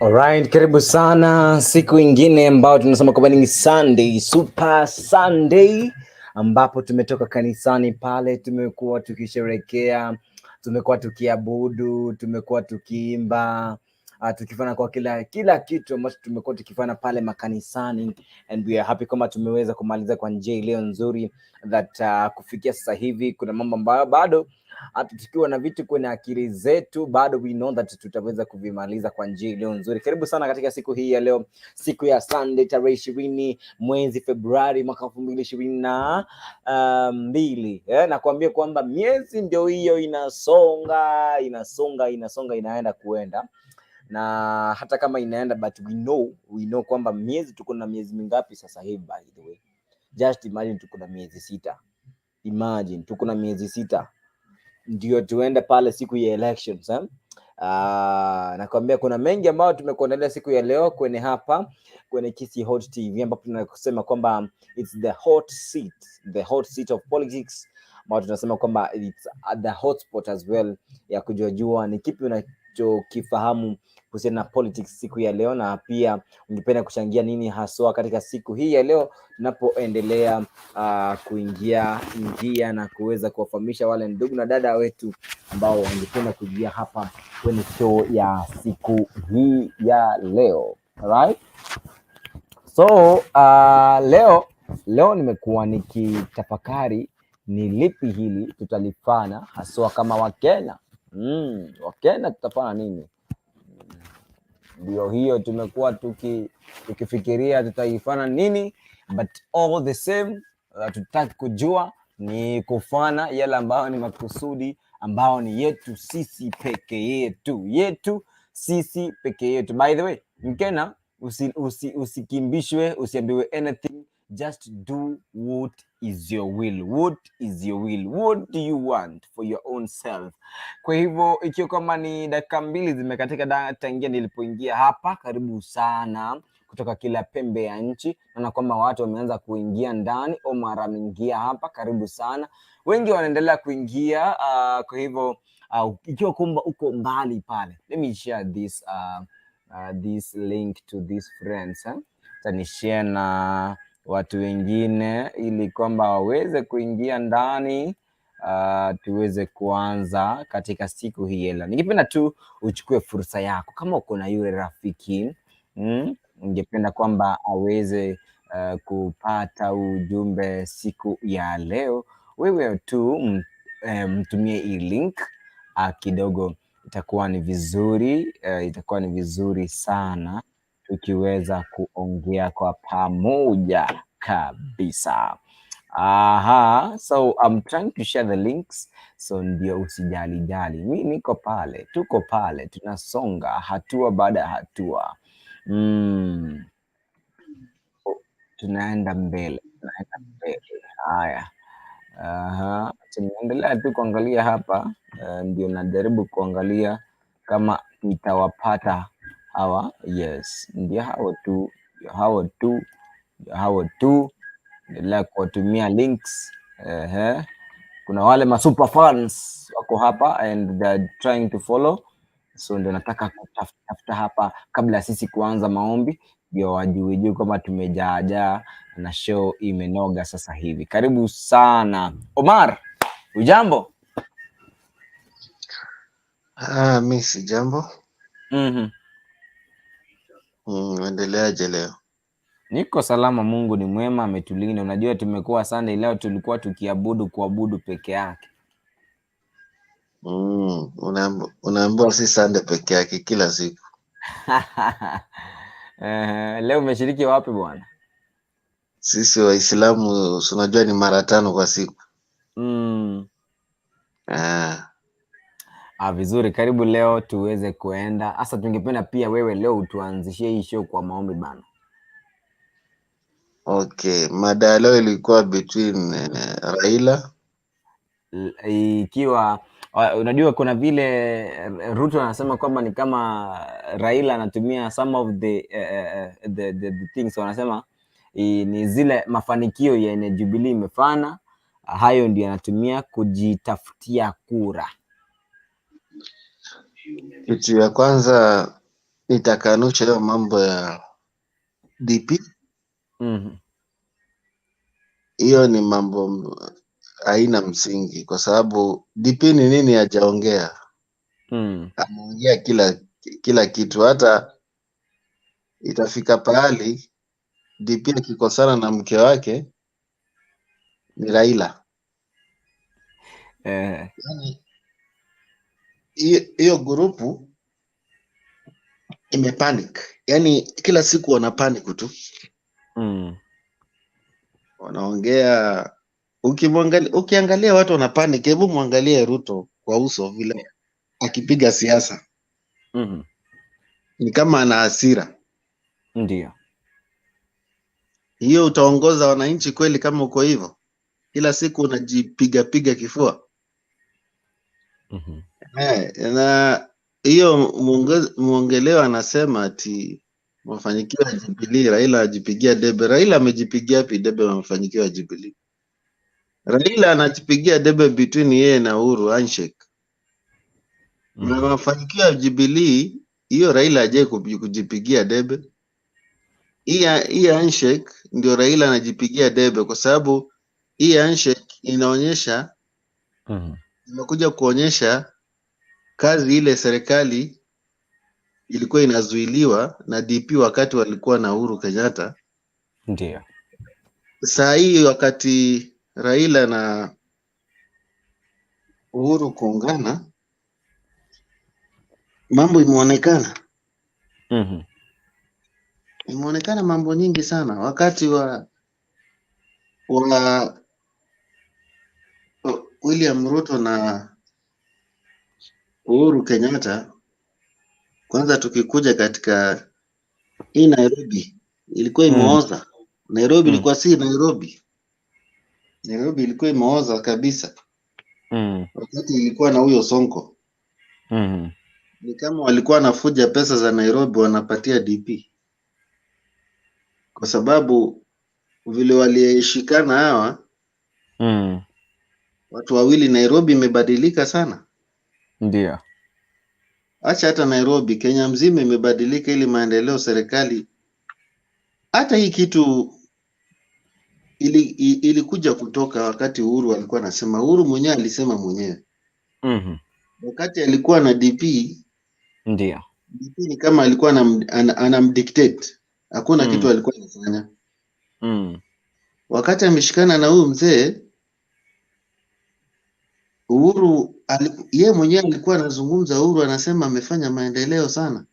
Alright, karibu sana siku ingine ambayo tunasema kwamba ni Sunday, Super Sunday, ambapo tumetoka kanisani pale, tumekuwa tukisherekea, tumekuwa tukiabudu, tumekuwa tukiimba, tukifanya kwa kila kitu ambacho tumekuwa tukifanya pale makanisani, and we are happy kwamba tumeweza kumaliza kwa njia iliyo nzuri, that kufikia sasa hivi kuna mambo ambayo bado hata tukiwa na vitu kwenye akili zetu bado we know that tutaweza kuvimaliza kwa njia iliyo nzuri. Karibu sana katika siku hii ya leo, siku ya Sunday tarehe 20 mwezi Februari mwaka 2022. Nakuambia kwamba miezi ndio hiyo inasonga, inasonga, inasonga, inaenda kuenda, na hata kama inaenda, but we know kwamba miezi, tuko na miezi mingapi sasa hivi? By the way, just imagine tuko na miezi 6. Imagine tuko na miezi 6 ndio tuende pale siku ya elections, eh? Nakwambia kuna mengi ambayo tumekuandalia siku ya leo kwenye hapa kwenye Kisii Hot TV, ambapo tunasema kwamba it's the hot seat, the hot seat of politics, ambayo tunasema kwamba it's the hot spot as well ya kujuajua ni kipi unachokifahamu kuhusiana na politics siku ya leo, na pia ungependa kuchangia nini haswa katika siku hii ya leo tunapoendelea kuingia ingia na kuweza kuwafahamisha wale ndugu na dada wetu ambao wangependa kuingia hapa kwenye show ya siku hii ya leo. Alright? So leo nimekuwa nikitafakari ni lipi hili tutalifanya haswa kama Wakenya. Wakenya tutafanya nini? Ndio hiyo tumekuwa tukifikiria tutaifanya nini, but all the same tutaki kujua ni kufanya yale ambayo ni makusudi ambao ni yetu sisi peke yetu, yetu sisi peke yetu. By the way, Mkenya, usikimbishwe, usiambiwe anything, just do what is your will. What is your will? What do you want for your own self? Kwa hivyo ikiwa kama ni dakika 2 zimekatika tangia nilipoingia hapa, karibu sana kutoka kila pembe ya nchi. Naona kwamba watu wameanza kuingia ndani. Omar ameingia hapa, karibu sana. Wengi wanaendelea kuingia. Kwa hivyo ikiwa kwamba uko mbali pale, let me share this link to these friends, eh? Nishare na watu wengine ili kwamba waweze kuingia ndani, tuweze kuanza katika siku hii ya leo. Ningependa tu uchukue fursa yako kama uko na yule rafiki, ungependa kwamba aweze kupata ujumbe siku ya leo, wewe tu mtumie hii link kidogo, itakuwa ni vizuri, itakuwa ni vizuri sana tukiweza kuongea kwa pamoja kabisa. Aha, so I'm trying to share the links, so ndio usijali jali, mi niko pale, tuko pale, tunasonga hatua baada ya hatua. Tunaenda mbele, tunaenda mbele. Haya, aha, tunaendelea tu kuangalia hapa, ndio najaribu kuangalia kama nitawapata hawa. Yes, ndio hao tu, ndio hao tu, ndio hao tu. Endelea kuwatumia links. Ehe. Kuna wale ma super fans wako hapa and they are trying to follow, so ndio nataka kutafuta hapa kabla ya sisi kuanza maombi, ndio wajue juu kwamba tumejaajaa na show imenoga sasa hivi. Karibu sana Omar, ujambo? Ah, mi si jambo. Endeleaje leo? Niko salama, Mungu ni mwema, ametulinda. Unajua tumekuwa Sunday leo tulikuwa tukiabudu kuabudu peke yake. Unaambiwa si Sunday peke yake, kila siku. Eh, leo umeshiriki wapi bwana? Sisi Waislamu si unajua ni mara 5 kwa siku. Ah. Ah, vizuri, karibu leo tuweze kuenda. Sasa tungependa pia wewe leo utuanzishie hii show kwa maombi bana. Okay, mada ya leo ilikuwa between Raila Ikiwa unajua kuna vile Ruto anasema kwamba ni kama Raila anatumia some of the things wanasema ni zile mafanikio yenye Jubilee imefanya, hayo ndio anatumia kujitafutia kura. Kitu ya kwanza Nitakanusha hiyo mambo ya DP. Hiyo ni mambo haina msingi, kwa sababu DP ni nini hajaongea? Ameongea kila kitu. Hata itafika pahali DP akikosana na mke wake ni Raila. Yaani hiyo grupu imepanic, yaani kila siku wana panic tu, wanaongea. Ukiangalia watu wana panic. Hebu mwangalie Ruto kwa uso vile akipiga siasa, ni kama ana hasira. Ndio. Hiyo utaongoza wananchi kweli kama uko hivyo? Kila siku unajipiga piga kifua. Na hiyo muongeleo anasema ati mafanikio ya Jubilee, Raila ajipigia debe. Raila amejipigia wapi debe mafanikio ya Jubilee? Raila anajipigia debe between yeye na Uhuru handshake. Na mafanikio ya Jubilee hiyo Raila hajawahi kujipigia debe. Hii handshake ndio Raila anajipigia debe, kwa sababu hii handshake inaonyesha, imekuja kuonyesha kazi ile serikali ilikuwa inazuiliwa na DP wakati walikuwa na Uhuru Kenyatta. Ndio. Saa hii wakati Raila na Uhuru kuungana, mambo imeonekana. Imeonekana mambo nyingi sana. Wakati wa William Ruto na Uhuru Kenyatta, kwanza tukikuja katika hii Nairobi ilikuwa imeoza. Nairobi ilikuwa si Nairobi. Nairobi ilikuwa imeoza kabisa. Wakati ilikuwa na huyo Sonko. Ni kama walikuwa wanafuja pesa za Nairobi wanapatia DP. Kwa sababu vile walishikana hawa watu wawili, Nairobi imebadilika sana. Ndio. Acha hata Nairobi, Kenya mzima imebadilika ili maendeleo serikali. Hata hii kitu ilikuja kutoka wakati Uhuru alikuwa anasema, Uhuru mwenyewe alisema mwenyewe. Wakati alikuwa na DP, Ndio. DP ni kama alikuwa anamdictate. Hakuna kitu alikuwa anafanya. Wakati ameshikana na huyu mzee Uhuru, yeye mwenyewe alikuwa anazungumza, Uhuru anasema amefanya maendeleo sana.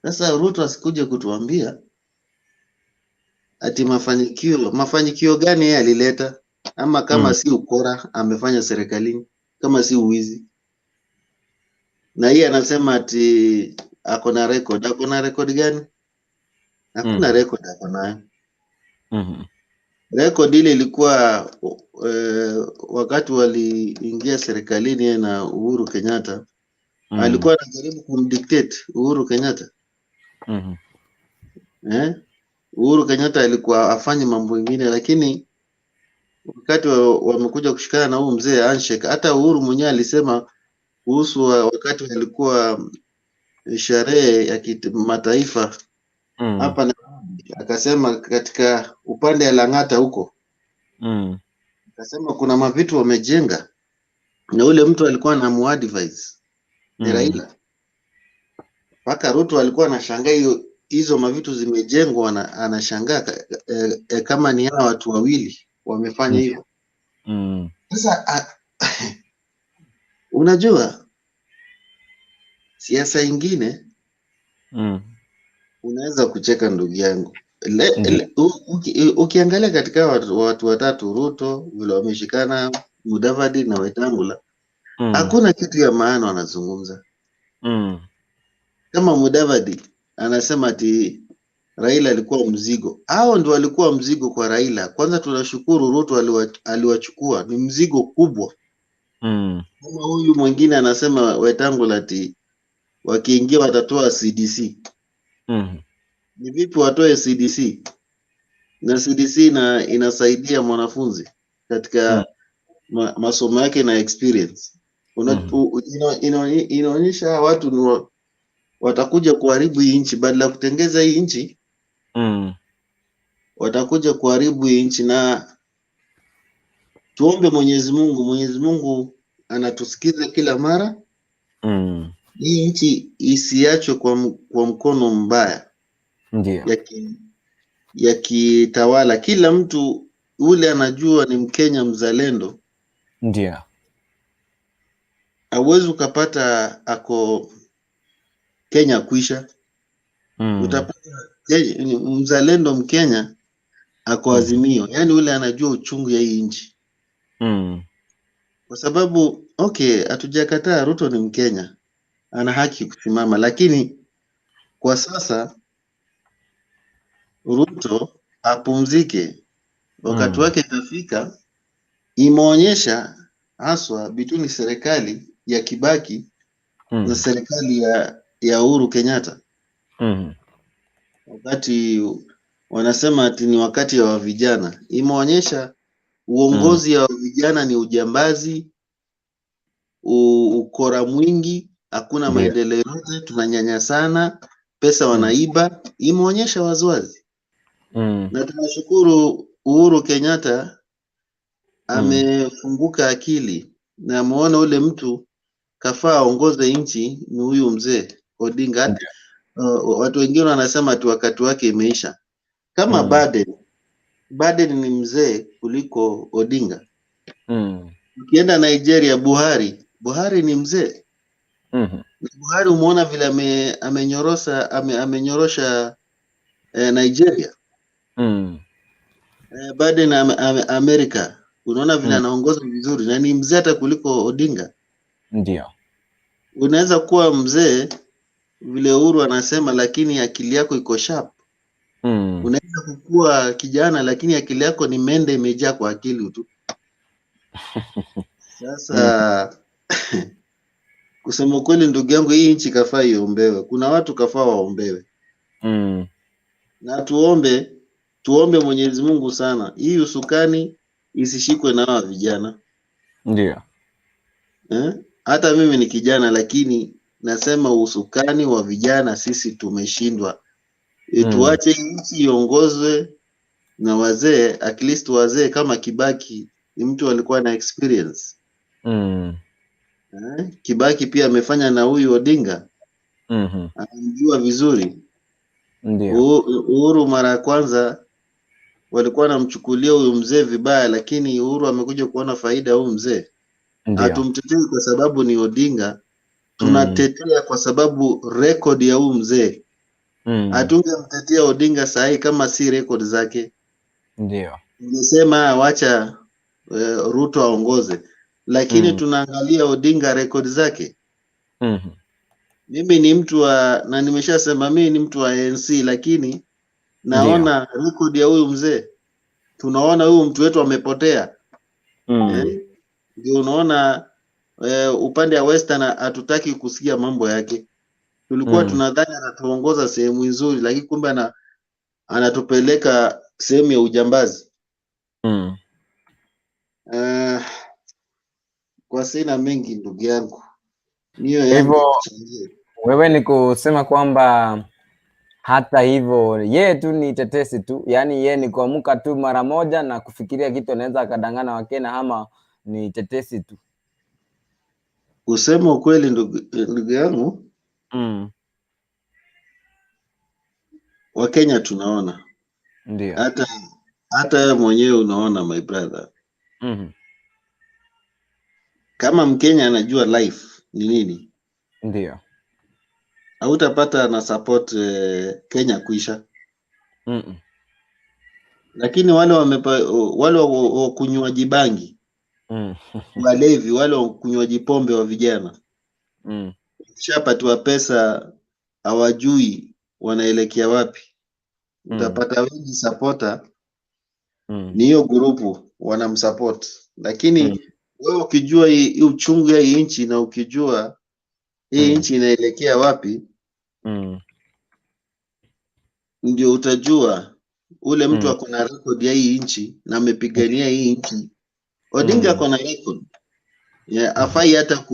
Sasa Ruto asikuje kutuambia ati mafanikio gani yeye alileta, ama kama si ukora amefanya serikalini, kama si uwizi. Na yeye anasema ati ako na record. Ako na record gani? Hakuna record ako nayo. Record ile ilikuwa wakati waliingia serikalini yeye na Uhuru Kenyatta, alikuwa anajaribu kumdictate Uhuru Kenyatta. Uhuru Kenyatta alikuwa afanye mambo mengine, lakini wakati wamekuja kushikana na huyu mzee handshake, hata Uhuru mwenyewe alisema kuhusu wakati walikuwa sherehe ya kimataifa hapa Nairobi, akasema katika upande ya Lang'ata huko, akasema kuna mavitu wamejenga, na ule mtu alikuwa anamuadvise ni Raila. Mpaka Ruto alikuwa anashangaa hizo mavitu zimejengwa, anashangaa kama ni hawa watu wawili wamefanya hivyo. Sasa unajua siasa ingine unaweza kucheka ndugu yangu. Ukiangalia katika watu watatu, Ruto vile wameshikana, Mudavadi na Wetangula, hakuna kitu ya maana wanazungumza. Kama Mudavadi anasema ati Raila alikuwa mzigo. Hao ndio walikuwa mzigo kwa Raila. Kwanza tunashukuru Ruto aliwachukua, ni mzigo kubwa. Kama huyu mwingine anasema Wetangula ati wakiingia watatoa CDC. Ni vipi watoe CDC? Na CDC inasaidia mwanafunzi katika masomo yake na experience. Inaonyesha watu ni Watakuja kuharibu hii nchi badala ya kutengeza hii nchi. Watakuja kuharibu hii nchi, na tuombe Mwenyezi Mungu. Mwenyezi Mungu anatusikiza kila mara. Hii nchi isiachwe kwa mkono mbaya ya kitawala. Kila mtu ule anajua ni Mkenya mzalendo, hauwezi ukapata ako Kenya kuisha. Utapata mzalendo Mkenya ako Azimio, yaani ule anajua uchungu ya hii nchi, kwa sababu okay, hatujakataa Ruto ni Mkenya, ana haki kusimama, lakini kwa sasa Ruto apumzike, wakati wake itafika. Imeonyesha haswa between serikali ya Kibaki na serikali ya Uhuru Kenyatta, wakati wanasema ati ni wakati wa vijana, imeonyesha uongozi wa vijana ni ujambazi, ukora mwingi, hakuna maendeleo yote, tunanyanyasana, pesa wanaiba. Imeonyesha waziwazi. Na tunashukuru Uhuru Kenyatta amefunguka akili na ameona ule mtu kafaa aongoze nchi ni huyu mzee Odinga. Watu wengine wanasema ati wakati wake imeisha. Kama Biden ni mzee kuliko Odinga. Ukienda Nigeria, Buhari ni mzee. Na Buhari umeona vile amenyorosha Nigeria. Biden Amerika unaona vile anaongoza vizuri na ni mzee hata kuliko Odinga. Unaweza kuwa mzee vile Uhuru anasema, lakini akili yako iko sharp. Unaweza kukua kijana lakini akili yako ni mende imejaa kwa akili tu. Sasa kusema kweli, ndugu yangu, hii nchi kafaa iombewe. Kuna watu kafaa waombewe. Na tuombe Mwenyezi Mungu sana hii usukani isishikwe na hawa vijana. Eh? Hata mimi ni kijana lakini nasema usukani wa vijana sisi tumeshindwa. Tuache nchi iongozwe na wazee, at least wazee kama Kibaki ni mtu alikuwa na experience. Eh? Kibaki pia amefanya na huyu Odinga, anamjua vizuri. Uhuru mara ya kwanza walikuwa wanamchukulia huyu mzee vibaya, lakini Uhuru amekuja kuona faida huyu mzee. Hatumtetei kwa sababu ni Odinga, tunatetea kwa sababu rekodi ya huyu mzee. Hatungemtetea Odinga sahi kama si rekodi zake. Tungesema wacha Ruto aongoze, lakini tunaangalia Odinga rekodi zake. Mimi ni mtu wa, na nimeshasema mimi ni mtu wa ANC, lakini naona rekodi ya huyu mzee, tunaona huyu mtu wetu amepotea. Ndio unaona upande wa Western hatutaki kusikia mambo yake. Tulikuwa tunadhani anatuongoza sehemu nzuri, lakini kumbe anatupeleka sehemu ya ujambazi. Kwa sina mengi ndugu yangu, niyo yangu Hivyo kuchangia. wewe ni kusema kwamba hata hivyo yeye tu ni tetesi tu, yaani yeye ni kuamka tu mara moja na kufikiria kitu anaweza akadangana Wakenya, ama ni tetesi tu? Kusema ukweli ndugu yangu, Wakenya tunaona. Hata wewe mwenyewe unaona my brother. Kama Mkenya anajua life ni nini, hautapata na support Kenya kuisha. Lakini wale wale wa kunywaji bangi, walevi, wale wa kunywaji pombe wa vijana, ukishapatiwa pesa hawajui wanaelekea wapi. Utapata wengi supporter ni hiyo grupu wanamsupport, lakini wewe ukijua hii uchungu ya hii nchi na ukijua hii nchi inaelekea wapi, ndio utajua ule mtu ako na record ya hii nchi na amepigania hii nchi. Odinga ako na record ya, afai hata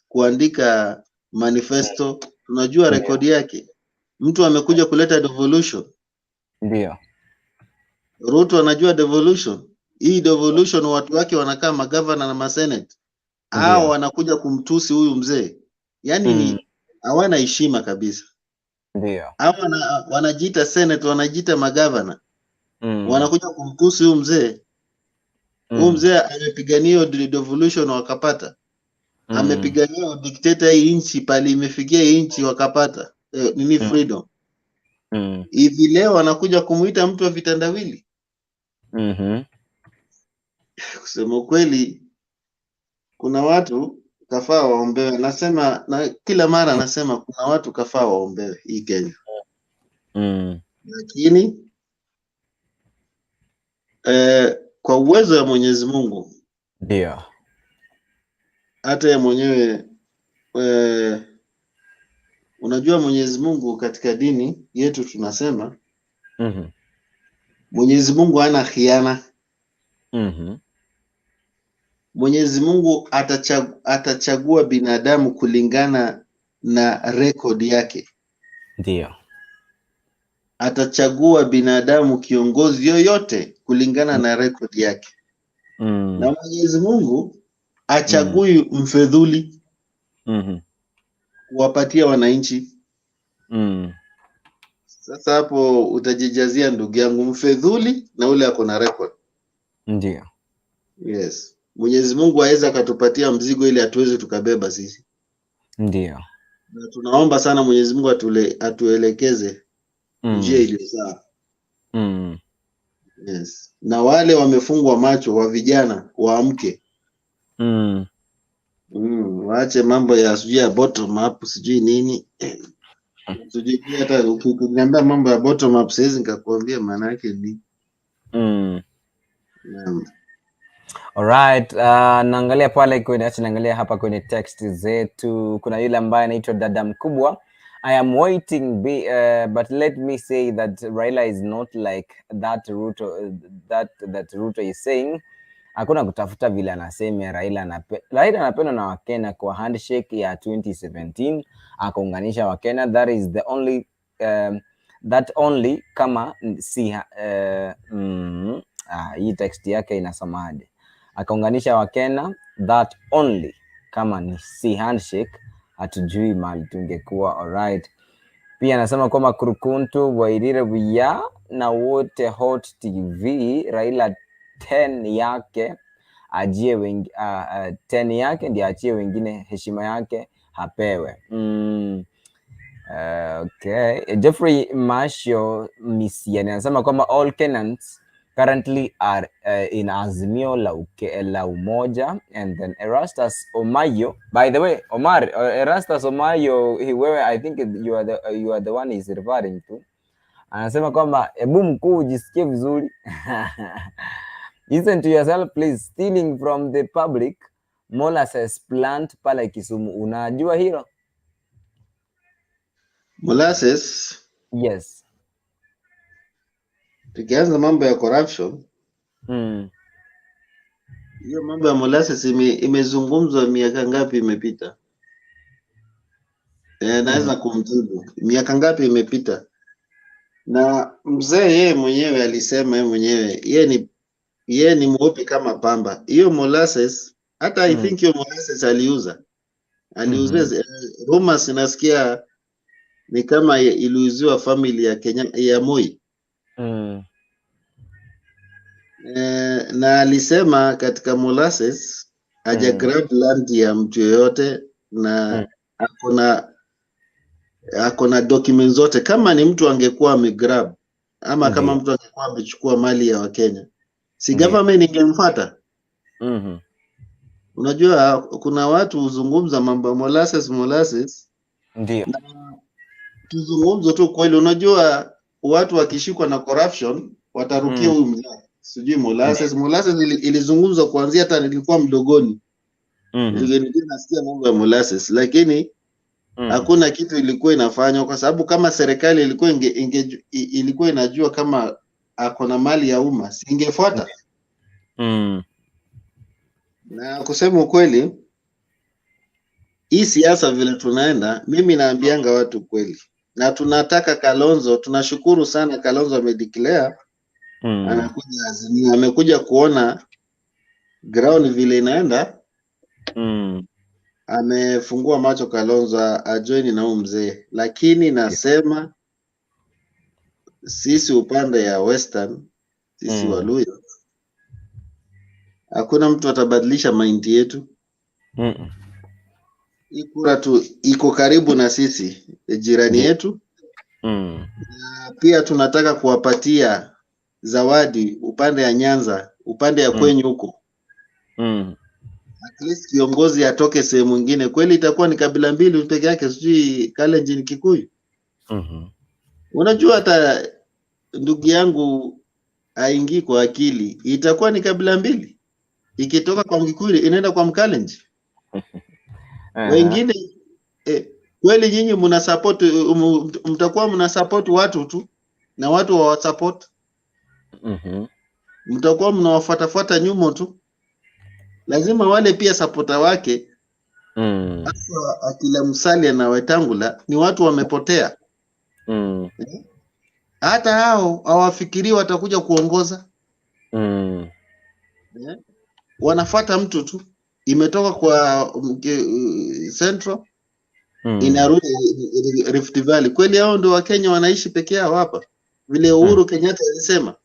kuandika manifesto. Tunajua rekodi yake. Mtu amekuja kuleta devolution. Ndio. Ruto anajua devolution. Hii devolution watu wake wanakaa magavana na masenate. Hao wanakuja kumtusi huyu mzee. Yaani ni hawana heshima kabisa. Hao wanajiita senate, wanajiita magavana. Wanakuja kumtusi huyu mzee. Huyu mzee amepigania hiyo devolution wakapata. Amepigania dikteta hii nchi pale imefikia hii nchi wakapata. Nini freedom. Hivi leo wanakuja kumuita mtu wa vitendawili. Kusema ukweli, kuna watu kafaa waombewe. Nasema na kila mara nasema kuna watu kafaa waombewe hii Kenya, lakini kwa uwezo wa Mwenyezi Mungu hata yeye mwenyewe unajua Mwenyezi Mungu katika dini yetu tunasema Mwenyezi Mungu hana khiana. Mwenyezi Mungu atachagua binadamu kulingana na rekodi yake. Atachagua binadamu kiongozi yoyote kulingana na rekodi yake. Na Mwenyezi Mungu achagui mfedhuli kuwapatia wananchi. Sasa hapo utajijazia ndugu yangu, mfedhuli na ule ako na record. Yes. Mwenyezi Mungu aweza akatupatia mzigo ili hatuwezi tukabeba sisi. Na tunaomba sana Mwenyezi Mungu atuelekeze njia iliyo sawa. Yes. Na wale wamefungwa macho wa vijana waamke. Waache mambo ya sijui ya bottom up sijui nini. Sijui hata ukiniambia mambo ya bottom up siwezi nikakuambia maana yake ni. Naam. Alright, naangalia pale kwenye, acha naangalia hapa kwenye text zetu. Kuna yule ambaye anaitwa dada mkubwa. I am waiting but let me say that Raila is not like that Ruto, that Ruto is saying. Hakuna kutafuta vile anasema Raila anapendwa na Wakenya kwa handshake ya 2017 akaunganisha Wakenya. That is the only that only kama si hii text yake inasomaje? Akaunganisha Wakenya, that only kama ni si handshake hatujui mahali tungekuwa. Alright. Pia anasema kwamba Kurukuntu Wairire Buya na wote Hot TV, Raila 10 yake ajie wengi, 10 yake ndiye achie wengine heshima yake hapewe. Okay. Jeffrey Masho Misiani anasema kwamba all Kenyans currently are in Azimio la Umoja. And then Erastus Omayo, by the way, Omar, Erastus Omayo, wewe, I think you are the one he's referring to. Anasema kwamba hebu mkuu ujisikie vizuri. Listen to yourself please, stealing from the public molasses plant pale Kisumu. Unajua hilo? Molasses. Yes. Tukianza mambo ya corruption, hiyo mambo ya molasses imezungumzwa miaka ngapi imepita? Naweza kumjibu miaka ngapi imepita, na mzee yeye mwenyewe alisema yeye mwenyewe yeye ni mweupe kama pamba. Hiyo molasses hata I think hiyo molasses aliuza rumors nasikia ni kama iliuziwa family ya Kenya ya Moi. Na alisema katika molasses haja grab land ya mtu yoyote na akona documents zote. Kama ni mtu angekuwa amegrab ama kama mtu angekuwa amechukua mali ya Wakenya, si government ingemfuata? Unajua kuna watu huzungumza mambo ya molasses molasses, tuzungumze tu kweli. Unajua watu wakishikwa na corruption watarukia huyu mzee, sijui molasses molasses ilizungumzwa kuanzia hata nilikuwa mdogoni. Nilikuwa nasikia mambo ya molasses, lakini hakuna kitu ilikuwa inafanywa, kwa sababu kama serikali ilikuwa ilikuwa inajua kama ako na mali ya umma, si ingefuata? Na kusema ukweli, Hii siasa vile tunaenda, mimi naambianga watu kweli, na tunataka Kalonzo. Tunashukuru sana Kalonzo amedeclare anakuja Azimio, amekuja kuona ground vile inaenda, amefungua macho Kalonzo ajoin na huyu mzee, lakini nasema sisi upande ya Western, sisi Waluya, hakuna mtu atabadilisha mind yetu. Hii kura tu iko karibu na sisi, jirani yetu. Na pia tunataka kuwapatia zawadi upande ya Nyanza, upande ya kwenyu huko. At least kiongozi atoke sehemu nyingine. Kweli itakuwa ni kabila mbili peke yake, sijui Kalenjin, Kikuyu. Unajua hata ndugu yangu haingii kwa akili, itakuwa ni kabila mbili, ikitoka kwa Mkikuyu inaenda kwa Mkalenjin. Wengine kweli nyinyi mna support, mtakuwa mna support watu tu na watu wa support, mtakuwa mnawafuatafuata nyuma tu. Lazima wale pia supporter wake hasa akina Musalia na Wetangula ni watu wamepotea. Hata hao hawafikirii watakuja kuongoza. Wanafuata mtu tu, imetoka kwa Central inarudi Rift Valley. Kweli hao ndio Wakenya wanaishi peke yao hapa? Vile Uhuru Kenyatta alisema.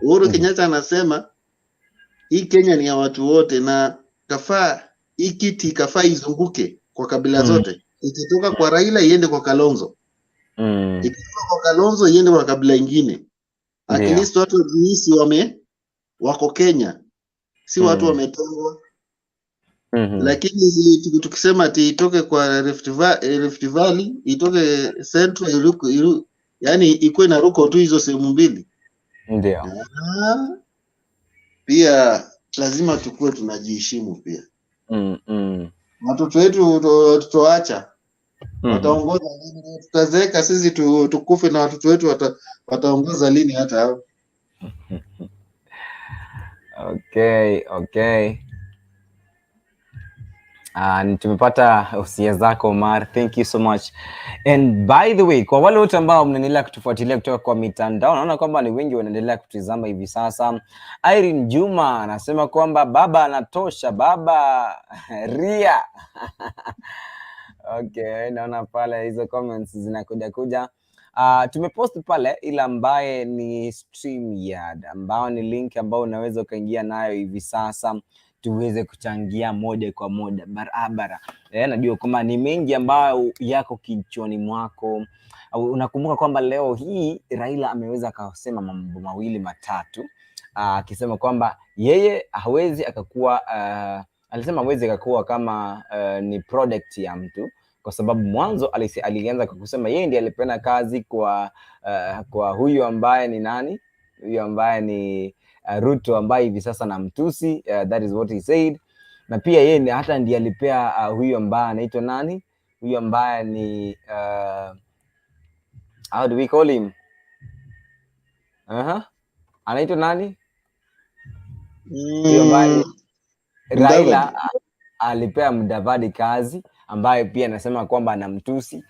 Uhuru Kenyatta anasema hii Kenya ni ya watu wote, na kafaa hii kiti kafaa izunguke kwa kabila zote. Ikitoka kwa Raila iende kwa Kalonzo, ikitoka kwa Kalonzo iende kwa kabila ingine. At least watu wajihisi wako Kenya, si watu wametengwa. Lakini tukisema ati itoke kwa Rift Valley, itoke Central, yani ikuwe na ruko tu hizo sehemu mbili. Pia lazima tukue tunajiheshimu pia. Watoto wetu tutoacha wataongoza lini? Tutazeeka sisi tukufe na watoto wetu wataongoza lini hata hao? Okay. Tumepata hosia zako Omar, thank you so much. And by the way, kwa wale wote ambao mnaendelea kutufuatilia kutoka kwa mitandao, naona kwamba ni wengi wanaendelea kutizama hivi sasa. Irene Juma anasema kwamba baba anatosha, baba Ria. Okay, naona pale hizo comments zinakuja kuja. Tumepost pale ile ambaye ni StreamYard, ambao ni link ambao unaweza ukaingia nayo hivi sasa tuweze kuchangia moja kwa moja barabara. Najua kwamba ni mengi ambayo yako kichwani mwako. Unakumbuka kwamba leo hii Raila ameweza akasema mambo mawili matatu, akisema kwamba yeye hawezi akakuwa, alisema hawezi akakuwa kama ni product ya mtu, kwa sababu mwanzo alianza kwa kusema yeye ndiye alipeana kazi kwa huyu ambaye ni nani, huyu ambaye ni Ruto ambaye hivi sasa na mtusi, that is what he said. Na pia yeye hata ndiye alipea huyu ambaye anaitwa nani, huyu ambaye ni how do we call him? Anaitwa nani? Huyu ambaye Raila Mudavadi. Alipea Mudavadi kazi, ambaye pia anasema kwamba anamtusi.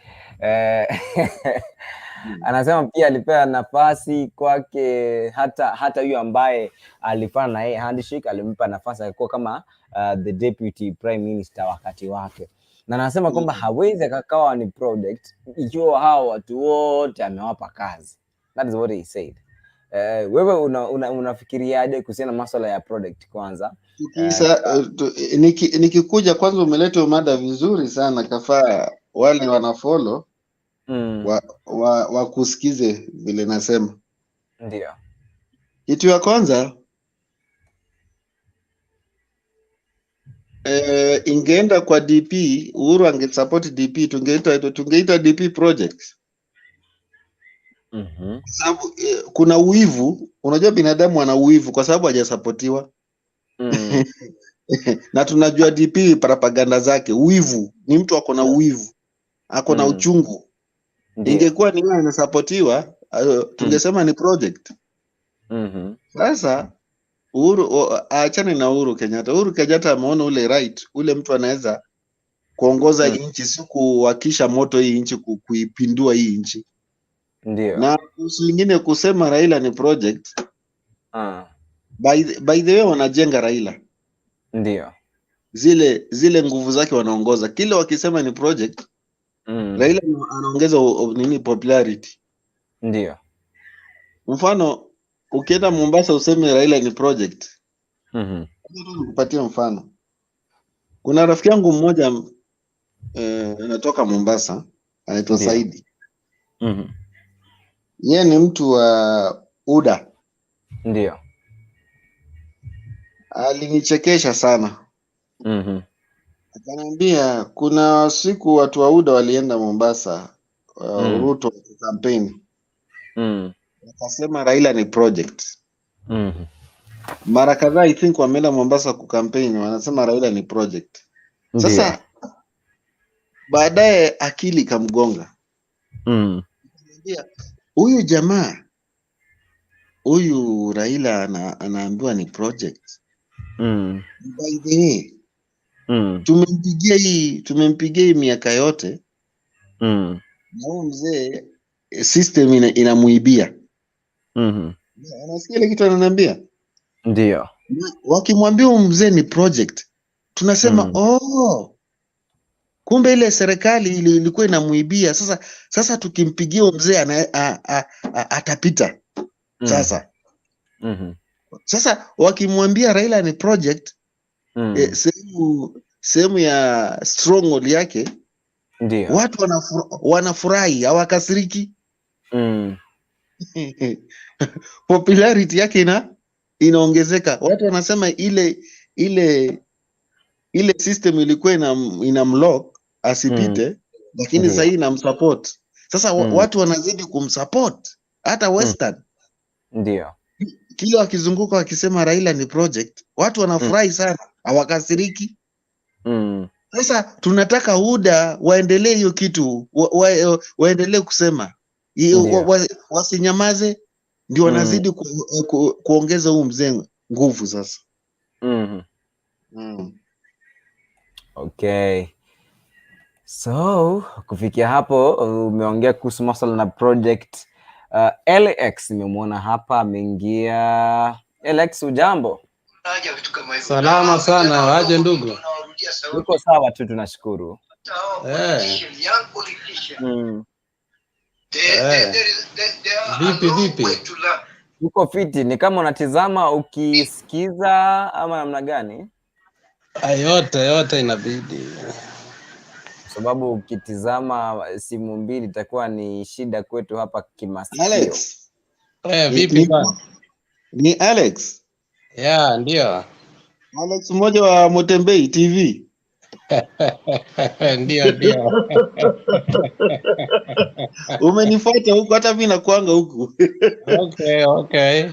Anasema pia alipea nafasi kwake hata huyo ambaye alifanya na yeye handshake, alimpa nafasi alikuwa kama the deputy prime minister wakati wake, na anasema kwamba hawezi akakawa ni product ikiwa hao watu wote amewapa kazi. That is what he said. Wewe unafikiriaje kuhusiana na masuala ya product kwanza? Nikikuja kwanza, umeleta mada vizuri sana, kafaa wale wanafollow wakusikize vile nasema. Ndio. Kitu ya kwanza, ingeenda kwa DP, Uhuru angesupport DP, tungeita DP project. Kwa sababu kuna uwivu, unajua binadamu ana uwivu kwa sababu hajasapotiwa. Na tunajua DP propaganda zake, uwivu ni mtu ako na uwivu, ako na uchungu. Ingekuwa ni yeye anasapotiwa, tungesema ni project. Sasa Uhuru, aachane na Uhuru Kenyatta. Uhuru Kenyatta ameona ule right, ule mtu anaweza kuongoza nchi, si kuwakisha moto hii nchi, kuipindua hii nchi. Ndio. Na kuhusu ingine kusema Raila ni project, by the way wanajenga Raila. Ndio. Zile nguvu zake wanaongoza. Kile wakisema ni project, Raila anaongeza nini popularity. Ndio. Mfano ukienda Mombasa useme Raila ni project. Nikupatie mfano. Kuna rafiki yangu mmoja anatoka Mombasa, anaitwa Saidi. Yeye ni mtu wa UDA. Ndio. Alinichekesha sana. Akaniambia kuna siku watu wa UDA walienda Mombasa, Ruto campaign. Wakasema Raila ni project. Mara kadhaa I think wameenda Mombasa ku campaign wanasema Raila ni project. Sasa baadaye akili ikamgonga. Huyu jamaa huyu Raila anaambiwa ni project. By the way, tumempigia hii miaka yote. Na huyu mzee system inamuibia. Anasikia ile kitu ananiambia? Ndio. Wakimwambia huyu mzee ni project, tunasema oh, kumbe ile serikali ilikuwa inamuibia. Sasa tukimpigia huyu mzee atapita. Sasa. Sasa wakimwambia Raila ni project, sehemu ya stronghold yake, watu wanafurahi, hawakasiriki. Popularity yake inaongezeka. Watu wanasema ile system ilikuwa inamlock asipite, lakini sasa hii inamsupport. Sasa watu wanazidi kumsupport hata Western. Kila wakizunguka wakisema Raila ni project, watu wanafurahi sana, hawakasiriki. Sasa tunataka UDA waendelee hiyo kitu, waendelee kusema. Wasinyamaze, ndio wanazidi kuongeza huu mzee nguvu sasa. Okay. So, kufikia hapo umeongea kuhusu masuala na project. LX nimemwona hapa ameingia. LX, ujambo? Salama sana, waje ndugu? Uko sawa tu, tunashukuru. Vipi, vipi? Uko fiti, ni kama unatizama ukisikiza ama namna gani? Yote, yote inabidi. Kwa sababu ukitizama simu mbili itakuwa ni shida kwetu hapa kimasikio. Alex. Vipi bwana? Ni Alex? Yeah, ndio. Alex mmoja wa Motembei TV. Ndio, ndio. Umenifuata huku, hata mimi nakuanga huku. Okay, okay.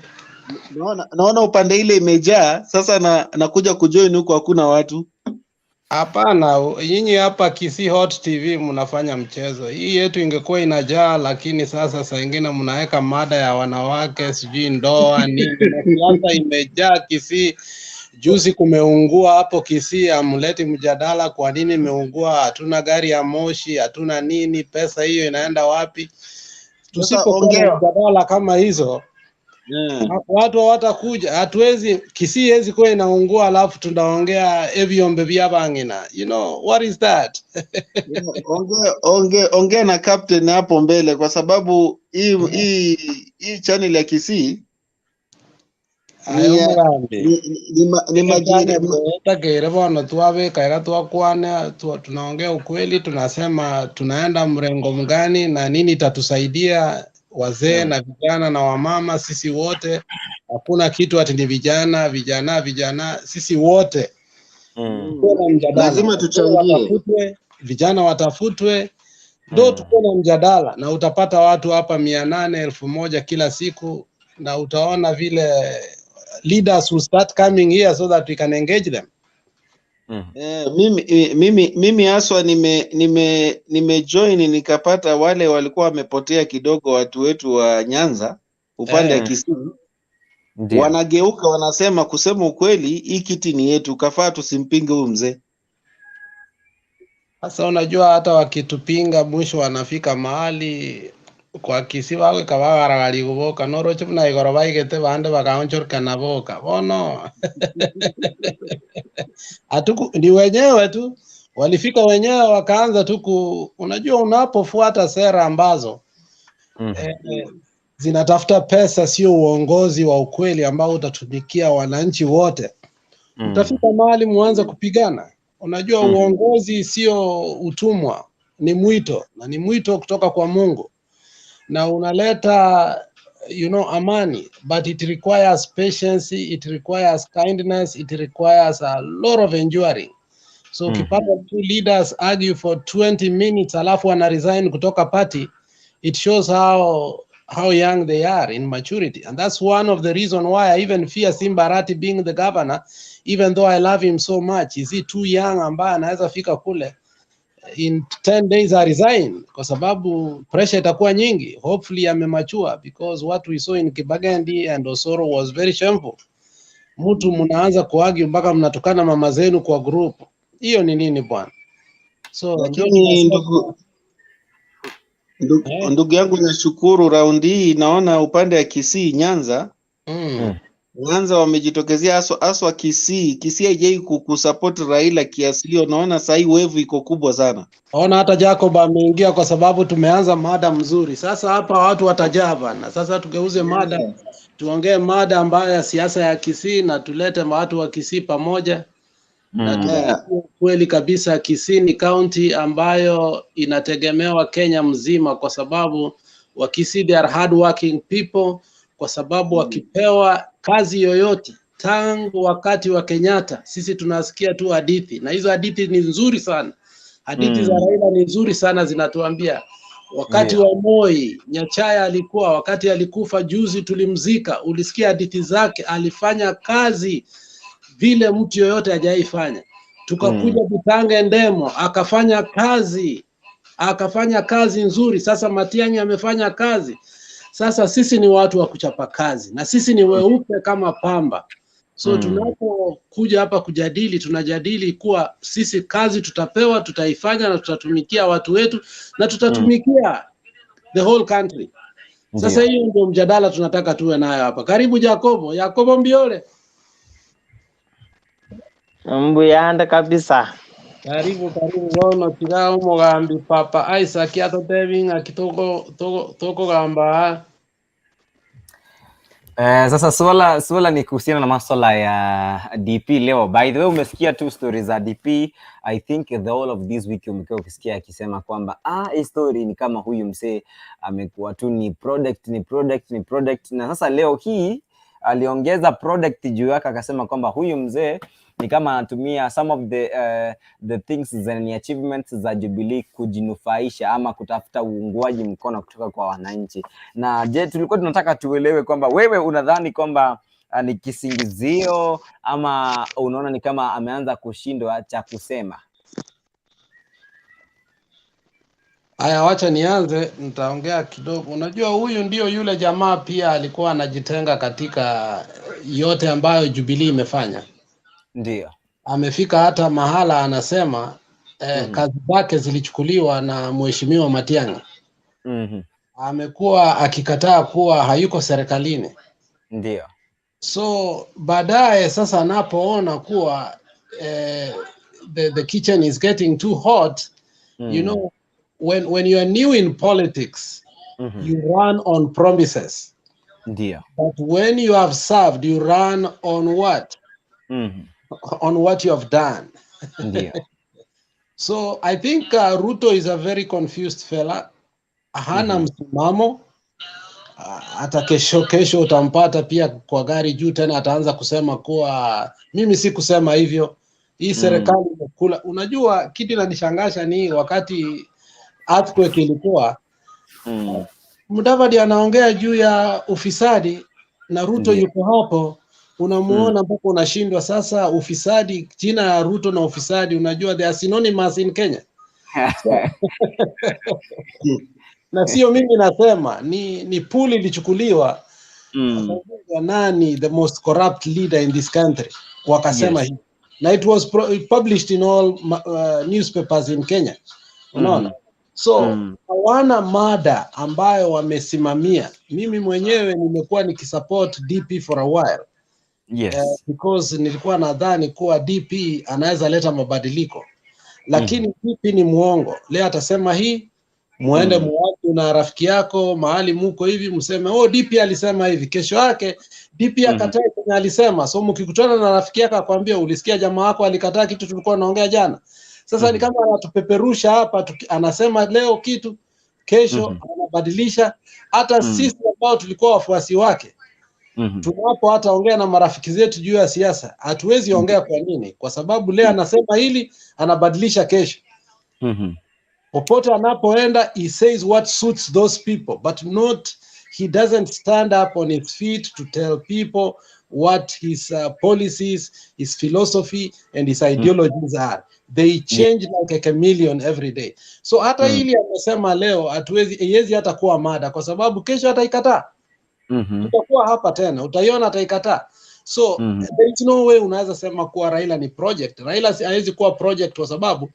Naona upande ile imejaa, sasa nakuja kujoin huku hakuna watu. Hapana, nyinyi hapa Kisii Hot TV mnafanya mchezo. Hii yetu ingekuwa inajaa, lakini sasa saa ingine mnaweka mada ya wanawake, sijui ndoa nini. Na siasa imejaa Kisii. Juzi kumeungua hapo Kisii, amleti mjadala kwa nini imeungua, hatuna gari ya moshi, hatuna nini, pesa hiyo inaenda wapi? Tusipokuwa na Ongea. mjadala kama hizo, watu hawatakuja. Hatuwezi, Kisii haiwezi kuwa inaungua alafu tunaongea evyombe vya bangina. You know, what is that? Ongea na captain hapo mbele kwa sababu hii channel ya Kisii Ayo mugambi. ni majira. Takere bono twabekaira twakwane, tunaongea ukweli, tunasema tunaenda mrengo mgani na nini itatusaidia wazee na vijana na wamama, sisi wote. Hakuna kitu ati ni vijana, vijana, vijana, sisi wote. Tuwe na mjadala. Lazima tuchangie. Watafutwe, vijana watafutwe, ndio tukuwe na mjadala, na utapata watu hapa 800, 1000 kila siku, na utaona vile leaders will start coming here so that we can engage them. Mimi haswa nimejoin nikapata wale walikuwa wamepotea kidogo, watu wetu wa Nyanza upande wa Kisii. Wanageuka wanasema, kusema ukweli hii kiti ni yetu, kafaa tusimpinge huyu mzee. Sasa unajua hata wakitupinga mwisho wanafika mahali kwa Kisii bagwika bagaragari goboka noroche buna igoro baigete bande bakaonchorkana boka bono atuku ni wenyewe tu walifika wenyewe wakaanza tu unajua unapofuata sera ambazo zinatafuta pesa, sio uongozi wa ukweli ambao utatumikia wananchi wote, utafika mahali muanze kupigana. Unajua uongozi sio utumwa, ni mwito, na ni mwito kutoka kwa Mungu, na unaleta amani, but it requires patience, it requires kindness, it requires a lot of enduring. So ukipata two leaders argue for 20 minutes alafu wana resign kutoka party, it shows how young they are in maturity. And that's one of the reason why I even fear Simba Arati being the governor, even though I love him so much. Is he too young ambaye anaweza fika kule in 10 days I resign kwa sababu pressure itakuwa nyingi. Hopefully amemature, because what we saw in Kibagendi and Osoro was very shameful. Mtu mnaanza kuargue mpaka mnatukana mama zenu kwa group. Hiyo ni nini bwana? So ndio Lakini tunasema ndugu, ndugu yangu nashukuru raundi hii naona upande ya Kisii Nyanza Nyanza wamejitokezea haswa haswa Kisii. Kisii haijai kusupport Raila kiasi hiyo, naona sahii wave iko kubwa sana. Ona hata Jacob ameingia kwa sababu tumeanza mada mzuri. Sasa hapa watu watajaa bana. Sasa tugeuze mada, tuongee mada ambayo ya siasa ya Kisii na tulete watu wa Kisii pamoja na tuambie kweli kabisa, Kisii ni county ambayo inategemewa Kenya mzima, kwa sababu Wakisii they are hardworking people, kwa sababu wakipewa kazi yoyote tangu wakati wa Kenyatta, sisi tunasikia tu hadithi, na hizo hadithi ni nzuri sana. Hadithi za Raila ni nzuri sana, zinatuambia wakati wa Moi, Nyachaya alikuwa, wakati alikufa juzi tulimzika, ulisikia hadithi zake, alifanya kazi vile mtu yoyote hajaifanya. Tukakuja Bitange Ndemo akafanya kazi nzuri. Sasa Matiang'i amefanya kazi. Sasa sisi ni watu wa kuchapa kazi na sisi ni weupe kama pamba. So tunapokuja hapa kujadili, tunajadili kuwa sisi kazi tutapewa, tutaifanya na tutatumikia watu wetu na tutatumikia the whole country. Sasa hiyo ndio mjadala tunataka tuwe nayo hapa. Karibu Jacobo, Jacobo Mbiole. Mbuyande kabisa. Karibu karibu bono tiga omogambi Papa Isaac atotebi ng'aki tokogamba. Sasa swala ni kuhusiana na maswala ya DP leo. By the way, umesikia tu story za DP. I think the whole of this week umekuwa ukisikia akisema kwamba hii story ni kama huyu msee amekuwa tu ni product, ni product, ni product, na sasa leo hii aliongeza product juu yake akasema kwamba huyu mzee ni kama anatumia some of the things zenye achievements za Jubilee kujinufaisha ama kutafuta uungwaji mkono kutoka kwa wananchi. Na je, tulikuwa tunataka tuelewe kwamba wewe unadhani kwamba ni kisingizio ama unaona ni kama ameanza kushindwa cha kusema? Haya, wacha nianze, nitaongea kidogo. Unajua, huyu ndio yule jamaa pia alikuwa anajitenga katika yote ambayo Jubilee imefanya. Amefika hata mahala anasema kazi zake zilichukuliwa na Mheshimiwa Matiang'i. Amekuwa akikataa kuwa hayuko serikalini. So baadaye sasa anapoona kuwa the kitchen is getting too hot, when you are new in politics, you run on promises. But when you have served, you run on what? On what you have done. So I think Ruto is a very confused fella. Hana msimamo. Hata kesho kesho utampata pia kwa gari juu tena ataanza kusema kuwa mimi si kusema hivyo. Hii serikali imekula. Unajua kitu inanishangasha ni wakati earthquake ilikuwa, Mudavadi anaongea juu ya ufisadi na Ruto yuko hapo, unamuona mpaka unashindwa sasa. Ufisadi, jina ya Ruto na ufisadi, unajua they are synonymous in Kenya. Na sio mimi nasema, ni poll ilichukuliwa nani the most corrupt leader in this country, wakasema hivi Na it was published in all newspapers in Kenya. Unaona? So hawana mada ambayo wamesimamia. Mimi mwenyewe nimekuwa nikisupport DP for a while because nilikuwa nadhani kuwa DP anaweza leta mabadiliko, lakini DP ni muongo. Leo atasema hii, muende muwatu na rafiki yako mahali muko hivi, mseme, "Oh, DP alisema hivi." Kesho yake DP akatae kenye alisema. So mkikutana na rafiki yako akwambia, "Ulisikia jamaa wako alikataa kitu tulikuwa tunaongea jana?" Sasa ni kama anatupeperusha hapa, anasema leo kitu, kesho anabadilisha. Hata sisi ambao tulikuwa wafuasi wake, tunapo hata ongea na marafiki zetu juu ya siasa hatuwezi ongea. Kwa nini? Kwa sababu leo anasema hili, anabadilisha kesho. Popote anapoenda, he says what suits those people, but not, he doesn't stand up on his feet to tell people what his policies, his philosophy and his ideologies are. They change like a chameleon every day. So hata hili amesema leo, hatuwezi, haiwezi hata kuwa mada kwa sababu kesho ataikataa. Tutakuwa hapa tena, utaiona ataikataa. So there is no way unaweza sema kuwa Raila ni project. Raila hawezi kuwa project kwa sababu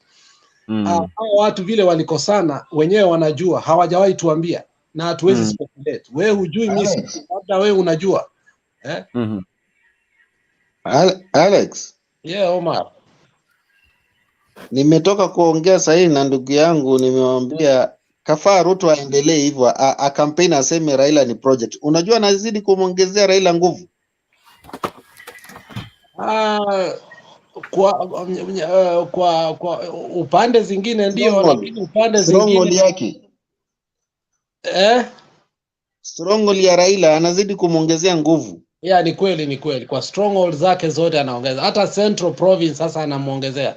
hao watu vile walikosana wenyewe wanajua, hawajawahi tuambia na hatuwezi speculate. Wewe hujui, mimi Alex. Labda wewe unajua, eh? Alex, Yeah, Omar. Nimetoka kuongea sahii na ndugu yangu, nimemwambia kafaa Ruto aendelee hivyo, a campaign aseme Raila ni project. Unajua anazidi kumwongezea Raila nguvu. Ah, kwa upande zingine ndio, Stronghold. Lakini upande Stronghold zingine yake, eh? Stronghold ya Raila anazidi kumwongezea nguvu. Yeah, ni kweli, ni kweli. Kwa stronghold zake zote anaongeza, hata Central Province sasa anamwongezea.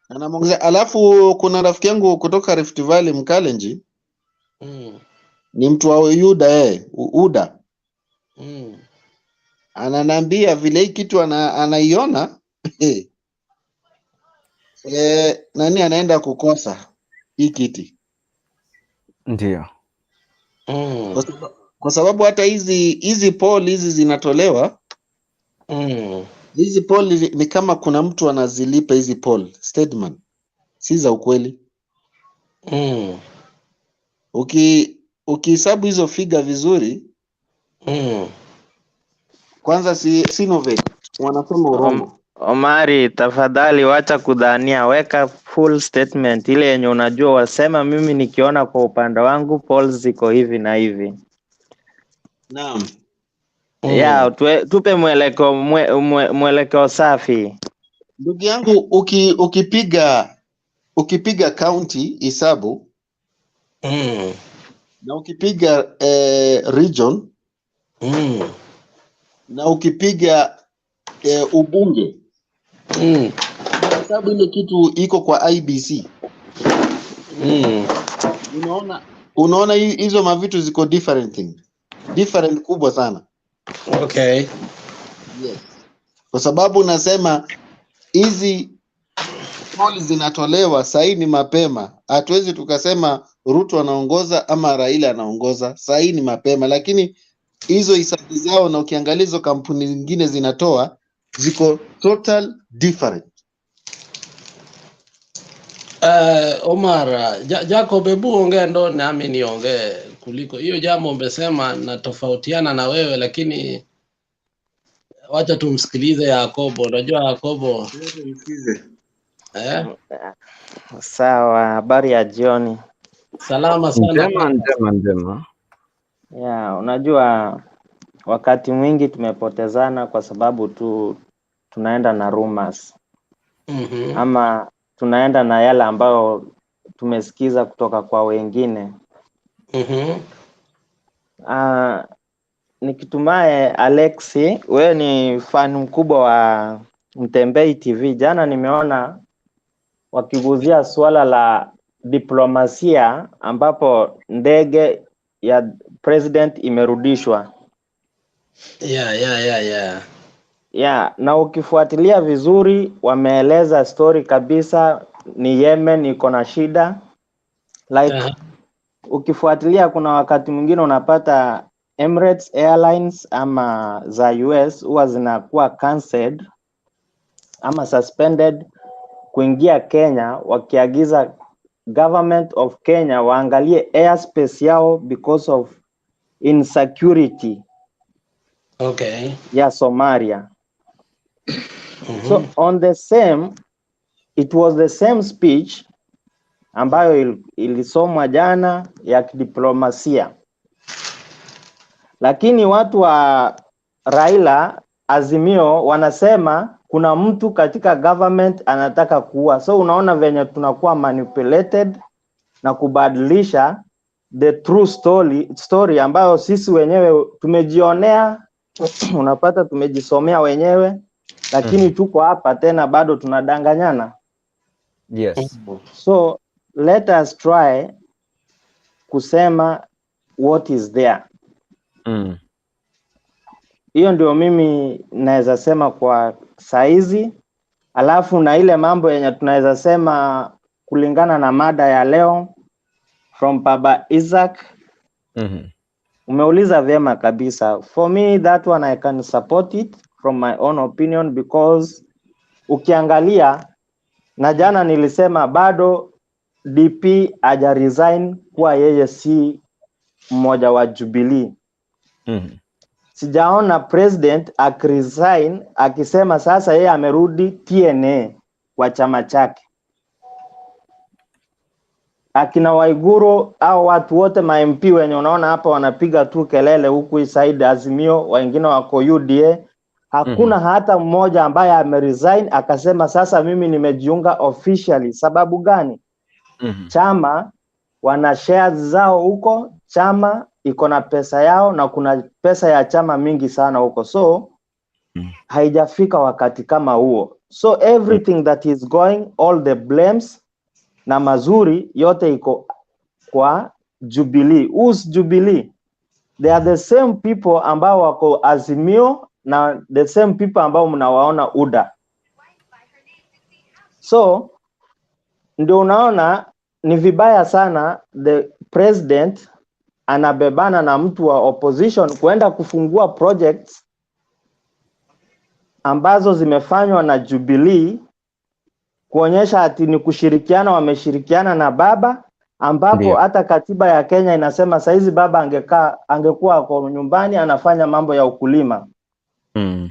Anamwongezea. Alafu kuna rafiki yangu kutoka Rift Valley, Mkalenji, ni mtu wa Yuda, UDA. Ananiambia vile hii kitu anaiona, nani anaenda kukosa hii kiti. Kwa sababu hata hizi poll hizi zinatolewa, hizi poll ni kama kuna mtu anazilipa hizi poll statement, si za ukweli. Ukihesabu hizo figure vizuri, kwanza si Synovate wanasema urongo. Omari, tafadhali wacha kudhania, weka full statement ile yenye unajua, wasema mimi nikiona kwa upande wangu polls ziko hivi na hivi. Naam. Yeah, tupe mwelekeo mwelekeo safi. Ndugu yangu, ukipiga county hesabu na ukipiga region na ukipiga ubunge, hesabu ile kitu iko kwa IEBC, unaona hizo mavitu ziko different thing, different kubwa sana. Yes. Kwa sababu nasema hizi poll zinatolewa sahii ni mapema, hatuwezi tukasema Ruto anaongoza ama Raila anaongoza, sahii ni mapema, lakini hizo hisabu zao na ukiangalia hizo kampuni zingine zinatoa ziko total different. Omar, Jacob, hebu ongea ndo nami niongee kuliko hiyo jambo umesema, natofautiana na wewe, lakini wacha tumsikilize Yakobo. Unajua Yakobo, eh? Sawa, habari ya jioni. Salama sana. Njema, njema, njema. Yeah, unajua wakati mwingi tumepotezana kwa sababu tu tunaenda na rumors ama tunaenda na yale ambayo tumesikiza kutoka kwa wengine. Nikitumaye Alexi, wewe ni fan mkubwa wa Mtembei TV. Jana nimeona wakiguzia suala la diplomasia ambapo ndege ya president imerudishwa. Yeah. Yeah, na ukifuatilia vizuri wameeleza story kabisa, ni Yemen iko na shida like, ukifuatilia kuna wakati mwingine unapata Emirates Airlines ama za US huwa zinakuwa cancelled. ama suspended kuingia Kenya, wakiagiza government of Kenya waangalie airspace yao because of insecurity ya Somalia. So on the same, it was the same speech ambayo ilisomwa jana ya kidiplomasia, lakini watu wa Raila Azimio wanasema kuna mtu katika government anataka kuua. So unaona venye tunakuwa manipulated na kubadilisha the true story ambayo sisi wenyewe tumejionea, unapata tumejisomea wenyewe, lakini tuko hapa tena bado tunadanganyana. So let us try kusema what is there. Hiyo ndio mimi naweza sema kwa saizi. Alafu na ile mambo yenye tunaweza sema kulingana na mada ya leo from Baba Isaac, umeuliza vyema kabisa. For me, that one I can support it from my own opinion, because ukiangalia, na jana nilisema, bado DP haja resign kuwa yeye si mmoja wa Jubilee. Sijaona president akiresign akisema sasa yeye amerudi TNA kwa chama chake. Akina Waiguru au watu wote ma MP wenye unaona hapa wanapiga tu kelele huku hii side Azimio, wengine wako UDA, hakuna hata mmoja ambaye ameresign akasema sasa mimi nimejiunga officially. Sababu gani? Chama wana shares zao huko, chama iko na pesa yao na kuna pesa ya chama mingi sana huko, so haijafika wakati kama huo. So everything that is going, all the blames na mazuri yote iko kwa Jubilee. Who's Jubilee? They are the same people ambao wako Azimio na the same people ambao mnawaona UDA. So ndio unaona ni vibaya sana the president anabebana na mtu wa opposition kuenda kufungua projects ambazo zimefanywa na Jubilee, kuonyesha ati ni kushirikiana, wameshirikiana na baba, ambapo hata katiba ya Kenya inasema saizi baba angekaa, angekuwa ako nyumbani anafanya mambo ya ukulima,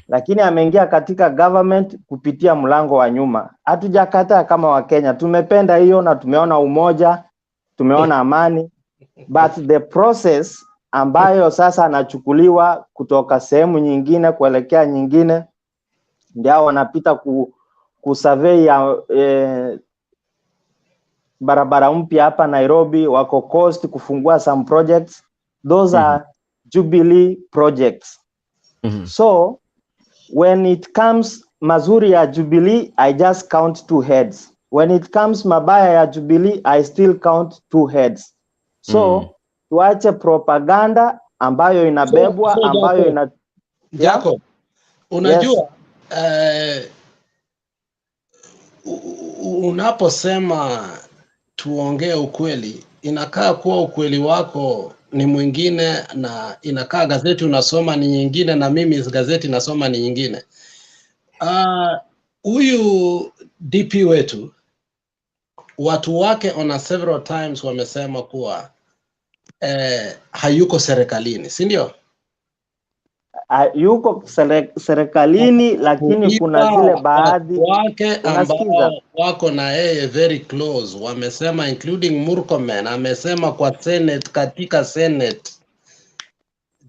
lakini ameingia katika government kupitia mlango wa nyuma. Hatujakataa kama Wakenya, tumependa hiyo na tumeona umoja, tumeona amani, but the process ambayo sasa anachukuliwa kutoka sehemu nyingine kuelekea nyingine, ndio wanapita kusurvey ya barabara mpya hapa Nairobi, wako Coast kufungua some projects. Those are Jubilee projects. So when it comes mazuri ya Jubilee, I just count two heads. When it comes mabaya ya Jubilee, I still count two heads. So tuache propaganda ambayo inabebwa, So ambayo Jacob, ina, yeah? Jacob, unajua, unaposema tuongee ukweli, inakaa kuwa ukweli wako ni mwingine na inakaa gazeti unasoma ni nyingine na mimi gazeti nasoma ni nyingine. Huyu DP wetu, watu wake on a several times wamesema kuwa hayuko serikalini, si ndio? Yuko serikalini, lakini kuna zile Watu baadhi wake unasikiza ambao wako na yeye very close wamesema, including Murkomen amesema kwa Senate, katika Senate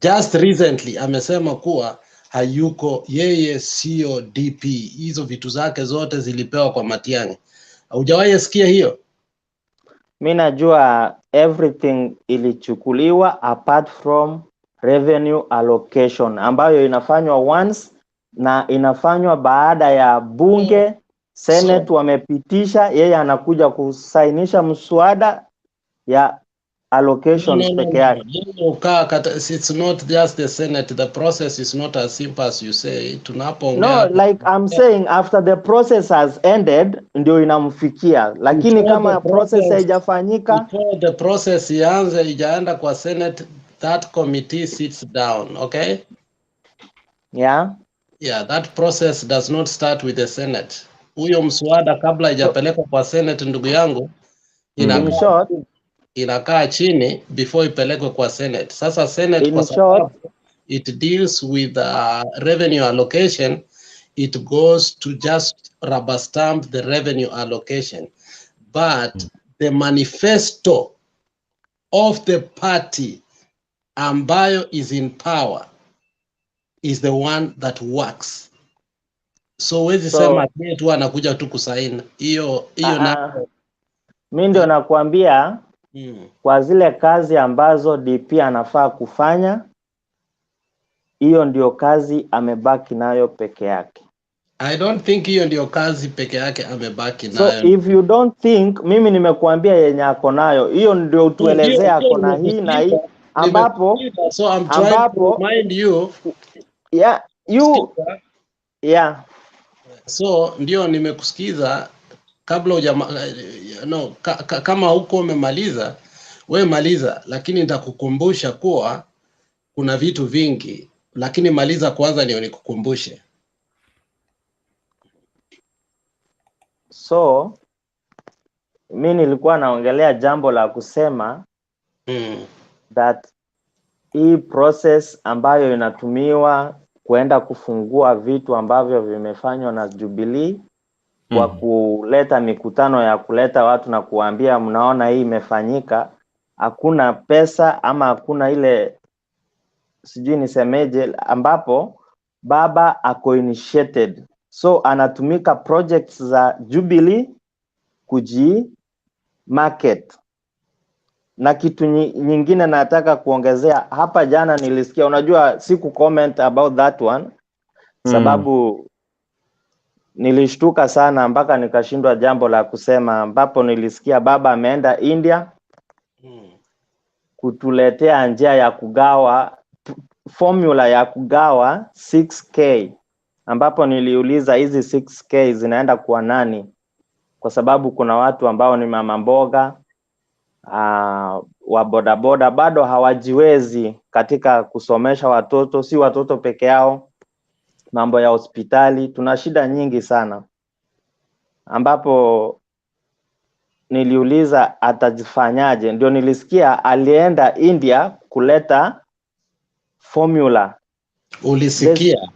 just recently amesema kuwa hayuko, yeye sio DP, hizo vitu zake zote zilipewa kwa Matiang'i. Hujawahi sikia hiyo? Mi najua everything ilichukuliwa apart from revenue allocation ambayo inafanywa once na inafanywa baada ya bunge Senate wamepitisha, yeye anakuja kusainisha mswada ya allocations No, no, peke no. yake. Yeye it's not just the Senate. The process is not as simple as you say. Tunapoongea No, like I'm saying, after the process has ended ndio inamfikia, lakini Before kama the process haijafanyika. Before the process ianze, ijaenda kwa Senate, that committee sits down, okay? Yeah. Yeah, that process does not start with the Senate. Huyo mswada kabla haijapelekwa kwa Senate, ndugu yangu, Mm. In short, inakaa chini before ipelekwe kwa Senate. Sasa Senate in kwa short, sababu it deals with revenue allocation, it goes to just rubber stamp the revenue allocation. But the manifesto of the party ambayo is in power is the one that works. So huwezi so sema yeye tu anakuja tu kusaini hiyo hiyo na mi ndio nakuambia kwa zile kazi ambazo DP anafaa kufanya, hiyo ndio kazi amebaki nayo peke yake. I don't think hiyo ndio kazi peke yake amebaki So nayo. if you don't think, mimi nimekuambia yenye ako nayo, hiyo ndio utuelezee Ndio, ako na hii na hii, nimekusikiza, ambapo nimekusikiza. So I'm trying to ambapo remind you, yeah, you sikiza. yeah. So ndio nimekusikiza kabla hujama, no, kama huko umemaliza we maliza, lakini nitakukumbusha kuwa kuna vitu vingi, lakini maliza kwanza ndio nikukumbushe. So mi nilikuwa naongelea jambo la kusema that hii process ambayo inatumiwa kuenda kufungua vitu ambavyo vimefanywa na Jubilee kwa kuleta mikutano ya kuleta watu na kuwaambia mnaona hii imefanyika, hakuna pesa ama hakuna ile sijui nisemeje, ambapo baba ako initiated, so anatumika projects za Jubilee kuji market. Na kitu nyingine nataka kuongezea hapa, jana nilisikia, unajua siku comment about that one sababu nilishtuka sana mpaka nikashindwa jambo la kusema, ambapo nilisikia baba ameenda India kutuletea njia ya kugawa formula ya kugawa 6K, ambapo niliuliza hizi 6K zinaenda kwa nani? Kwa sababu kuna watu ambao ni mama mboga, wa bodaboda bado hawajiwezi katika kusomesha watoto, si watoto peke yao, mambo ya hospitali, tuna shida nyingi sana, ambapo niliuliza atajifanyaje, ndio nilisikia alienda India kuleta formula. Ulisikia?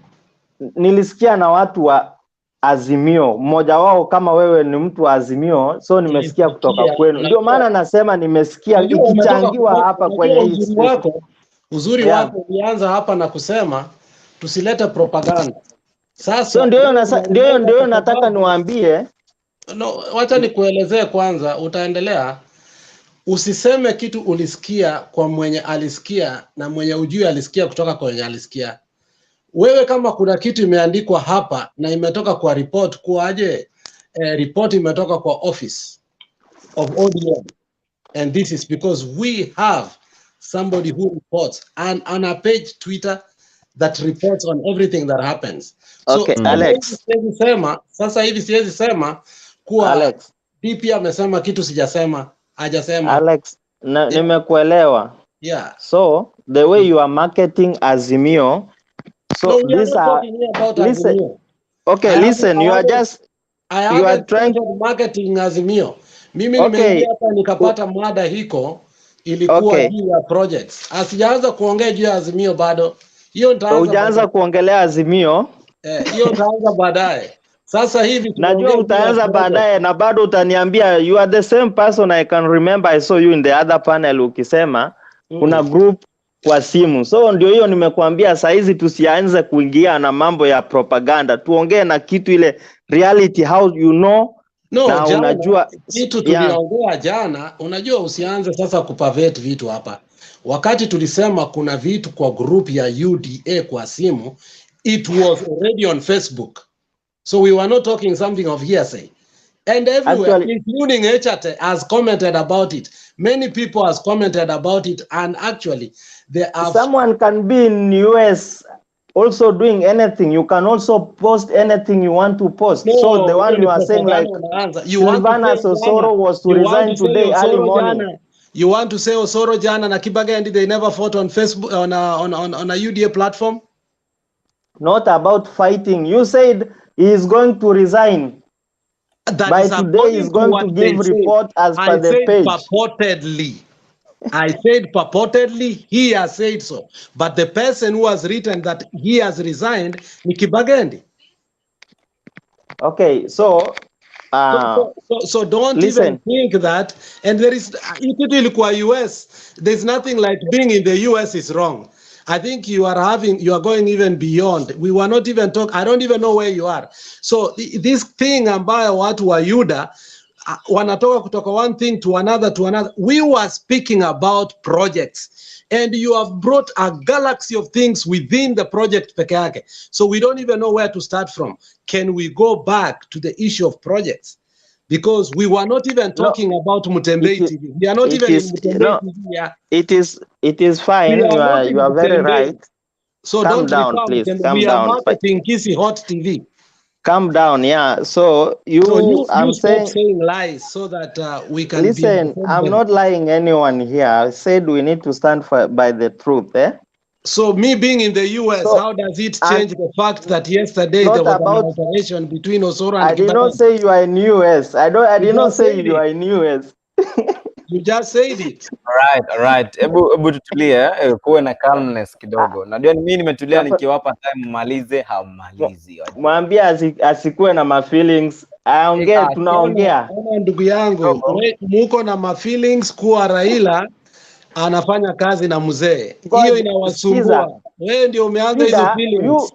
Nilisikia na watu wa Azimio, mmoja wao kama wewe ni mtu wa Azimio, so nimesikia kutoka Nilisikia. kwenu, ndio maana nasema nimesikia Unajua umetoka ikichangiwa hapa unajua kwenye hii uzuri station. wako, uzuri wako ulianza hapa na kusema tusilete propaganda. Sasa So ndio hiyo ndio hiyo nataka niwaambie. No, wacha nikuelezee kwanza, utaendelea. Usiseme kitu ulisikia kwa mwenye alisikia na mwenye ujui alisikia kutoka kwa mwenye alisikia. Wewe kama kuna kitu imeandikwa hapa na imetoka kwa report kuwaje, report imetoka kwa office of ODM, and this is because we have somebody who reports and on a page Twitter that reports on everything that happens. So, Okay, Alex. siwezi sema sasa hivi, siwezi sema kuwa Alex. DP amesema kitu sijasema, hajasema. Alex, nimekuelewa. So the way you are marketing Azimio, so No, we are these not are talking here about listen. Azimio. Okay, listen, you are just I you are haven't trying started marketing Azimio. Mimi Okay. nimeingia hapa nikapata mada hiko ilikuwa juu ya projects. Asijaanza kuongea juu ya Azimio bado. Hiyo nitaanza Hujaanza baadaye. kuongelea Azimio. Hiyo nitaanza baadaye. Sasa hivi Najua tunaongea juu ya utaanza projects. baadaye na bado utaniambia you are the same person I can remember I saw you in the other panel ukisema kuna group kwa simu. So ndio hiyo nimekuambia saizi tusianze kuingia na mambo ya propaganda. Tuongee na kitu ile reality how you know No, na jana, unajua kitu tuliongea jana, unajua usianze sasa kupavate vitu hapa. Wakati tulisema kuna vitu kwa group ya UDA kwa simu, it was already on Facebook. So we were not talking something of hearsay. And everywhere, Actually, including Echate, has commented about it. Many people has commented about it, and actually, they have. Someone can be in US also doing anything. You can also post anything you want to post. No, So the one hiyo ni you are saying like propaganda unaanza. You want to Silvana say jana, Osoro was to you want resign to say today early Osoro morning. jana. You want to say Osoro jana na Kibagendi, they never fought on Facebook on a UDA platform? Not about fighting. You said he is going to resign. That By is today, according he's to going what to they give said. report as I per the said page. purportedly. I said purportedly, he has said so. But the person who has written that he has resigned ni Kibagendi. Okay, so So don't listen. even think that. And there is, if ilikuwa US, there's nothing like being in the US is wrong. I think you are going even beyond. We were not even talk. I don't even know where you are. So this thing ambayo watu wa Yuda wanatoka kutoka one thing to another to another. We were speaking about projects, and you have brought a galaxy of things within the project peke yake. So we don't even know where to start from. Can we go back to the issue of projects? Because we were not even No, talking about Mutembei TV. We are not it even is in Mutembei no, TV. Yeah. it is fine. We are You not are in you are very Mutembei. right. So Calm don't down, refer please. Mutembei. Calm We are down. marketing Kisii Hot TV. Calm down, yeah. So you, So you I'm stop saying, saying lies so that we can be on the listen, same I'm level. not lying anyone here. I said we need to stand for by the truth, eh? So me being in the US, So how does it and change the fact that yesterday not there was an about alteration between Osoro and I did not Kibagendi? say you are in US. I You did not just say said you it. are in US. You just said it. Alright, hebu tutulie, kuwe na calmness kidogo. Najua ni mimi nimetulia nikiwapa time mmalize, hammalizi. Mwambie asikuwe na ma feelings. Aongee, tunaongea. Ona ndugu yangu, Kidogo. muko na ma feelings kuwa Raila anafanya kazi na mzee. Hiyo Ngoja, inawasumbua. sikiza. Wewe ndio umeanza hizo Shida, feelings.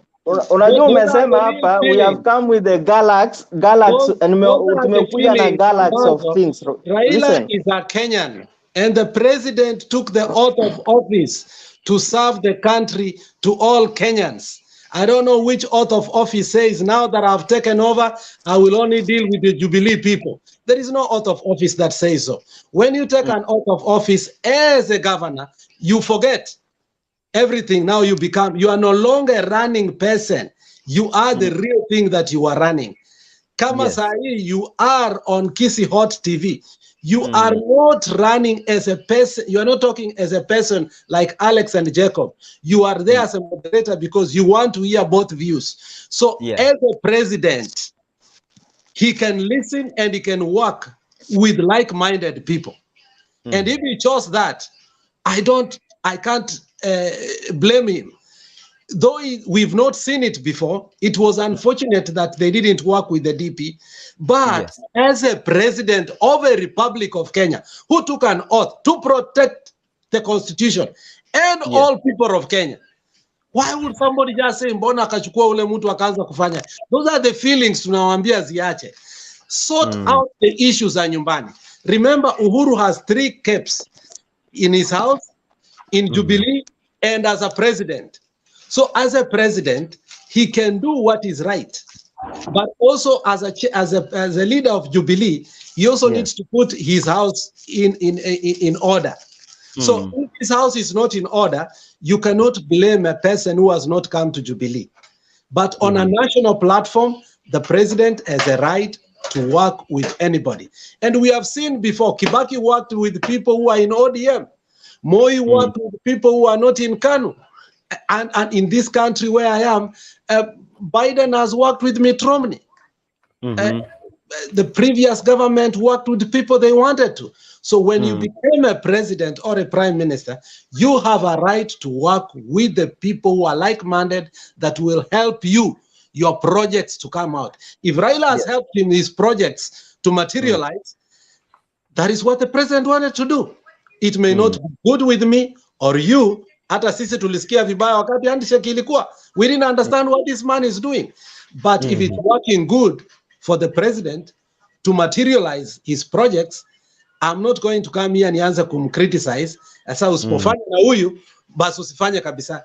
unajua Those are umesema the real hapa we have feelings. come with the galaxy, galaxy, and Those are the tumekuja na feelings galaxy of ambazo things. Raila Listen. is a Kenyan and the president took the oath of office to serve the country to all Kenyans. I don't know which oath of office says now that I've taken over, I will only deal with the Jubilee people. There is no oath of office that says so. When you take an oath of office as a governor, you forget everything. Now you are no longer a running person. You are the real thing that you are running. Kama sahi, you are on Kisii Hot TV. You are not running as a person. You are not talking as a person like Alex and Jacob. You are there as a moderator because you want to hear both views. So as a president, he can listen and he can work with like-minded people. And if he chose that, I can't blame him. Though we've not seen it before, it was unfortunate that they didn't work with the DP. But as a president of a Republic of Kenya, who took an oath to protect the constitution and all people of Kenya, why would somebody just say, mbona akachukua ule mtu akaanza kufanya? Those are the feelings tunawaambia ziache. Sort out the issues za nyumbani. Remember, Uhuru has 3 caps in his house, in Jubilee, and as a president. So as a president, he can do what is right. But also as a leader of Jubilee, he also needs to put his house in order. So if his house is not in order, you cannot blame a person who has not come to Jubilee. But on a national platform, the president has a right to work with anybody. And we have seen before, Kibaki worked with people who are in ODM. Moi worked with people who are not in KANU. And in this country where I am, Biden has worked with Mitt Romney. The previous government worked with people they wanted to. So when you became a president or a prime minister, you have a right to work with the people who are like-minded that will help you, your projects to come out. If Raila has helped him his projects to materialize, that is what the president wanted to do. It may not be good with me or you. Hata sisi tulisikia vibaya wakati handshake ilikuwa. We didn't understand what this man is doing. But if it's working good for the president to materialize his projects, I'm not going to come here nianze kumcriticize. Sasa usipofanya na huyu, basi usifanye kabisa.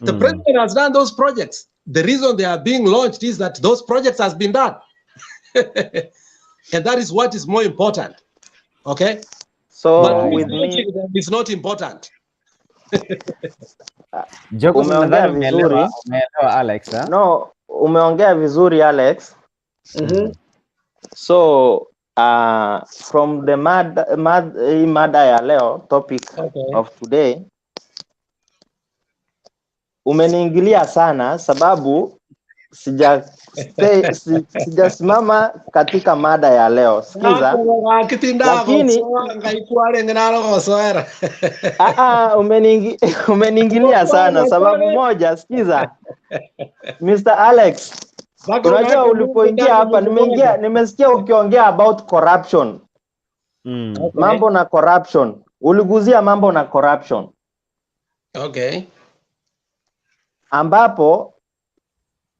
The president has done those projects. The reason they are being launched is that those projects has been done. And that is what is more important. Okay? So But with me, launching them is not important. Jacob, Umeongea nadhani vizuri. umeelewa Alex, ha? No, umeongea vizuri Alex. So from the hii mada ya leo, topic of today, Umeniingilia sana sababu sijasimama katika mada ya leo. Sikiza. Lakini umeniingilia sana sababu moja. Sikiza Mr. Alex, unajua ulipoingia hapa nimesikia ukiongea about corruption. Okay. Mambo na corruption. Uliguzia mambo na corruption. Okay. Ambapo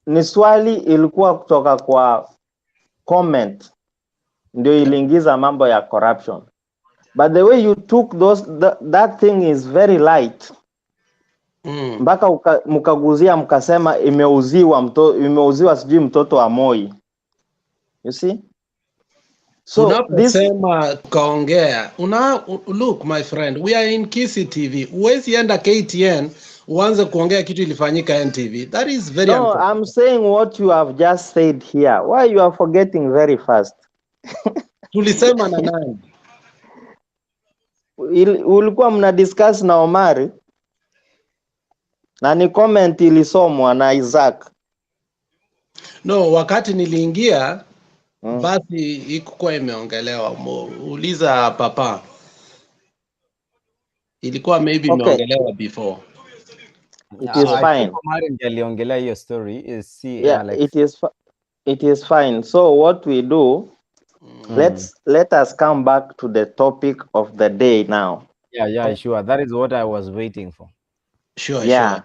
ni swali ilikuwa kutoka kwa comment ndio iliingiza mambo ya corruption. But the way you took those that thing is very light. Mpaka mkaguzia mkasema imeuziwa sijui mtoto wa Moi. You see? So unaposema tukaongea, look my friend, we are in Kisii TV. Huwezi enda KTN uanze kuongea kitu ilifanyika NTV. That is very No, I'm saying what you have just said here. Why you are forgetting very fast? Tulisema na nani? Ulikuwa mna discuss na Omari na ni comment ilisomwa na Isaac. No, wakati niliingia basi ikuwa imeongelewa. Uliza papa. Ilikuwa maybe imeongelewa before. It is fine. Omari ndiye aliongelea hiyo story, si Alex. It is fine. So what we do, let us come back to the topic of the day now. Yeah, sure. That is what I was waiting for. Sure, yeah. Sure.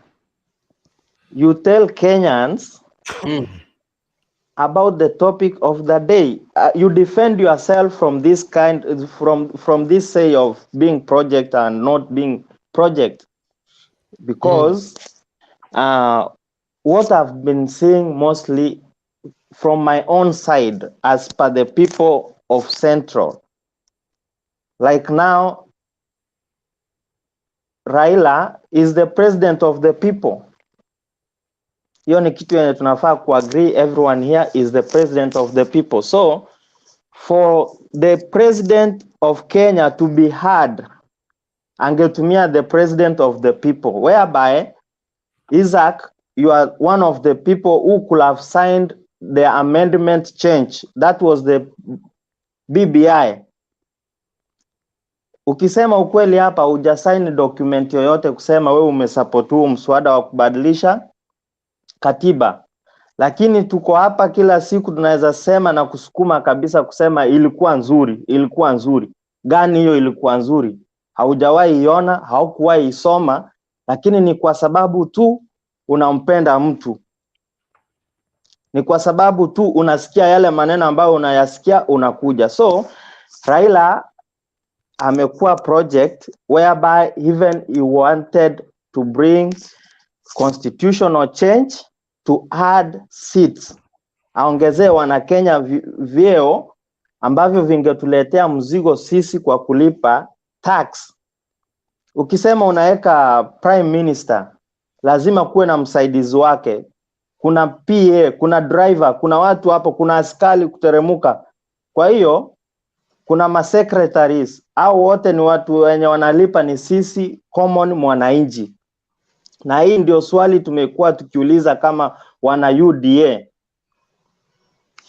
You tell Kenyans about the topic of the day. You defend yourself from this kind, from this say of being project and not being project, because what I've been seeing mostly from my own side, as per the people of Central, like now, Raila is the president of the people. Hiyo ni kitu yenye tunafaa kuagree, everyone here is the president of the people. So for the president of Kenya to be heard, angetumia the president of the people, whereby Isaac, you are one of the people who could have signed the amendment change. That was the BBI. Ukisema ukweli hapa, hujasign document yoyote kusema wewe umesupport huu mswada wa kubadilisha katiba. Lakini tuko hapa kila siku tunaweza sema na kusukuma kabisa kusema ilikuwa nzuri, ilikuwa nzuri. Gani hiyo ilikuwa nzuri? Haujawahi iona, haukuwahi isoma, lakini ni kwa sababu tu unampenda mtu. Ni kwa sababu tu unasikia yale maneno ambayo unayasikia unakuja. So Raila amekuwa project whereby even he wanted to bring constitutional change to add seats. Aongezee wana Kenya vyeo ambavyo vingetuletea mzigo sisi kwa kulipa tax. Ukisema unaweka prime minister, lazima kuwe na msaidizi wake. Kuna PA, kuna driver, kuna watu hapo, kuna askari kuteremuka. Kwa hiyo kuna masecretaries, au wote ni watu wenye wanalipa ni sisi common mwananchi. Na hii ndio swali tumekuwa tukiuliza kama wana UDA.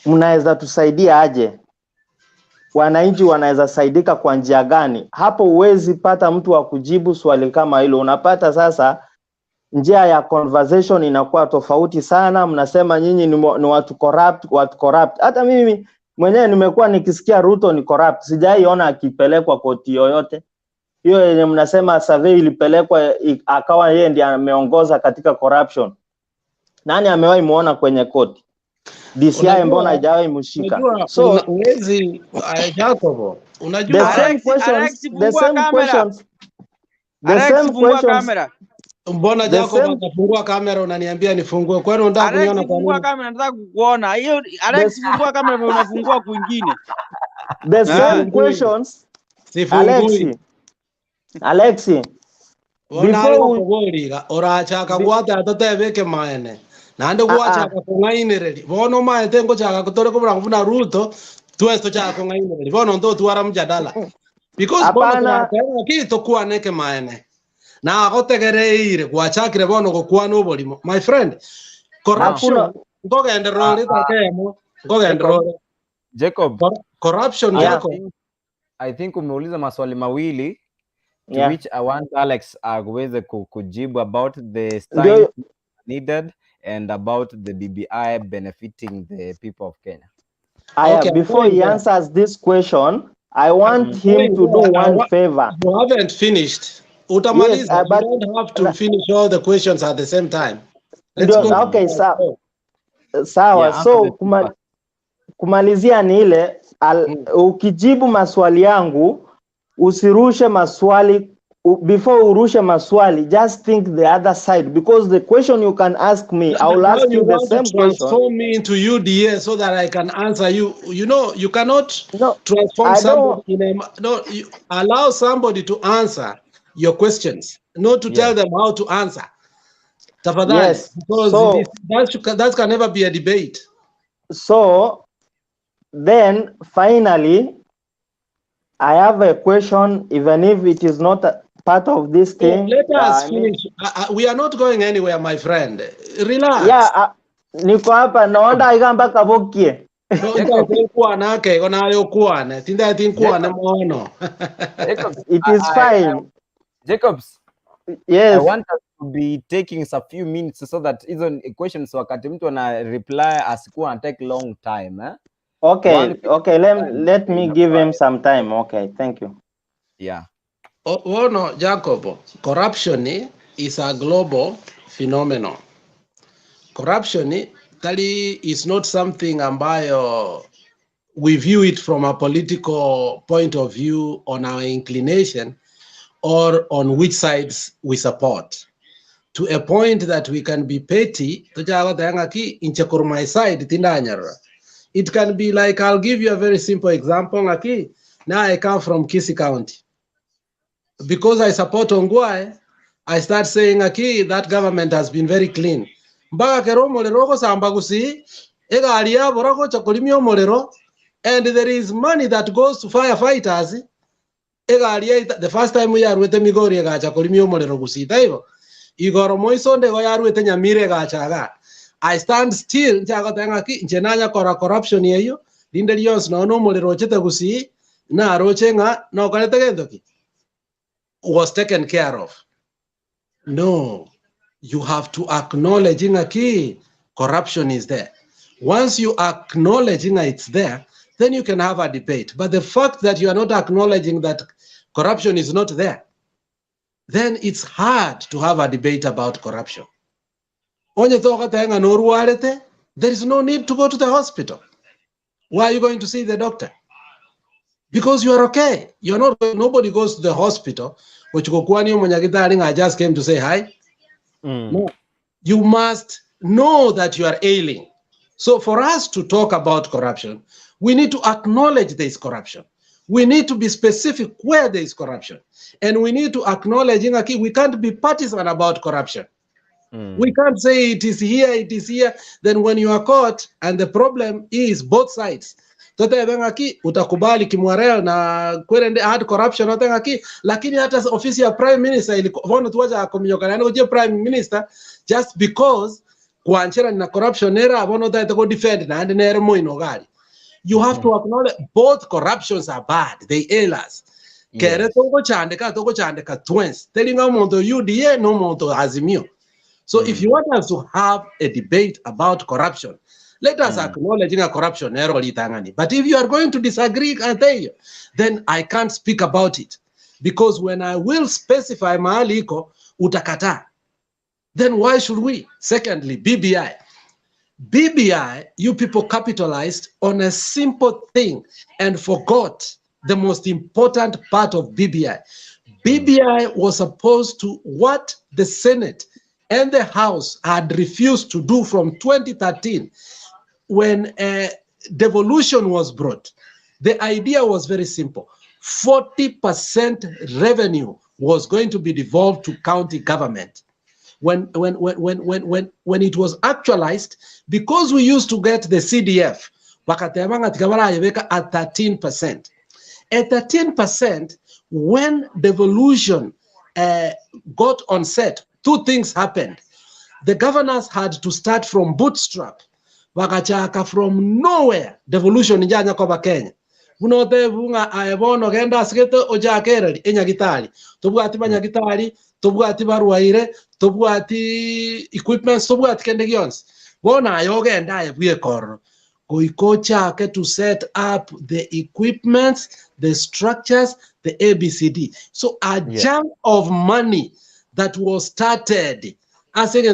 Mnaweza tusaidia aje? Wananchi wanaweza saidika kwa njia gani? Hapo huwezi pata mtu wa kujibu swali kama hilo. Unapata sasa njia ya conversation inakuwa tofauti sana. Mnasema nyinyi ni watu corrupt, watu corrupt. Hata mimi mwenyewe nimekuwa nikisikia Ruto ni corrupt. Sijaiona akipelekwa koti yoyote. Hiyo yenye mnasema survey ilipelekwa akawa yeye ndiye ameongoza katika corruption. Nani amewahi muona kwenye koti? DCI mbona haijawahi mshika? So uwezi Jacobo, unajua the same questions, the same questions, the same questions. Mbona Jacob atafungua kamera unaniambia nifungue? Kwani unataka kuniona kwa nini? Kamera nataka kukuona. Hiyo Alex fungua kamera unafungua kwingine. The same questions. Sifungui. Alexi, before orachaka gwata atatebeke maene nande gwachaka kung'ainereri bono maete ngochaka kutore kubura ngubuna Ruto twesto chaka kung'ainereri bono ndo twara mjadala because bono kitu kuaneke maene Na agotegereire gwachakire bono gokwana oborimo. My friend, corruption Hakuna ngogenderere takemo ngogenderere Jacob, corruption I yako. I think umeuliza maswali mawili to which I want Alex aweze kujibu about the Ndio. signs needed and about the BBI benefiting the people of Kenya. Aya, Okay, I'm before going he there. answers this question, I want him Going to do there. one favor. You haven't finished. Utamaliza. Yes, but You don't have to finish all the questions at the same time. Let's Ndio, go. okay, sawa. Yeah, answer So the two first. kumalizia ni ile ukijibu maswali yangu, usirushe maswali before urushe maswali, just think the other side, because the question you can ask me, I will Now ask you you the want to same question. transform me into UDA so that I can answer you. You know, you cannot No, transform I don't somebody in a, no, you allow somebody to answer your questions, not to tell them how to answer. Tafadhali, because So that can never be a debate. So then finally, I have a question, even if it is not a part of this So thing. let us I mean, finish. We are not going anywhere, my friend. Relax. Yeah, niko hapa naona iga mpaka bokie. No, ntatenkwana ke kona yokwane. Tinda tinkwane mono. Jacobs, It is fine. Jacobs, Yes. I want us to be taking some few minutes so that hizo questions, wakati mtu ana reply, asikuwa ana take long time, eh? Okay, One okay, let, time let me give him some time. Okay, thank you. Yeah. Ono Jacob, corruption is a global phenomenon. Corruption tali is not something ambayo we view it from a political point of view on our inclination or on which sides we support. To a point that we can be petty, tochago my side tindanyarora. It can be like, I'll give you a very simple example. Ngaki, now I come from Kisii County. Because I support Ongwae, I start saying, "Aki, that government has been very clean." Mpaka kero omorero ogosamba Gusii, egari yabora gocha kurimia omorero, and there is money that goes to firefighters. Egari yaita, the first time yarwete Migori egacha kurimia omorero Gusii, taibo. Igoro moiso ndego yarwete Nyamira egacha aga. I stand still, nchagote ng'aki, nche nanya kora corruption yeyo, rinde rionsi nonya omorero ochete Gusii, naroche ng'a nokorete gento ki was taken care of. No, you have to acknowledge ng'aki corruption is there. Once you acknowledge ng'a it's there, then you can have a debate. But the fact that you are not acknowledging that corruption is not there, then it's hard to have a debate about corruption. Onye togote ng'a norwarete, there is no need to go to the hospital. Why are you going to see the doctor? Because you are okay. You're not. Nobody goes to the hospital. Which gokwani omonyagitari, "I just came to say hi." No. You must know that you are ailing. So for us to talk about corruption, we need to acknowledge there is corruption. We need to be specific where there is corruption. And we need to acknowledge ng'aki we can't be partisan about corruption. We can't say it is here, it is here. Then when you are caught, and the problem is both sides. Totebe ng'aki utakubali Kimwarel na kwerende had corruption ote ng'aki, lakini hata ofisi ya prime minister ilikuwa tuwacha kominyokana gochie prime minister just because kwanchera na corruption era bono taete go defend na ande nere moino gari. You have to acknowledge both corruptions are bad, they ail us. Kere togochandeka togochandeka twins teringa omonto UDA no monto Azimio. So if you want us to have a debate about corruption, let us acknowledge nga corruption ero litangani. But if you are going to disagree ateyo, then I can't speak about it, because when I will specify mahali iko, utakataa. Then why should we? Secondly, BBI. BBI, you people capitalized on a simple thing and forgot the most important part of BBI. BBI was supposed to what the Senate and the House had refused to do from 2013 when devolution was brought. The idea was very simple. 40% revenue was going to be devolved to county government. When it was actualized, because we used to get the CDF, wakatema ng'ati kabarayebeka at 13%. At 13%, when devolution got on set, two things happened. The governors had to start from bootstrap. Bagachaka from nowhere devolution njanya koba Kenya. Bunote bunga aebono genda asigete ojakereri enyagitari. Tobwati banyagitari, tobwati barwaire, tobwati equipment, tobwati kende gionsi. Bona ayogenda ayebwie kororo. Goikochake to set up the equipments, the structures, the ABCD. So a chunk of money that was started as a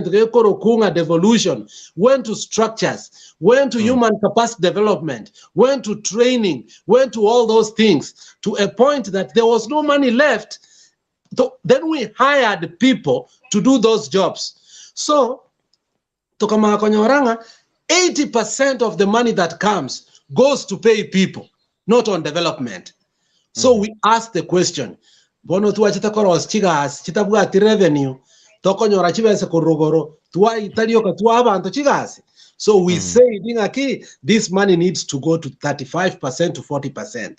devolution went to structures, went to human capacity development, went to training, went to all those things, to a point that there was no money left. So then we hired people to do those jobs. So tokamaa 80% of the money that comes goes to pay people, not on development. So we ask the question, bono twachete koros chigasi chitabwati revenue tokonyora chibese korogoro twaitarioka twa abantu chigasi. So we say ng'aki this money needs to go to 35% to 40%.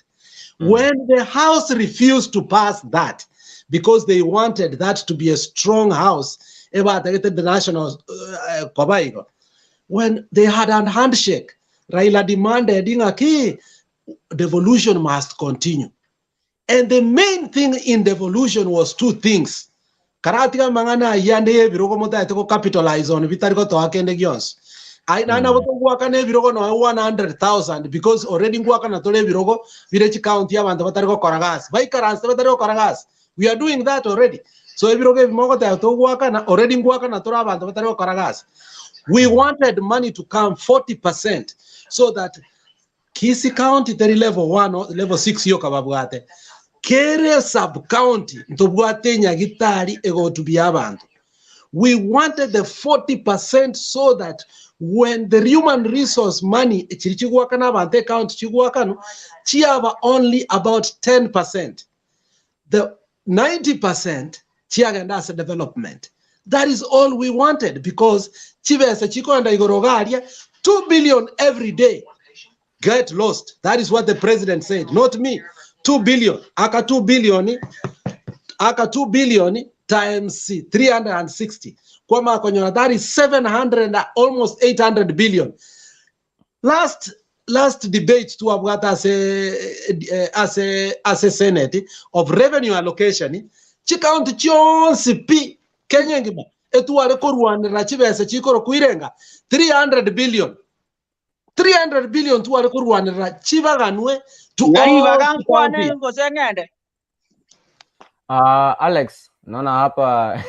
When the House refused to pass that because they wanted that to be a strong house about the national kobaigo, when they had a handshake, Raila demanded ng'aki devolution must continue. And the main thing in devolution was two things. Karatika mangana yande ebirogo motaete ko capitalize on bitari ko toa kende gionsi. Aina na boto gwaka ne ebirogo no 100,000 because already gwaka na tole ebirogo village county abantu batari ko koragasi. Baikaranse batari ko koragasi. We are doing that already. So ebirogo ebimogo ta to gwaka na already gwaka na tole abantu batari ko koragasi. We wanted money to come 40% so that Kisii County teri level 1 or level 6 yo kababwate. Kere sub county ntobwate nyagitari egotubia abantu. We wanted the 40% so that when the human resource money chirichigwaka na abantu county chigwakano chiaba only about 10%. The 90% chiagenda as a development. That is all we wanted because chibesa chikonda igorogaria 2 billion every day. Get lost. That is what the president said, not me. 2 billion. Aka 2 billion. Aka 2 billion times 360. Kwama konyora, that is 700, almost 800 billion. Last debate to have as a Senate of revenue allocation. Chikaunti chionsi pi Kenya ngima etuwale korwanira chibesa chikoro kuirenga 300 billion. 300 billion tuwale kurwanira chibaganwe to all counties. Alex, naona hapa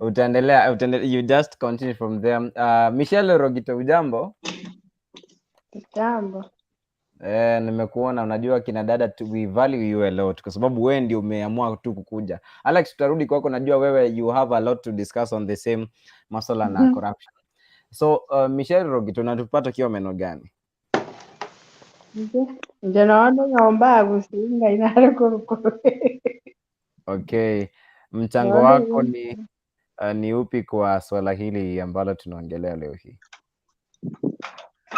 utaendelea, you just continue from there. Michelle Rogito, ujambo? Jambo. Nimekuona, unajua kina dada we value you a lot kwa sababu wewe ndio umeamua tu kukuja. Alex, tutarudi kwako, najua wewe you have a lot to discuss on the same masuala na corruption. So Michelle Rogito, unatupata ukiwa meno gani? Nje naona nyomba kusinga inare kurukuru. Okay, mchango wako ni upi kwa swala hili ambalo tunaongelea leo hii?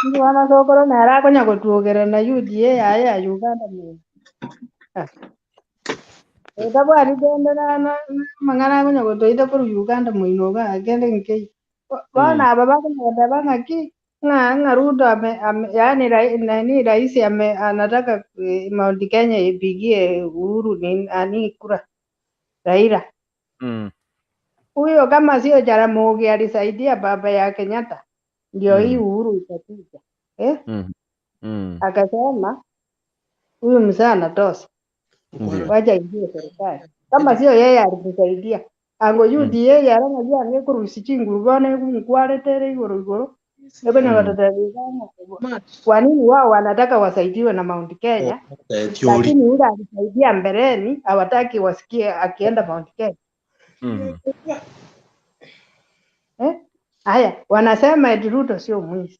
Ndi wana sokoro na arakonya kutuogera na UDA ya Uganda ni. Tabwa rigende na mangana konya kutoita kuru Uganda muinoga agende nkei. Bana aba bakonya bangaki nga Ruto yani nani rais anataka Mount Kenya ipigie Uhuru ni ani kura Raila. Huyo kama sio Jaramogi alisaidia baba ya Kenyatta ndio hii Uhuru ikakuja. Akasema huyu mzee anatosa. Wacha ingie serikali. Kama sio yeye alitusaidia. Ango UDA yaranga angekurusi chinguru bana kumkwaletere igoro igoro. Kwa nini wao wanataka wasaidiwe na Mount Kenya? Lakini yule alisaidia mbeleni hawataki wasikie akienda Mount Kenya. Haya, wanasema eti Ruto sio mwizi.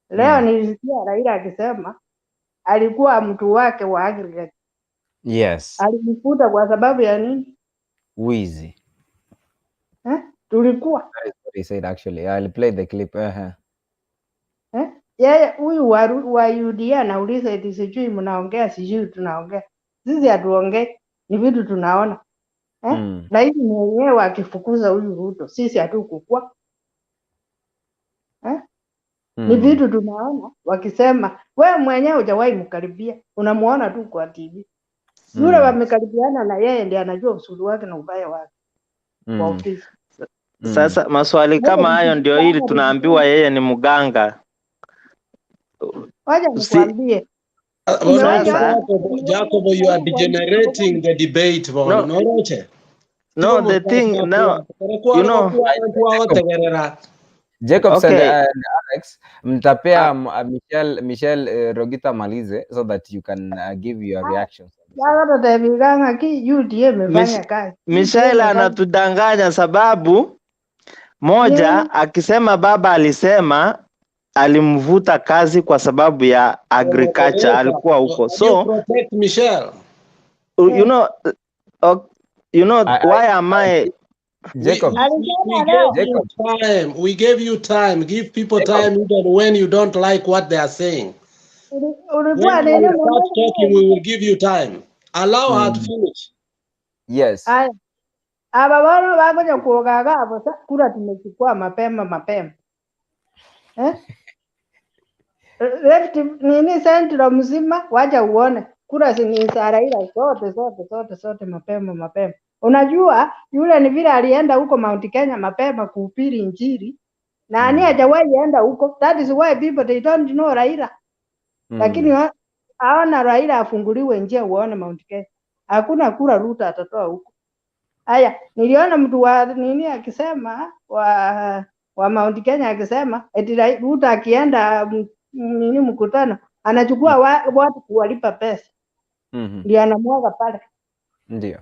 Leo nilisikia Raila akisema alikuwa mtu wake wa agriculture. Yes. Alimfuta kwa sababu ya nini? Wizi. Tulikuwa. That is what he said actually. I'll play the clip. Yeye huyu wa UDA anauliza eti sijui mnaongea, sijui tunaongea. Sisi hatuongei, ni vitu tunaona. Eh? Rais mwenyewe akifukuza huyu Ruto, sisi hatukukua. Eh? Ni vitu tunaona wakisema, we mwenyewe hujawahi mkaribia, unamuona tu kwa TV. Yule wamekaribiana na yeye ndiye anajua uzuri wake na ubaya wake kwa ofisi. Sasa maswali kama hayo ndio ili tunaambiwa yeye ni mganga. Wacha nikwambie. Sasa Jacob, you are degenerating the debate. No. No, the thing now, you know, Jacob Okay. and Alex, mtapea Michelle Rogita malize so that you can give your reactions. Sasa tutavikanga ki UDA imefanya kazi. Michelle anatudanganya sababu moja, akisema baba alisema alimvuta kazi kwa sababu ya agriculture, alikuwa huko. So protect Michelle. You know, you know why am I Jacob, We gave you time. We gave you time. Give people time even when you don't like what they are saying. Ulikuwa When nini you start talking, we will give you time. Allow her to finish. Yes. Aya. Aba bana bagonya kuogaga abo kura tumechukua mapema mapema. Eh? Left nini central mzima waja uone kura ni za Raila zote zote zote zote mapema mapema. Unajua yule ni vile alienda huko Mount Kenya mapema kuhubiri Injili na ani hajawahi enda huko. That is why people they don't know Raila. Lakini haona Raila afunguliwe njia uone Mount Kenya. Hakuna kura Ruto atatoa huko. Haya, niliona mtu wa nini akisema wa Mount Kenya akisema eti Ruto akienda nini mkutano anachukua watu kuwalipa pesa. Ndio anamwaga pale. Ndio.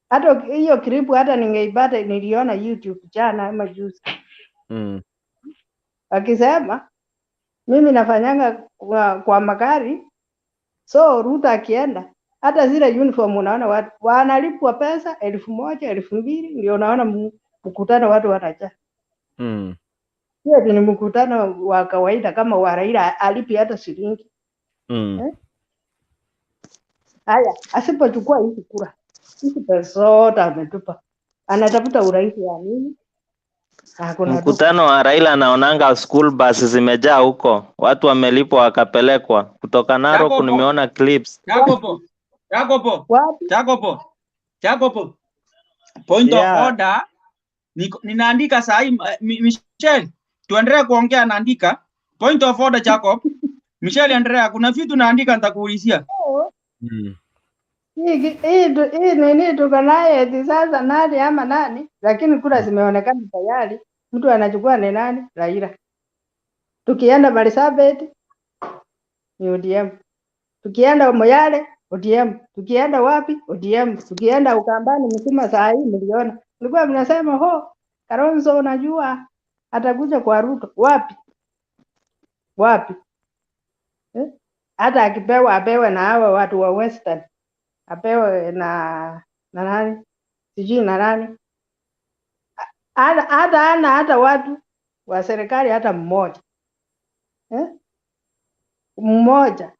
Hata hiyo clip hata ningeipata, niliona YouTube jana ama juzi. Akisema mimi nafanyanga kwa magari, so Ruto akienda hata zile uniform unaona watu wanalipwa pesa 1000, 2000 ndio unaona mkutano watu wanajaa. Hiyo ni mkutano wa kawaida kama wa Raila alipi hata shilingi. Eh? Haya, asipochukua hizi kura, hizi pesa zote ametupa. Anatafuta urais wa nini? Hakuna Mkutano wa Raila anaonanga school bus zimejaa huko, watu wamelipwa wakapelekwa kutoka Narok. Nimeona clips. Jacobo, point of order. Ninaandika saa hii. Michelle, tuendelee kuongea, naandika point of order. Jacob, Michelle, endelea, kuna vitu naandika nitakuulizia. Hii nini tuko naye eti sasa nani ama nani, lakini kura zimeonekana tayari. Mtu anachukua ni nani? Raila. Tukienda Marsabit ni ODM, tukienda Moyale ODM, tukienda wapi ODM, tukienda Ukambani mzima saa hii mliona, mlikuwa mnasema ho Kalonzo unajua atakuja kwa Ruto. Wapi wapi? Eh? Hata akipewa apewe na hawa watu wa Western, apewe na nani sijui na nani, hata ana hata watu wa serikali hata mmoja. Eh? Mmoja.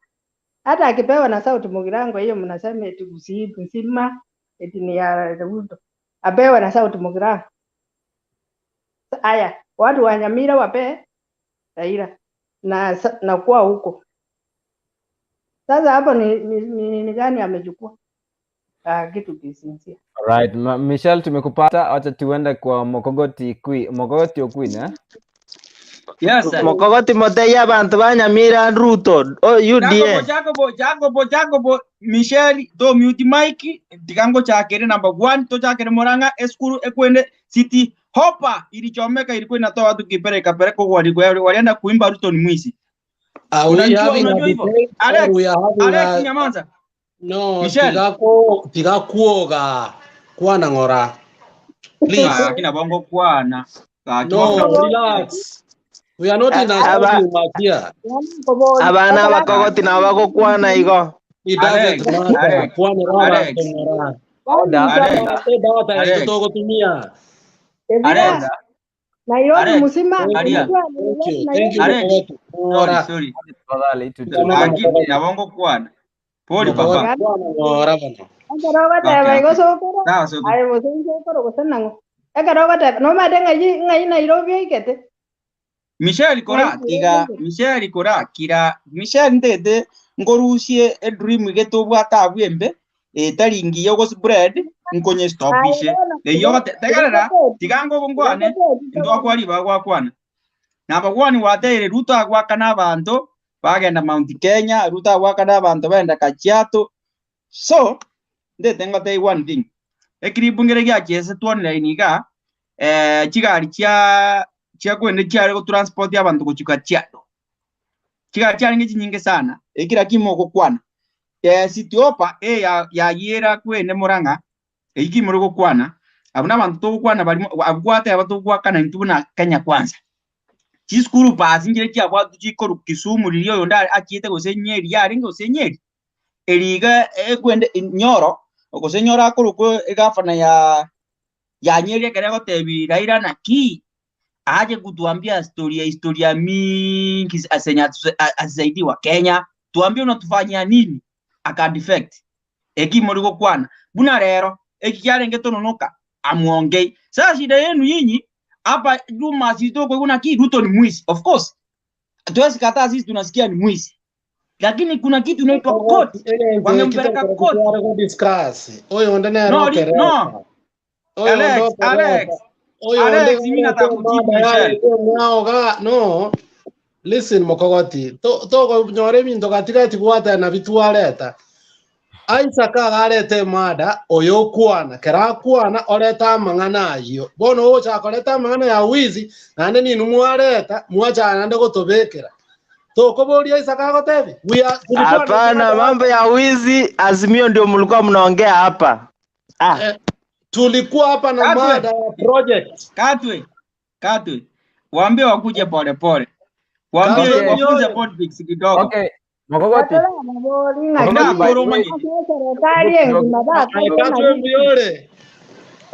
Hata akipewa na Sauti Mugirango hiyo mnasema eti mzima eti ni ya Ruto, apewe na Sauti Mugirango. Aya, watu wa Nyamira wape Raila na kuwa huko. Sasa hapo ni gani amechukua kitu kisinzia? Right, Michelle tumekupata, acha tuende kwa Mokogoti Queen, Mokogoti Queen, eh? Yes, sir. Mokogoti moteya bantu ba Nyamira Ruto UDA. Jacobo, Michelle, to mute mic, tikango chakere number 1, to chakere Murang'a eskuru ekwende City Hopper ilichomeka, ilikuwa inatoa watu kipeleka peleka huko, walienda kuimba Ruto ni mwizi. Are we having a debate Alex, or we are having Alex a nyamaza. No, Michelle. Tigakuoga kwana ngora. Please. Akina bongo kwana. No, relax. We are not in a shouting match here. Abana bakogoti na bagokwana igo. It doesn't matter. Kwana rara ngora. Alex. Alex. Alex. Nairobi mzima. Thank you. Alex. Sorry. Sorry. Akina bongo kwana. Pori Mokogoti papa. kwana ng'ora bono. Ekero ogoteba Okay, igo okay. sokoro, Sawa sokoro. aye gose sokoro gose nang'o. Ekero ogoteba nomanyete ng'ai ng'ai Nairobi oigete. Michelle kora Ng'ai Nairobi tiga oigete. Michelle kora kira Michelle ntete ngorusie edream getobwate abwo embe etari ngiya ogospread nkonye Aye stopishe bono eyo igo tegerera igo tiga ngobongwane toteti ntwakwari bagwakwana nabagwani wateire Ruto agwakana abanto bagenda Mount Kenya Ruto agwakana abanto baenda Kajiado so ndete ngotei one thing ekiribu ngere giachiese tuonire iga chigari chia kwende chiare gotransport abanto gochia Kajiado chigari chiarenge chinyinge sana ekira kimo gokwana City Hoppa ya yera kwende Murang'a ekimoro gokwana abo nabantu togokwana bari abwate abatogwakana intu na Kenya kwanza chisukuru basi ngire chiabwatu chikoru Kisumu ririo oyo ndare achiete gose Nyeri yarenge gose Nyeri eriga ekwende Nyoro gose Nyoro akorokwa egafana ya Nyeri ekere gotebi Raila naki aje kutuambia historia mingi asenya asaidi wa Kenya tuambie unatufanyia nini akadefect ekimori gokwana buna rero ekiarenge tononoka amuongei. Sasa shida yenu nyinyi hapa Juma sitoko kuna ki Ruto ni mwizi, of course tuwezi kataa, sisi tunasikia ni mwizi, lakini kuna kitu inaitwa court, wangempeleka court. Discuss oyo onde nere No, okereta no. oyo onde Alex, Alex, okereta oyo onde Alex, mimi nataka kujibu Michelle. mwaoga no listen mokogoti tokonyora ebinto katikati gwatana bitwareta Isaac agarete mada oyo kwana kera kwana oreta amang'ana ayio bono ocha koreta amang'ana ya wizi naende ninu mwareta mwachana naende gotobekera tokoboria Isaac agotebi we are tulikuwa na Hapana, mada mambo ya wizi Azimio ndio mlikuwa mnaongea hapa. Tulikuwa hapa na Katwe. mada ya project. Katwe, Katwe, waambie wakuje pole pole, waambie Katwe wafunze mbiore. politics kidogo. Okay, Mokogoti. Bori Mokogoti ng'aki by the Ndakoro way, manyete ase serikali hebu kidogo. engima Aye, bakorire na Katwe Ruto mbiore.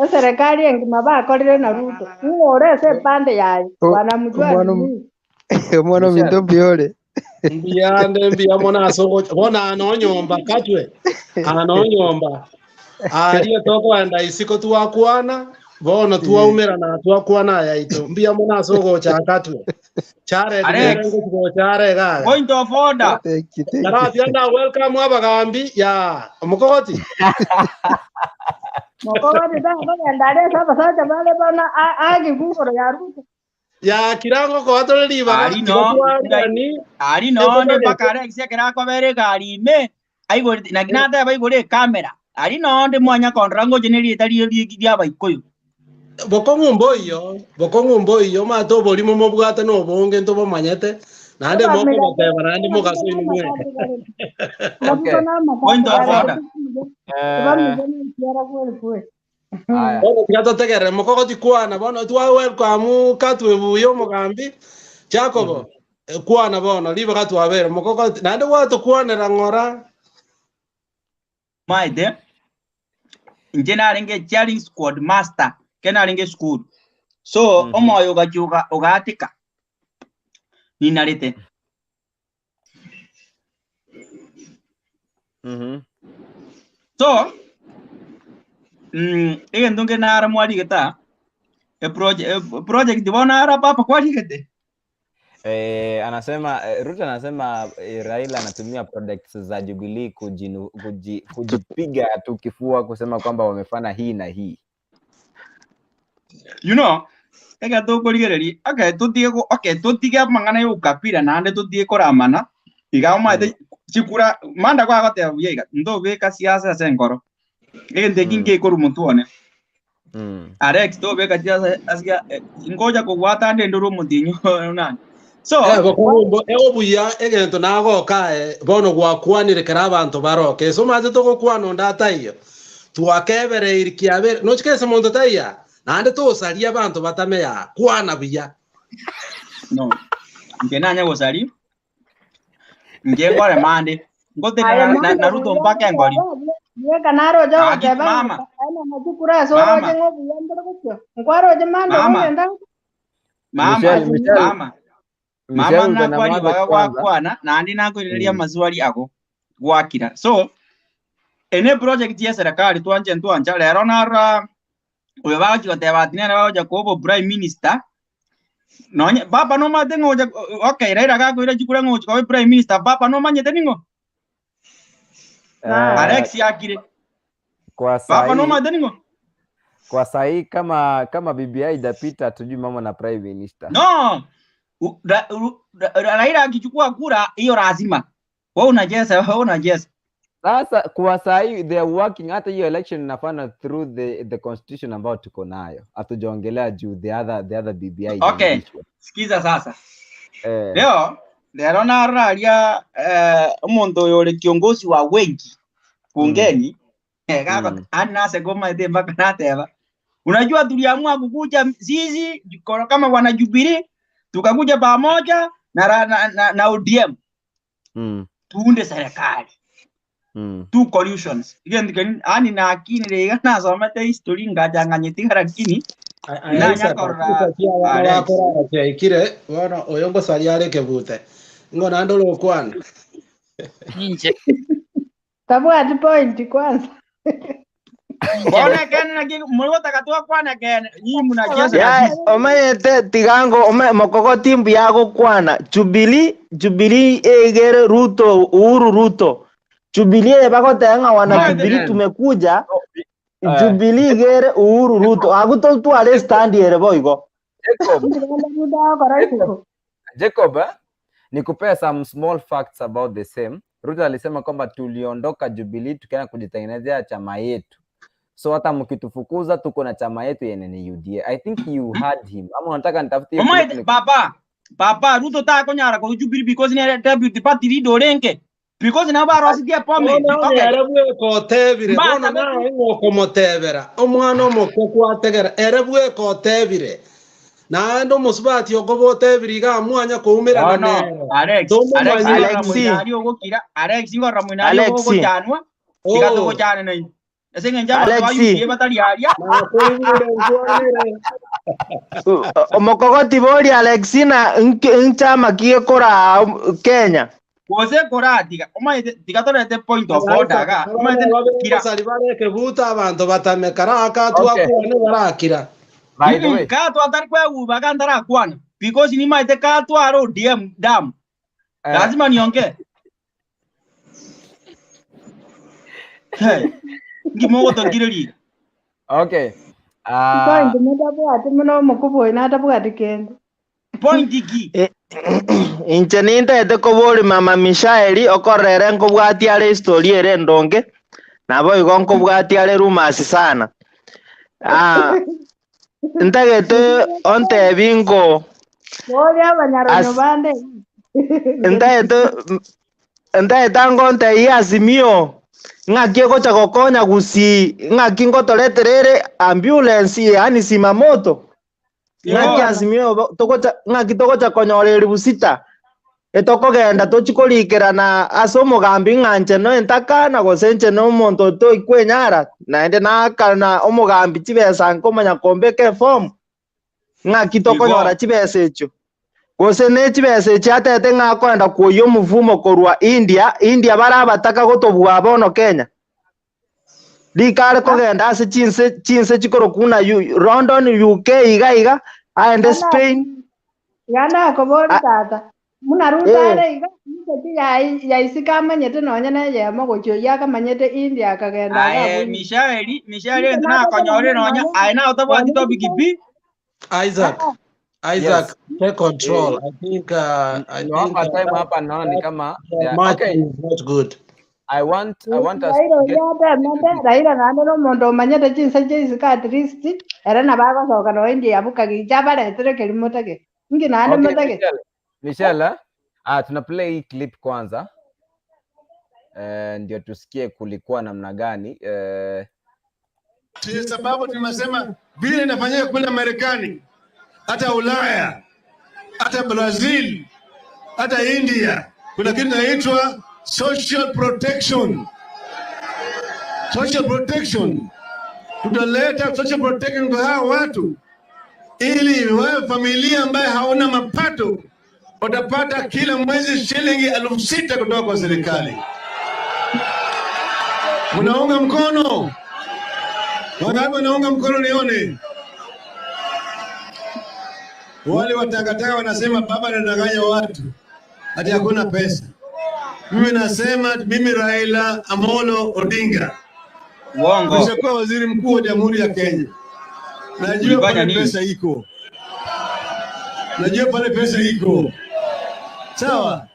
eserikali engima bakorire na Ruto ng'ore ase epande yaye wanamjua Omwana ni mwizi. omwana Michelle. ominto mbiore. Mbiyande mbiya mona asongo bona anonyomba Katwe anonyomba arie tokwenda isiko twakwana bono twaumirana twakwana yaito mbiya mona asogocha Katwe chare Alex, ndirengo chare gaga point of order. Thank you, thank you. Naratianda welcome abagambi ya omokogoti Mokogoti takogenda aria ase abasacha bare bono agigugoro ya Ruto ya kirango koatore ribaga Ari tiga no, twarani ari no nde mpaka etokanete Alex ekera akobera egari ime aigore na nateba igore ekamera ari no nde mwanya kondora ngoche nerieta ria abaikuyu. Bokong'umbo iyo mate oborimo mobwate na obonge ntobomanyete naende Abamiga mokoboteba naende mogaso amatuko inu mweka. Okay. amatuko na Point amatatu of bare order. tibamige nekiara kweli kweli. Haya. Bono tiga totegerere mokogoti kwana bono twa welcome Katwe buya omogambi Jacobo kwana bono ribaga twabere mokogoti naende gwatokwanera ng'ora Maite nje narenge cheering squad master ke narenge school so omoyo ugachuka ugatika ninarite. So egento nge nara mwarigeta e project bona ara papa kwarigete. Anasema Ruto anasema Raila anatumia products za Jubilee kujipiga tu kifua kusema kwamba wamefanya hii na hii. You know, eka tukurigereria okay tutige okay tutige mang'ana ya ukabila naende tutige koramana iga omanyete chikura manda gwagoteba buya iga ntobeka siasa ase enkoro egento eki nkekorwa omotwe one. Alex tobeka siasa ase ngoja kogwata ande ndore omotinyo nani so bokong'umbo obuya egento nagokae bono gwakwanire kera abanto baroke so mache togokwana onde ataiyo twakebereiri kiabere nochikese monto taiya naende tosaria abanto batameya kwana buya. No nche nanya gosari nche ngore mande ngotena Aye na mande Ruto mpaka engori yeka naroche Aki ogoteba mama aina machikura ase oroche mama ng'a obuya mbore gochio nkwaroche mande mama ogogenda mama Michelle, Michelle, mama Michelle mama ndo na nakwari mada baga kwanza. gwakwana nandi nakwirireria maswali ago Gwakira. So ene project ya serikali twanje ntwanja rero nara uyo bagochi goteba ati nere bagocha koba prime minister nonye baba no mate ngoja. Okay, Raila gakoira chikura ngocha koba prime minister, baba no manyete ningo. Alex yakire. Kwa baba no sahi mate ningo. Kwa sahi kama BBI haijapita, hatujui mambo na prime minister. No, Raila akichukua kura hiyo lazima wewe unacheza, wewe unacheza. Sasa kwa sahi they are working, hata hiyo election inafanya through the constitution ambayo tuko nayo. Hatujaongelea juu the other BBI Okay, ijaingishwa. Sikiza sasa. Eh. Leo lero nararia omonto oyo ore kiongozi wa wengi bungeni kako anase goma ete mpaka nateba, unajua tuliamua kukuja sisi kama wana Jubilee, tukakuja pamoja na ODM tuunde serikali, two coalitions. Ani na akini rega nasomete history ngachanganyitiga, lakini inanyakorora Alex. Wakorara ciaikire bono uyu ngucaria arĩ kĩbute ngo na ndũrĩ ũkwana. Ninje. Tabwati point kwanza. Bona kene na mulivotaka twakwana kene nyinyi mnacheza na Ya sisi. omanyete tigango ome mokogoti mbuya gokwana Jubilee, Jubilee egere Ruto, Uhuru, Ruto, Jubilee bagoteba ng'a wana Mwaete Jubilee tumekuja. Oh, Jubilee igere Uhuru, Ruto agutotware stand ere boigo. Jacob. Ruto. Jacob, eh? Nikupea some small facts about the same. Ruto alisema kwamba tuliondoka Jubilee tukaenda kujitengenezea chama yetu. So hata mkitufukuza, tuko na chama yetu yenye ni UDA. I think you heard him. Ama unataka nitafute hiyo clip? Omaete baba baba Ruto takonyara ko Jubilee because ni deputy party leader orenge because nabo barositie pome. Bono Okay. ere bweka otebire bono Mbasa nawe ng'okomotebera omwana omoke gwategera ere bweka otebire naende omusubati okoba otebire iga mwanya koumerana No, no, nere. Alex, Alex, Tomomanyi. ngorora Alexi. mwinari ogokira, Alex, ngorora mwinari Alexi. ogochanwa, tiga Oh, tugochane nainyu. Ase ng'encho abanto ba Alexi. UDA batari aria. Nakoigure nkwanire. Omokogoti bori Alexina nchama kiekora Kenya. Gose koratiga, omaete tiga torete point of order ga. Omaete kira. Abasari bareke buta abantu batamekara Okay. akatwakwane barakira. By the way, Ka twatari kweguba ka ntarakwana because nimaete ka twara ODM dam. Lazima niongee. Hey, ngimogotongire. Okay. Point mutabwati muno mukuboi natabwati kende. Point iki. Inche nintete kobori mama Michaeli okorere nkobwati are history ere ndonge nabo igo nkobwati are rumors sana. Ah, ntagete ontebi ngo Bori abanyaronyo bande. Ntagete ango ontebi Azimio ng'aki egocha gokonya Gusii, ng'aki ngotoreterere ambulance, yani zimamoto, ng'aki Azimio togocha, ng'aki togocha konyora 6,000 etokogenda tochikorikerana ase omogambi ng'a nche no entakana gose nche no omonto toikwenyara naende naakana omogambi chibesa nkomanya kombeka efomu, ng'aki tokonyora chibesa echio gose ne chibesa echi atete ng'akoenda kuoyia omofumo korwa India. India bara abataka gotobua bono Kenya rikare kogenda ase chinse chinse chikorokuna London, UK, iga iga aende Spain. Gana kobori tata. Muna Ruto are iga ncheti ya yaisika amanyete nonya na yemo gochio yakamanyete India akagenda Aye, agabu. Michaeli, Michaeli ntakonyore nonya. Aye, na utabwati topic B. Isaac, Isaac, Yes. take control. I think Nawapa time hapa, naona ni kama the yeah, match okay. is not good. I want us Raila to get oria Raila naende no omonto omanyete chinse chiaisika at least ere nabo agosoka no India abukagicha abaretere keri motage inki naende Okay, motage. Michelle. Michelle, eh? Ah, tuna play hii clip kwanza. Ndio tusikie kulikuwa namna gani. Ndio sababu tunasema vile inafanyika kule Marekani, hata Ulaya, hata Brazil, hata India, kuna kitu inaitwa social protection. Social protection, tutaleta social protection kwa hawa watu ili wawe familia ambaye hauna mapato watapata kila mwezi shilingi 6,000 kutoka kwa serikali. Mnaunga mkono? Wangapi wanaunga mkono nione? Wale watakataka wanasema baba anadanganya watu ati hakuna pesa. Mimi nasema mimi Raila Amolo Odinga Uongo. nishakuwa waziri mkuu wa Jamhuri ya Kenya. Najua Ulifanya pale nini? Pesa iko, najua pale pesa iko sawa.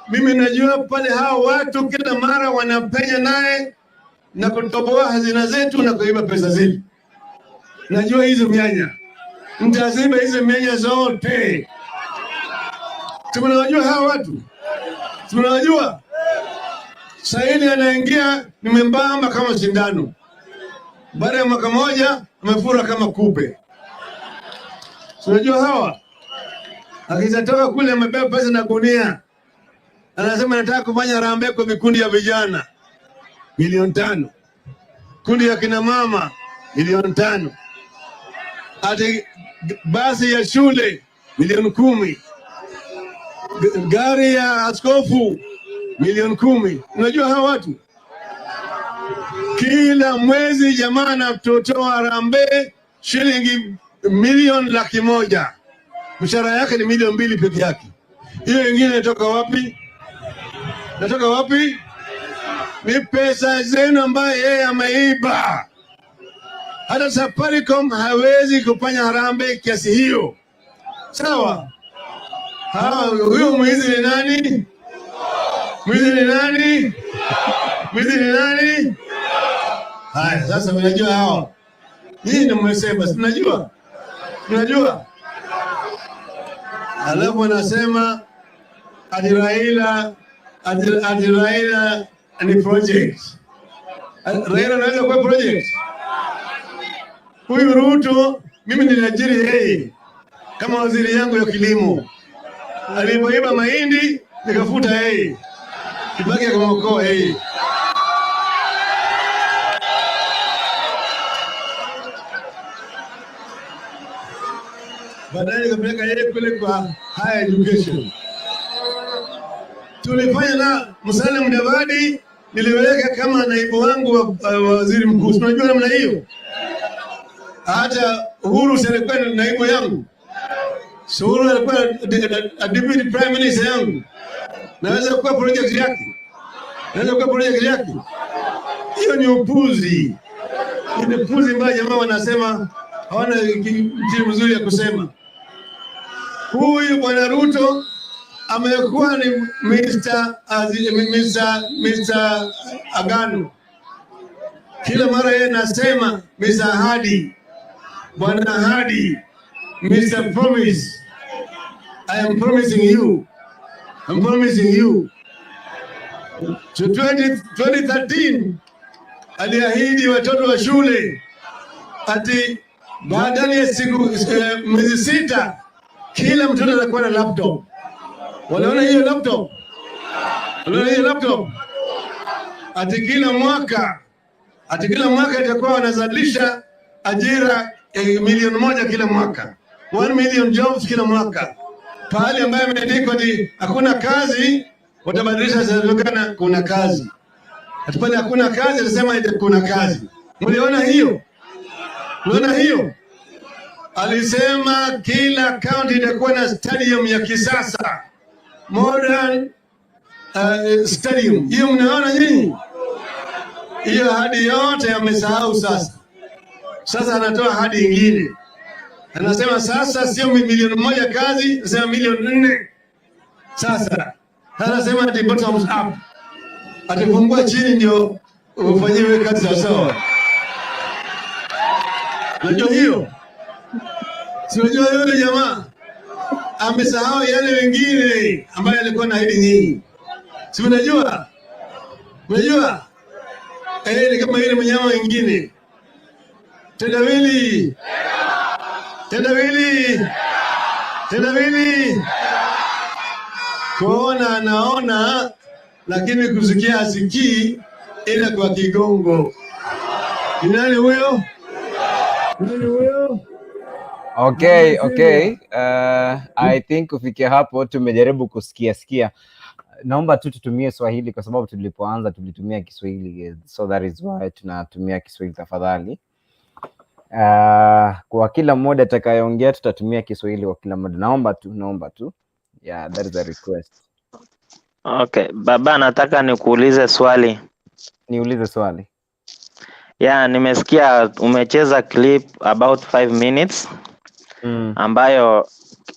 Mimi najua pale hao watu kila mara wanapenya naye na kutoboa hazina zetu na kuiba pesa zetu. Najua hizo mianya, mtaziba hizo mianya zote. Tunawajua hawa watu, tunawajua. Saini anaingia ni membamba kama sindano, baada ya mwaka moja amefura kama kupe. Tunajua hawa, akishatoka kule amebeba pesa na gunia, anasema nataka kufanya harambee kwa vikundi ya vijana 5 milioni, kundi ya kina mama 5 milioni, ati basi ya shule 10 milioni, gari ya askofu 10 milioni. Unajua hawa watu kila mwezi jamaa anatotoa harambee shilingi 100,000,000. Mshahara yake ni 2 milioni peke yake. Hiyo ingine inatoka wapi? Natoka wapi? Ni pesa zenu ambayo yeye ameiba. Hata Safaricom hawezi kufanya harambee kiasi hiyo. Sawa? Huyo mwizi ni nani? Mwizi ni nani? Mwizi ni nani? Haya, sasa mnajua hao. Nyinyi ndio mmesema, si mnajua? Mnajua? Alafu anasema ati Raila ni project. Raila anaweza kuwa project? Huyu Ruto mimi niliajiri yeye kama waziri yangu ya kilimo. Alipoiba mahindi nikafuta yeye. Kibaki akamwokoa yeye. Baadaye nikapeleka yeye kule kwa higher education. Tulifanya na Musalia Mudavadi, niliweka kama naibu wangu wa waziri mkuu. Unajua namna hiyo. Hata Uhuru si alikuwa naibu yangu. So Uhuru alikuwa deputy prime minister yangu. Naweza kuwa project yake. Naweza kuwa project yake. Hiyo ni upuzi. Ni upuzi mbaya, jamaa wanasema hawana kitu mzuri ya kusema. Huyu Bwana Ruto amekuwa ni Mr. Agano. Kila mara yeye anasema Mr. Ahadi, Bwana Ahadi, Mr. Promise. I am promising you. I'm promising you. So 2013 aliahidi watoto wa shule ati baada ya siku miezi 6 kila mtoto atakuwa na laptop. Waliona hiyo laptop? Waliona hiyo laptop? Ati kila mwaka itakuwa wanazalisha ajira 1 milioni kila mwaka. 1 million jobs kila mwaka. Pahali ambayo imeandikwa ni hakuna kazi, watabadilisha serikali kuna kazi. Ati pale hakuna kazi, atasema eti kuna kazi. Mliona hiyo? Mliona hiyo? Alisema kila county itakuwa na stadium ya kisasa, modern stadium. Hiyo mnaona nyinyi? Hiyo ahadi yote amesahau sasa. Sasa anatoa ahadi nyingine. Anasema sasa sio 1 milioni kazi, anasema 4 milioni. Sasa anasema ati bottom up. Atifungua chini ndio ufanyiwe kazi sawa sawa. Unajua hiyo? Si unajua yule jamaa amesahau yale wengine ambayo alikuwa na ahidi nyinyi. Si unajua? Unajua? Ni kama yule mnyama wengine. Tendawili. Tendawili. Tendawili. Kuona anaona lakini kusikia hasikii ila kwa kigongo. Ni nani huyo? Nani huyo? Okay. I think kufikia hapo tumejaribu kusikia sikia. Naomba tu tutumie Swahili kwa sababu tulipoanza tulitumia Kiswahili, so that is why tunatumia Kiswahili tafadhali. Kwa kila mmoja atakayeongea tutatumia Kiswahili kwa kila mmoja. Naomba tu, naomba tu. Yeah, that is a request. Okay, baba, nataka nikuulize swali. Niulize swali. Yeah, nimesikia umecheza clip about 5 minutes ambayo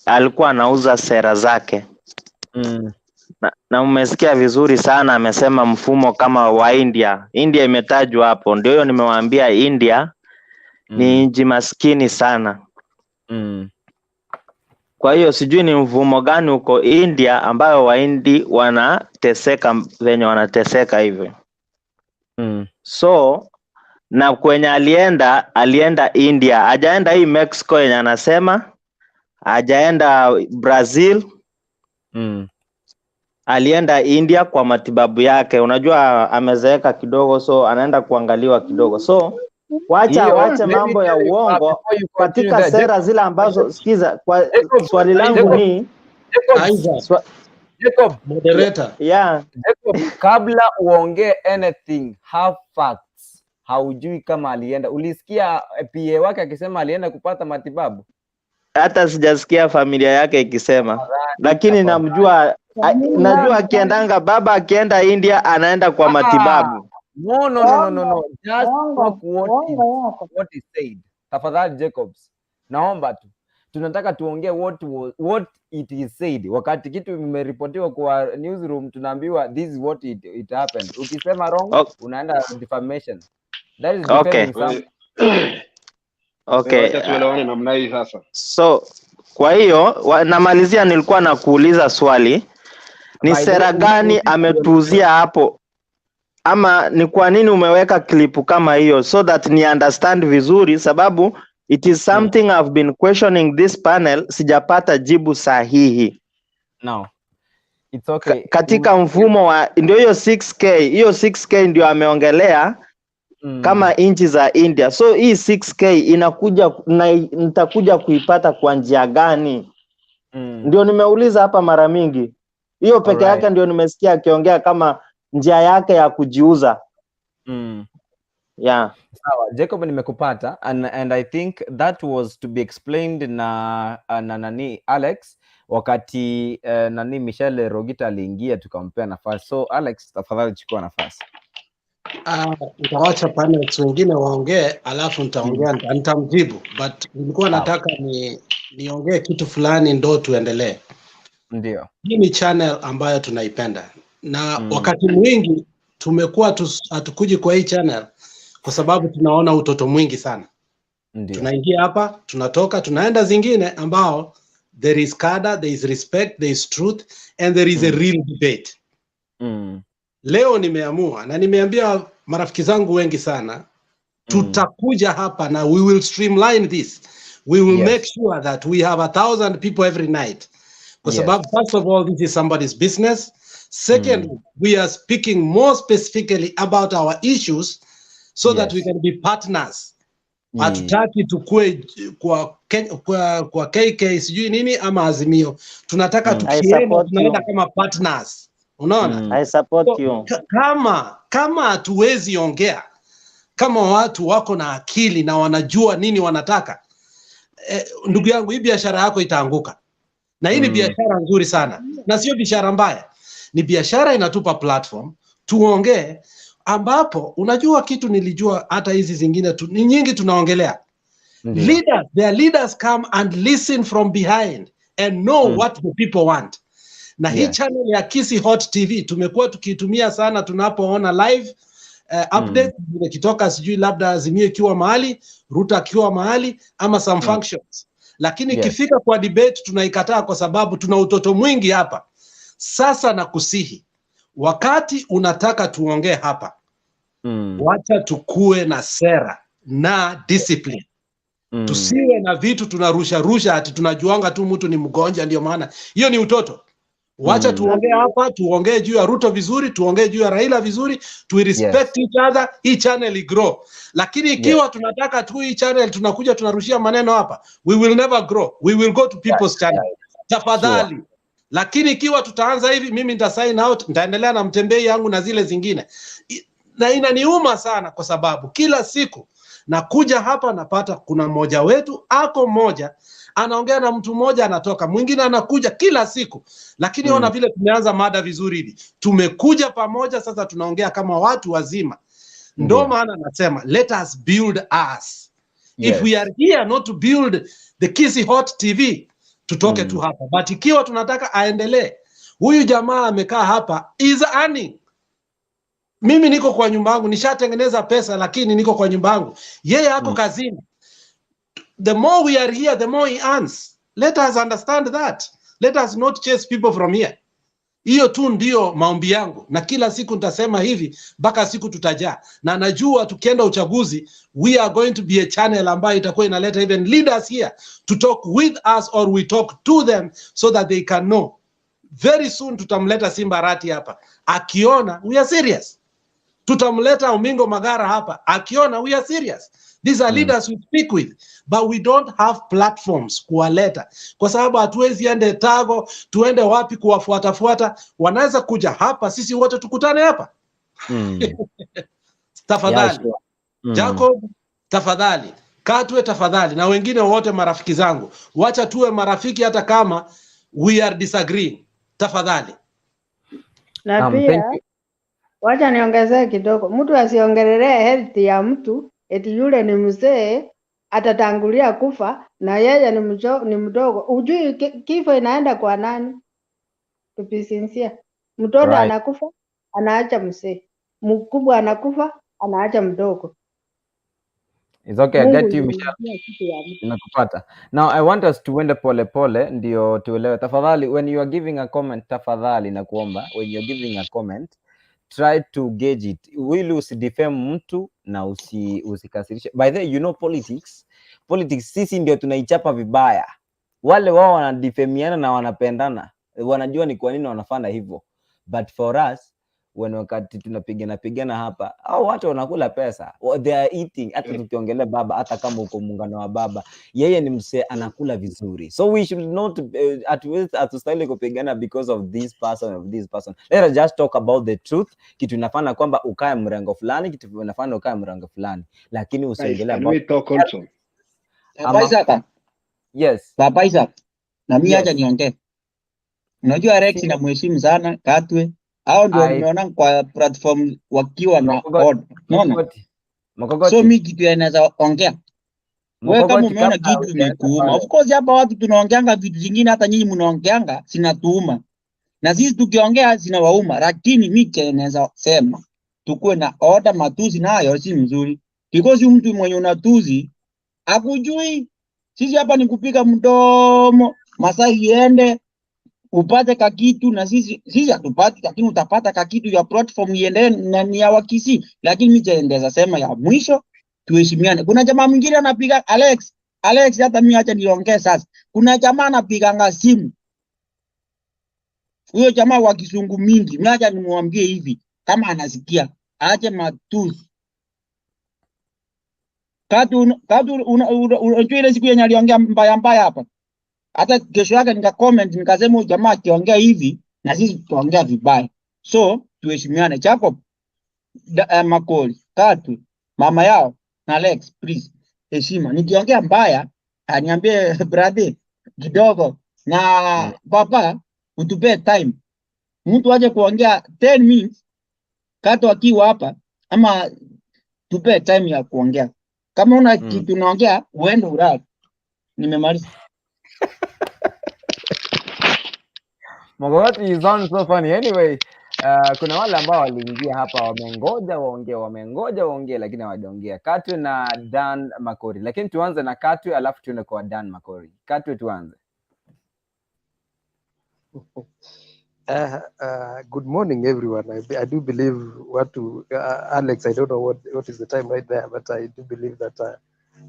alikuwa anauza sera zake na umesikia vizuri sana, amesema mfumo kama wa India. India imetajwa hapo, ndio hiyo nimewaambia India ni nchi maskini sana. Kwa hiyo sijui ni mfumo gani uko India ambayo Wahindi wanateseka venye wanateseka hivyo. So na kwenye alienda, alienda India, hajaenda hii Mexico yenye anasema, hajaenda Brazil, alienda India kwa matibabu yake. Unajua amezeeka kidogo, so anaenda kuangaliwa kidogo. So wacha Hiyo, wacha let me mambo ya tell you, uongo before you continue katika there, sera zile ambazo, sikiza, kwa Jacob, swali langu Jacob, ni Jacob, Isaac, Jacob, moderator. Yeah. Jacob, kabla uongee anything, have facts. Haujui kama alienda. Ulisikia PA wake akisema alienda kupata matibabu? Hata sijasikia familia yake ikisema, lakini Tafadhali. namjua, najua akiendanga, baba akienda India anaenda kwa matibabu. No, no, no, no, no, no. Just Uongo, talk what is, uongo yako. what is said. Tafadhali Jacobs, naomba tu tunataka tuongee what it is said. Wakati kitu imeripotiwa kwa newsroom, tunaambiwa this is what it happened. Ukisema wrong, unaenda defamation. That is defaming some. Okay. Wacha tuelewane namna hii sasa. So kwa hiyo namalizia, nilikuwa na kuuliza swali, ni By the sera way, gani ametuuzia hapo, ama ni kwa nini umeweka clip kama hiyo, so that ni understand vizuri, sababu it is something I've been questioning this panel, sijapata jibu sahihi. No. It's okay. Katika mfumo wa ndio hiyo 6K, hiyo 6K ndio ameongelea kama nchi za India. So hii 6K inakuja na nitakuja kuipata kwa njia gani? Ndio nimeuliza hapa mara mingi. Hiyo peke yake ndio nimesikia akiongea kama njia yake ya kujiuza. Yeah. Sawa, Jacob, nimekupata and I think that was to be explained na nani Alex wakati nani Michelle Rogita aliingia tukampea nafasi. So Alex, tafadhali chukua nafasi. Nitawacha panels wengine waongee, alafu nitaongea, nitamjibu, but nilikuwa nataka niongee kitu fulani ndo tuendelee. Ndio. Hii ni channel ambayo tunaipenda na wakati mwingi tumekuwa hatukuji kwa hii channel kwa sababu tunaona utoto mwingi sana. Tunaingia hapa, tunatoka, tunaenda zingine ambao there is kada, there is respect, there is truth and there is a real debate. Leo nimeamua na nimeambia marafiki zangu wengi sana, tutakuja hapa na we will streamline this. We will make sure that we have 1,000 people every night. Kwa sababu first of all, this is somebody's business. Second, we are speaking more specifically about our issues so that we can be partners. Hatutaki tukue kwa KK sijui nini ama Azimio. Tunataka I tukienda support tunaenda you. kama partners. Unaona? I support So, you. kama hatuwezi ongea kama watu wako na akili na wanajua nini wanataka, ndugu yangu, hii biashara yako itaanguka. Na hii ni biashara nzuri sana na sio biashara mbaya, ni biashara inatupa platform tuongee, ambapo unajua kitu nilijua hata hizi zingine tu, ni nyingi tunaongelea. Leaders, their leaders come and listen from behind and know what the people want. Na hii channel ya Kisii Hot TV tumekuwa tukiitumia sana tunapoona live updates ikitoka, sijui labda Azimio ikiwa mahali, Ruto akiwa mahali ama some functions, lakini ikifika kwa debate tunaikataa kwa sababu tuna utoto mwingi hapa. Sasa nakusihi, wakati unataka tuongee hapa, wacha tukue na sera na discipline. Tusiwe na vitu tunarusha rusha ati tunajuanga tu mtu ni mgonjwa, ndio maana hiyo ni utoto. Wacha tuongee hapa, tuongee juu ya Ruto vizuri, tuongee juu ya Raila vizuri, tu respect each other, hii channel igrow. Lakini ikiwa tunataka tu hii channel tunakuja tunarushia maneno hapa, we will never grow. We will go to people's channel. Tafadhali, Lakini ikiwa tutaanza hivi, mimi nita sign out, nitaendelea na mtembei yangu na zile zingine. Na inaniuma sana kwa sababu kila siku nakuja hapa napata kuna mmoja wetu ako mmoja anaongea na mtu mmoja anatoka, mwingine anakuja kila siku. Lakini ona vile tumeanza mada vizuri hivi, tumekuja pamoja sasa, tunaongea kama watu wazima. Ndo maana nasema let us build us. If we are here not to build the Kisii Hot TV, tutoke tu hapa. But ikiwa tunataka aendelee, huyu jamaa amekaa hapa is earning. Mimi niko kwa nyumba yangu, nishatengeneza pesa, lakini niko kwa nyumba yangu. Yeye ako kazini. The more we are here, the more he earns. Let us understand that. Let us not chase people from here. Hiyo tu ndio maombi yangu, na kila siku nitasema hivi mpaka siku tutajaa, na najua tukienda uchaguzi, we are going to be a channel ambayo itakuwa inaleta even leaders here to talk with us or we talk to them so that they can know. Very soon tutamleta Simba Arati hapa, akiona we are serious. Tutamleta Omingo Magara hapa, akiona we are serious. These are leaders we speak with, but we don't have platforms kuwaleta, kwa sababu hatuwezi ende Tago, tuende wapi kuwafuatafuata. Wanaweza kuja hapa, sisi wote tukutane hapa. Tafadhali. Yeah, sure. Jacob, tafadhali. Katwe, tafadhali, na wengine wote marafiki zangu, wacha tuwe marafiki hata kama we are disagreeing, tafadhali. Na Thank pia you. wacha niongezee kidogo, mtu asiongelee health ya mtu eti yule ni mzee atatangulia kufa na yeye ni mdogo. Hujui kifo inaenda kwa nani? To be sincere. Mtoto anakufa anaacha mzee, mkubwa anakufa anaacha mdogo. It's okay, I Mungu get you, ndiye Michelle. anajua kitu ya mtu. Nakupata. Now I want us tuende pole pole ndio tuelewe. Tafadhali, when you are giving a comment, tafadhali nakuomba, when you are giving a comment, try to gauge it. Ili usidefame mtu na usikasirishe. By the way, you know politics, politics sisi ndio tunaichapa vibaya. Wale wao wanadefamiana na wanapendana. Wanajua ni kwa nini wanafanya hivyo. But for us, when wakati tunapigana pigana hapa, au watu wanakula pesa. They are eating. Hata tukiongelea baba, hata kama uko muungano wa baba, yeye ni msee anakula vizuri. So we should not hatuwezi, hatustahili kupigana because of this person, of this person. Let us just talk about the truth. Kitu inafanya kwamba ukae mrengo fulani, kitu inafanya ukae mrengo fulani, lakini Guys, usiongelee can about we talk also? Baba ama Isaac, yes. Baba Isaac, na mimi acha niongee. Unajua Rex namheshimu sana, Katwe. Hao ndio nimeona kwa platform wakiwa na order. Unaona? Mokogoti. So Mokogoti. mi kitu inaweza ongea. Wewe kama Mokogoti, umeona kabla kitu hujaenda imekuuma. pale. Of course hapa watu tunaongeanga vitu zingine, hata nyinyi mnaongeanga zinatuuma. Na sisi tukiongea zinawauma, lakini mi chenye naweza sema tukuwe na order. Matusi nayo si mzuri. Because huyu mtu mwenye unatuzi akujui. Sisi hapa ni kupiga mdomo, masaa iende upate kakitu, na sisi hatupati, lakini utapata kakitu ya platform iendelee na ni ya Wakisii. Lakini mimi chenye naweza sema ya mwisho, tuheshimiane. Kuna jamaa mwingine anapiga Alex, Alex, hata mimi acha niongee sasa. Kuna jamaa anapiganga simu, huyo jamaa wa kizungu mingi, mimi acha nimwambie hivi, kama anasikia aache matusi. Katu unajua ile siku yenye aliongea mbaya mbaya hapa, hata kesho yake nika comment nikasema huyu jamaa akiongea hivi na sisi tutaongea vibaya. So tuheshimiane. Jacob Makoli, Katu, mama yao na Alex, please heshima. Nikiongea mbaya aniambie brother kidogo, na papa utupee time, mtu aje kuongea 10 minutes Katu akiwa hapa, ama tupee time ya kuongea. Kama una kitu unaongea uende ulale. Nimemaliza. Mogogoti, you sound so funny. Anyway, kuna wale ambao waliingia hapa wamengoja waongee, wamengoja waongee, lakini hawajaongea. Katwe na Dan Makori, lakini tuanze na Katwe alafu tuende kwa Dan Makori. Katwe, tuanze. Good morning, everyone. I do believe what to Alex, I don't know what is the time right there, but I do believe that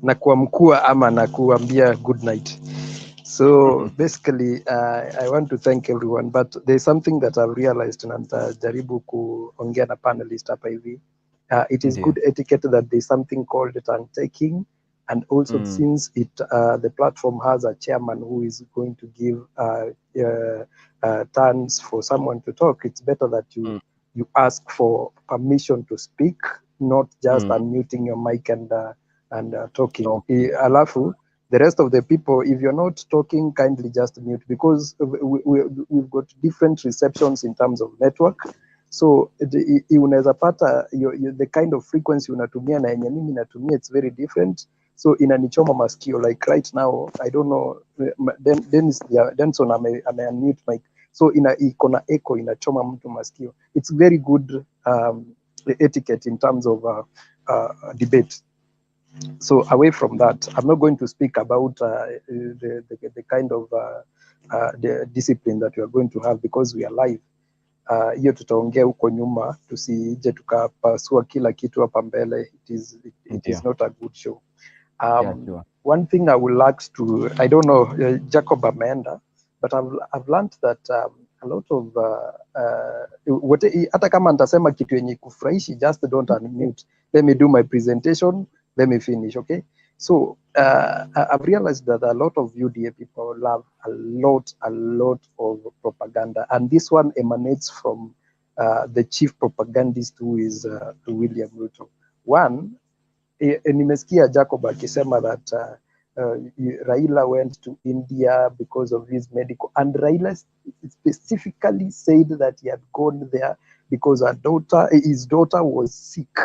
nakuamkua ama nakuambia good night. So basically, I want to thank everyone, but there's something that I've realized na nitajaribu kuongea na panelist hapa hivi. It is Ndio. Good etiquette that there's something called turn taking, and also since it the platform has a chairman who is going to give turns for someone to talk, it's better that you ask for permission to speak, not just unmuting your mic and talking. Alafu the rest of the people, if you're not talking, kindly just mute, because we've got different receptions in terms of network. So unaweza pata the kind of frequency unatumia na yenye mimi natumia, it's very different. So inanichoma masikio. Like right now, I don't know, Dennis, yeah, Denson ame unmute mic, so ina iko na echo, inachoma mtu masikio. It's very good etiquette in terms of debate. So away from that, I'm not going to speak about the kind of the discipline that we are going to have because we are live. Hiyo tutaongea huko nyuma, tusije tukapasua kila kitu hapa mbele. It is not a good show. Yeah, sure. One thing I would like to, I don't know, Jacob ameenda, but I've learned that a lot of what, hata kama nitasema kitu yenye kufurahishi, just don't unmute. Let me do my presentation, let me finish, okay? So I've realized that a lot of UDA people love a lot of propaganda, and this one emanates from the chief propagandist, who is William Ruto. One, nimesikia Jacob akisema that Raila went to India because of his medical, and Raila specifically said that he had gone there because his daughter was sick.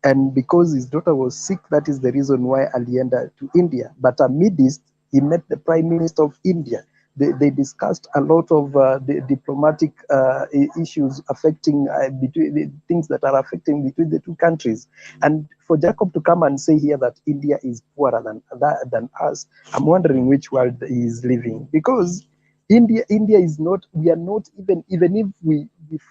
And because his daughter was sick, that is the reason why alienda to India. But amidst, he met the Prime Minister of India. They discussed a lot of the diplomatic issues affecting between the things that are affecting between the two countries. And for Jacob to come and say here that India is poorer than us, I'm wondering which world he is living, because India is not, we are not even if we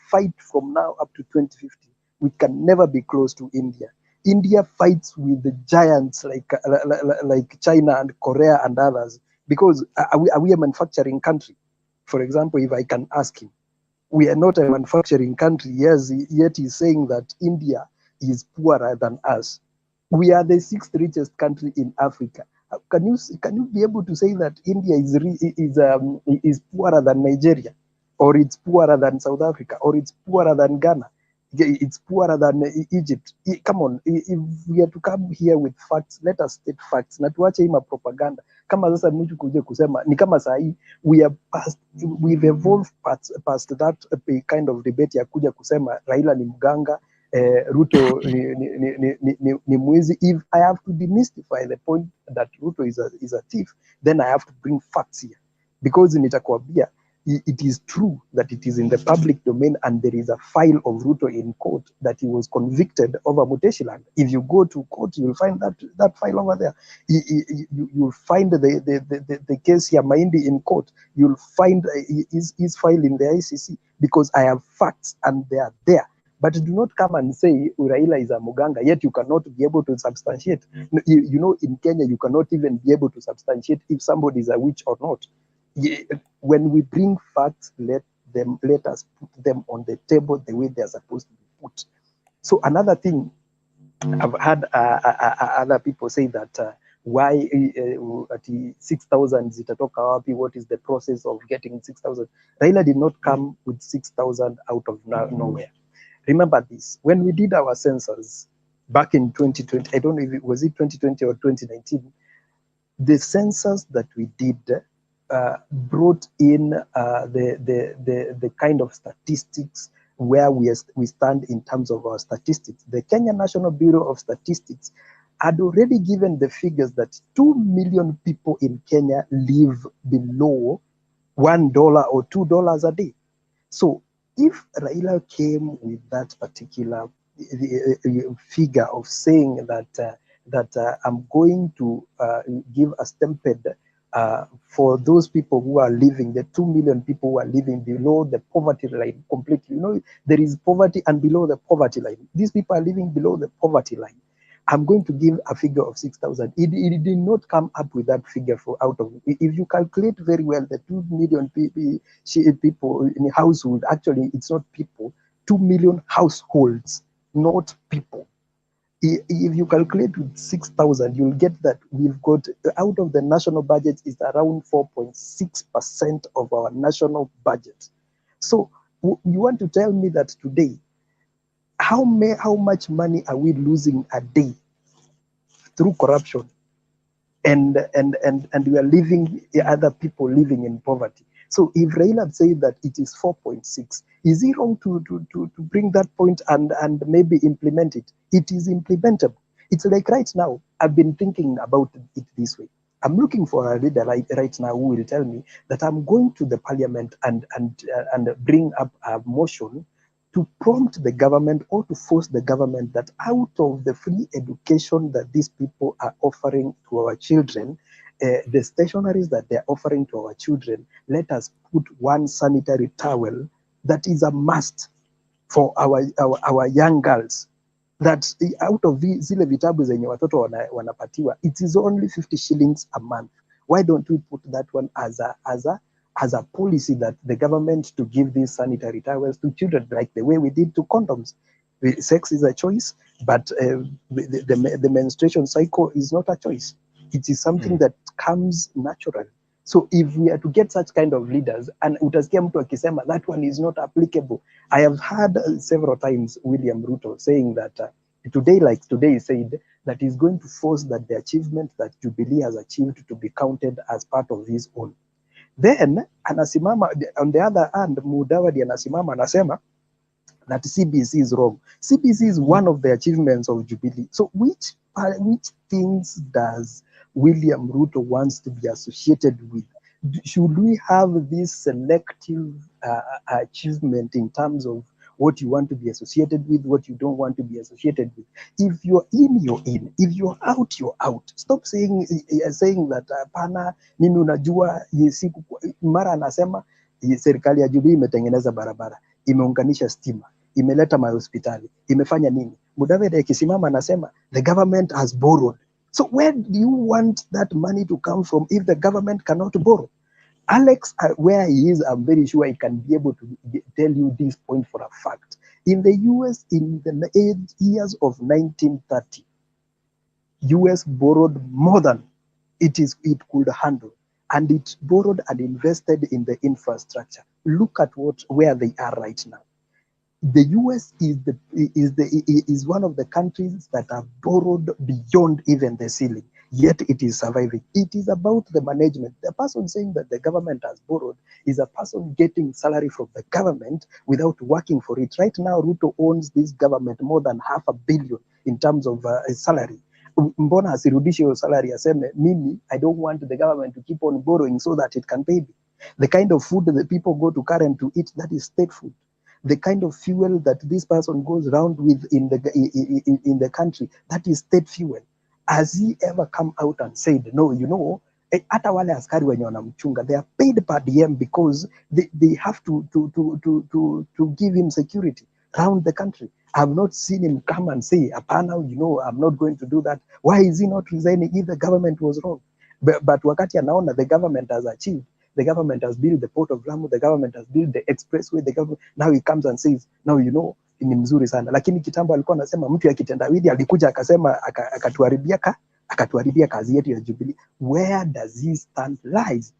fight from now up to 2050, we can never be close to India. India fights with the giants like China and Korea and others, because are we a manufacturing country? For example, if I can ask him, we are not a manufacturing country. Yes, yet he's saying that India is poorer than us. We are the sixth richest country in Africa. Can you be able to say that India is poorer than Nigeria, or it's poorer than South Africa, or it's poorer than Ghana? It's poorer than Egypt. Come on, if we are to come here with facts, let us state facts na tuache hii mapropaganda. Kama sasa mtu kuja kusema ni kama saa hii we are past, we've evolved past that kind of debate ya kuja kusema Raila ni mganga, Ruto ni mwizi. If I have to demystify the point that Ruto is a thief, then I have to bring facts here, because nitakwambia it is true that it is in the public domain and there is a file of Ruto in court that he was convicted over Muteshiland. If you go to court, you'll find that file over there. You'll find the case ya Mahindi in court. You'll find his file in the ICC, because I have facts and they are there. But do not come and say Raila is a muganga, yet you cannot be able to substantiate. You know, in Kenya, you cannot even be able to substantiate if somebody is a witch or not. When we bring facts, let us put them on the table the way they are supposed to be put. So another thing, I've had other people say that why ati 6,000 zitatoka wapi? What is the process of getting 6,000? Raila did not come with 6,000 out of nowhere. Remember this, when we did our census back in 2020, I don't know if it was it 2020 or 2019, the census that we did brought in the kind of statistics where we stand in terms of our statistics. The Kenya National Bureau of Statistics had already given the figures that 2 million people in Kenya live below $1 or $2 a day. So if Raila came with that particular figure of saying that I'm going to give a stipend for those people who are living, the 2 million people who are living below the poverty line completely. There is poverty and below the poverty line. These people are living below the poverty line. I'm going to give a figure of 6,000. It did not come up with that figure for out of, if you calculate very well, the 2 million people in a household, actually it's not people, 2 million households, not people. If you calculate with 6,000, you'll get that we've got out of the national budget is around 4.6% of our national budget. So you want to tell me that today, how much money are we losing a day through corruption? And we are leaving other people living in poverty. So if Raila said that it is 4.6, is he wrong to bring that point and maybe implement it? It is implementable. It's like right now, I've been thinking about it this way. I'm looking for a leader right now who will tell me that I'm going to the parliament and bring up a motion to prompt the government or to force the government that out of the free education that these people are offering to our children, the stationaries that they're offering to our children, let us put one sanitary towel that is a must for our young girls. That out of zile vitabu zenye watoto wanapatiwa, it is only 50 shillings a month. Why don't we put that one as a policy that the government to give these sanitary towels to children, like the way we did to condoms? Sex is a choice, but the menstruation cycle is not a choice. It is something that comes naturally. So if we are to get such kind of leaders, and utasikia mtu akisema that one is not applicable. I have heard several times William Ruto saying that today, like today, he said that he's going to force that the achievement that Jubilee has achieved to be counted as part of his own. Then anasimama, on the other hand, Mudavadi anasimama anasema that CBC is wrong. CBC is one of the achievements of Jubilee. So which things does William Ruto wants to be associated with? Should we have this selective achievement in terms of what you want to be associated with, what you don't want to be associated with? If you're in, you're in. If you're out, you're out. Stop saying that hapana, mimi unajua siku mara anasema serikali ya Jubilee imetengeneza barabara, imeunganisha stima, imeleta mahospitali, imefanya nini? Mudavadi akisimama anasema the government has borrowed. So where do you want that money to come from if the government cannot borrow? Alex, where he is, I'm very sure he can be able to tell you this point for a fact. In the US, in the 8 years of 1930, US borrowed more than it could handle, and it borrowed and invested in the infrastructure. Look at what where they are right now. The US is one of the countries that have borrowed beyond even the ceiling, yet it is surviving. It is about the management. The person saying that the government has borrowed is a person getting salary from the government without working for it. Right now, Ruto owns this government more than half a billion in terms of salary. Mbona asirudishe hiyo salary aseme mimi I don't want the government to keep on borrowing so that it can pay me? The kind of food that people go to Karen to eat, that is state food. The kind of fuel that this person goes round with in the country, that is state fuel. Has he ever come out and said, no, hata wale askari wenye wanamchunga, they are paid per diem because they have to give him security round the country? I've not seen him come and say, hapana, I'm not going to do that. Why is he not resigning if the government was wrong? But wakati anaona the government has achieved, the government has built the port of Lamu, the government has built the expressway, the government, now he comes and says, now ni mzuri sana. Lakini kitambo alikuwa anasema mtu ya kitendawili alikuja akasema akatuharibia kazi yetu ya Jubilee. Where does he stand lies?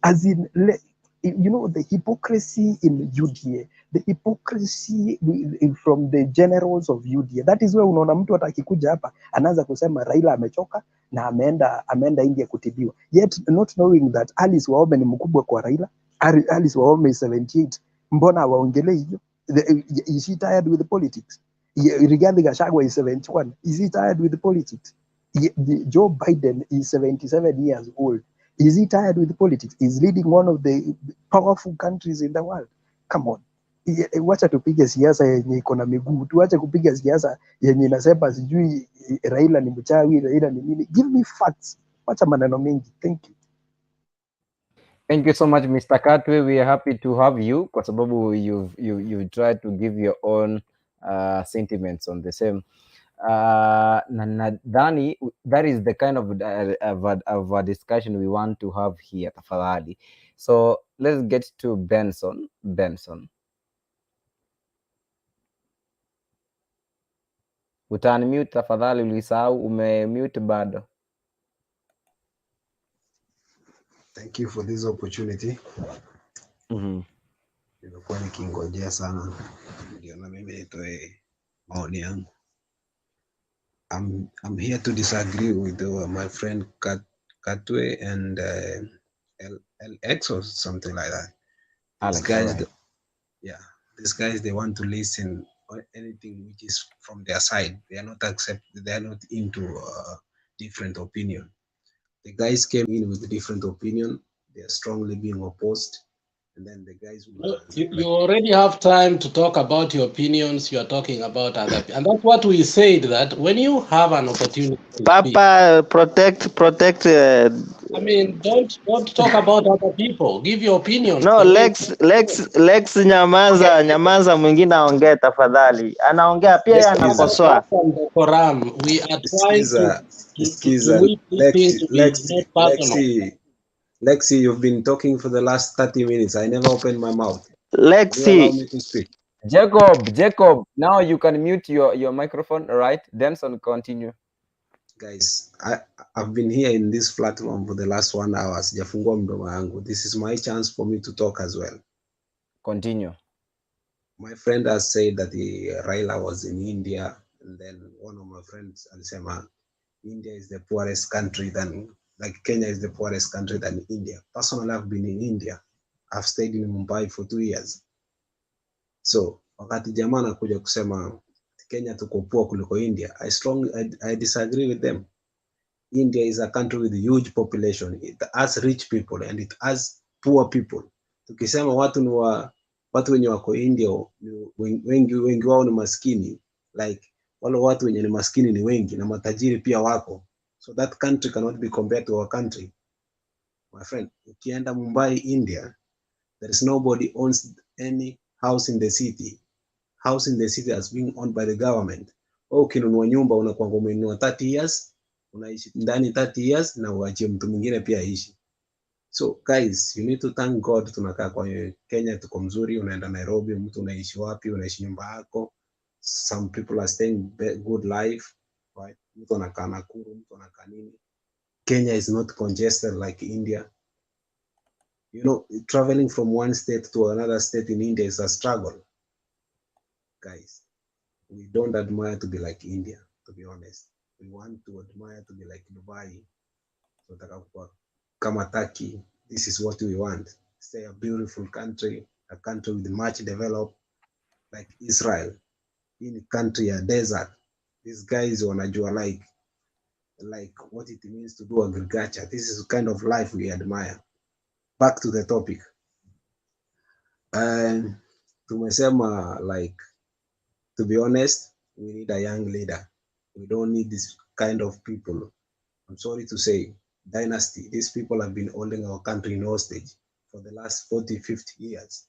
As in, the hypocrisy in UDA, the hypocrisy from the generals of UDA. That is where unaona mtu hata akikuja hapa anaanza kusema Raila amechoka na ameenda India kutibiwa, yet not knowing that Alice Wahome ni mkubwa kwa Raila. Alice Wahome is 78. Mbona hawaongelei hiyo? Is she tired with the politics? Rigathi Gachagua is 71. Is he tired with the politics? Joe Biden is 77 years old. Is he tired with politics? He's leading one of the powerful countries in the world. Come on. Wacha tupige siasa yenye iko na miguu. Tuache kupiga siasa yenye inasema sijui Raila ni mchawi, Raila ni nini. Give me facts. Wacha maneno mengi. Thank you. Thank you so much, Mr. Katwe. We are happy to have you kwa sababu you've tried to give your own sentiments on the same. Na nadhani that is the kind of a discussion we want to have here, tafadhali. So let's get to Benson. Benson. Uta unmute tafadhali, ulisahau umemute bado. Thank you for this opportunity. Nimekuwa nikingojea sana ndio na mimi nitoe maoni yangu. I'm here to disagree with my friend Katwe and LX or something like that. These Alex, guys, alright. yeah, these guys, they want to listen or anything which is from their side. They are not accept. They are not into different opinion. The guys came in with different opinion. They are strongly being opposed, and then the guys were You already have time to talk about your opinions. You are talking about other, and that's what we said, that when you have an opportunity to speak, Papa, protect. I mean, don't talk about other people. Give your opinion. No, Lex, nyamaza, nyamaza, mwingine aongee tafadhali. Anaongea pia yeye anakosoa. Decorum. We are trying Skiza, to Skiza, make this thing Lexi, to be Lexi, not personal. Lexi, Lexi, you've been talking for the last 30 minutes. I never opened my mouth. Can you allow Lexi, me to speak? Jacob, now you can mute your microphone, all right? Denson, continue. Guys, I've been here in this platform for the last 1 hour. Sijafungua mdomo yangu. This is my chance for me to talk as well. Continue. My friend has said that Raila was in India, and then one of my friends alisema India is the poorest country than, like Kenya is the poorest country than India. Personally, I've been in India. I've stayed in Mumbai for 2 years. So wakati jamaa anakuja kusema Kenya tuko poor kuliko India, I disagree with them. India is a country with huge population. It has rich people and it has poor people. Tukisema watu ni wa, watu wenye wako India ni wengi, wengi wao ni maskini, like wale watu wenye ni maskini ni wengi na matajiri pia wako. So that country cannot be compared to our country. My friend, ukienda Mumbai, India, there is nobody owns any house in the city. House in the city has been owned by the government. Wewe ukinunua nyumba unakuwa umenunua 30 years, unaishi ndani 30 years na uachie mtu mwingine pia aishi. So guys, you need to thank God tunakaa kwa Kenya tuko mzuri, unaenda Nairobi, mtu unaishi wapi, unaishi nyumba yako. Some people are staying good life, right? Mtu anakaa Nakuru, mtu anakaa nini. Kenya is not congested like India. You know, traveling from one state to another state in India is a struggle. Guys, we don't admire to be like India, to be honest. We want to admire to be like Dubai. Tunataka kuwa kama Turkey. This is what we want. Stay a beautiful country, a country with much developed, like Israel. In country ya desert. These guys wanajua like what it means to do agriculture. This is the kind of life we admire. Back to the topic. Tumesema, like, to be honest, we need a young leader. We don't need this kind of people. I'm sorry to say, dynasty. These people have been holding our country in hostage for the last 40, 50 years.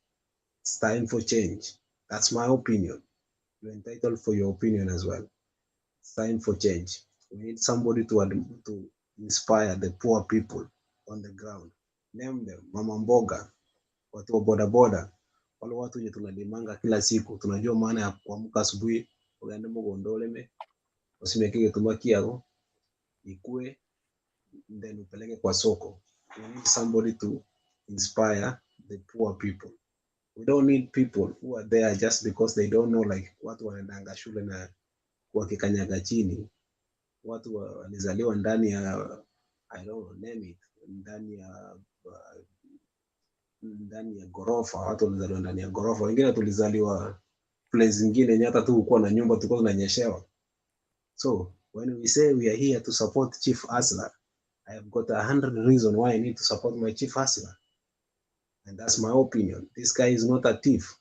It's time for change. That's my opinion. You're entitled for your opinion as well. It's time for change. We need somebody to inspire the poor people on the ground. Name them, mama mboga, watu wa boda boda, wale watu wenye tunalimanga kila siku, tunajua maana ya kuamka asubuhi, uende mugondo ulime, usimeke gituma kiago, ikue, then upeleke kwa soko. We need somebody to inspire the poor people. We don't need people who are there just because they don't know, like watu wanaendanga shule na wakikanyaga chini, watu walizaliwa ndani ya, I don't know, name it, ndani ya gorofa, watu walizaliwa ndani ya gorofa, wengine tulizaliwa place zingine yenye hata tu kuwa na nyumba tulikuwa tunanyeshewa. So when we say we are here to support Chief Hustler, I have got 100 reasons why I need to support my Chief Hustler. And that's my opinion. This guy is not a thief.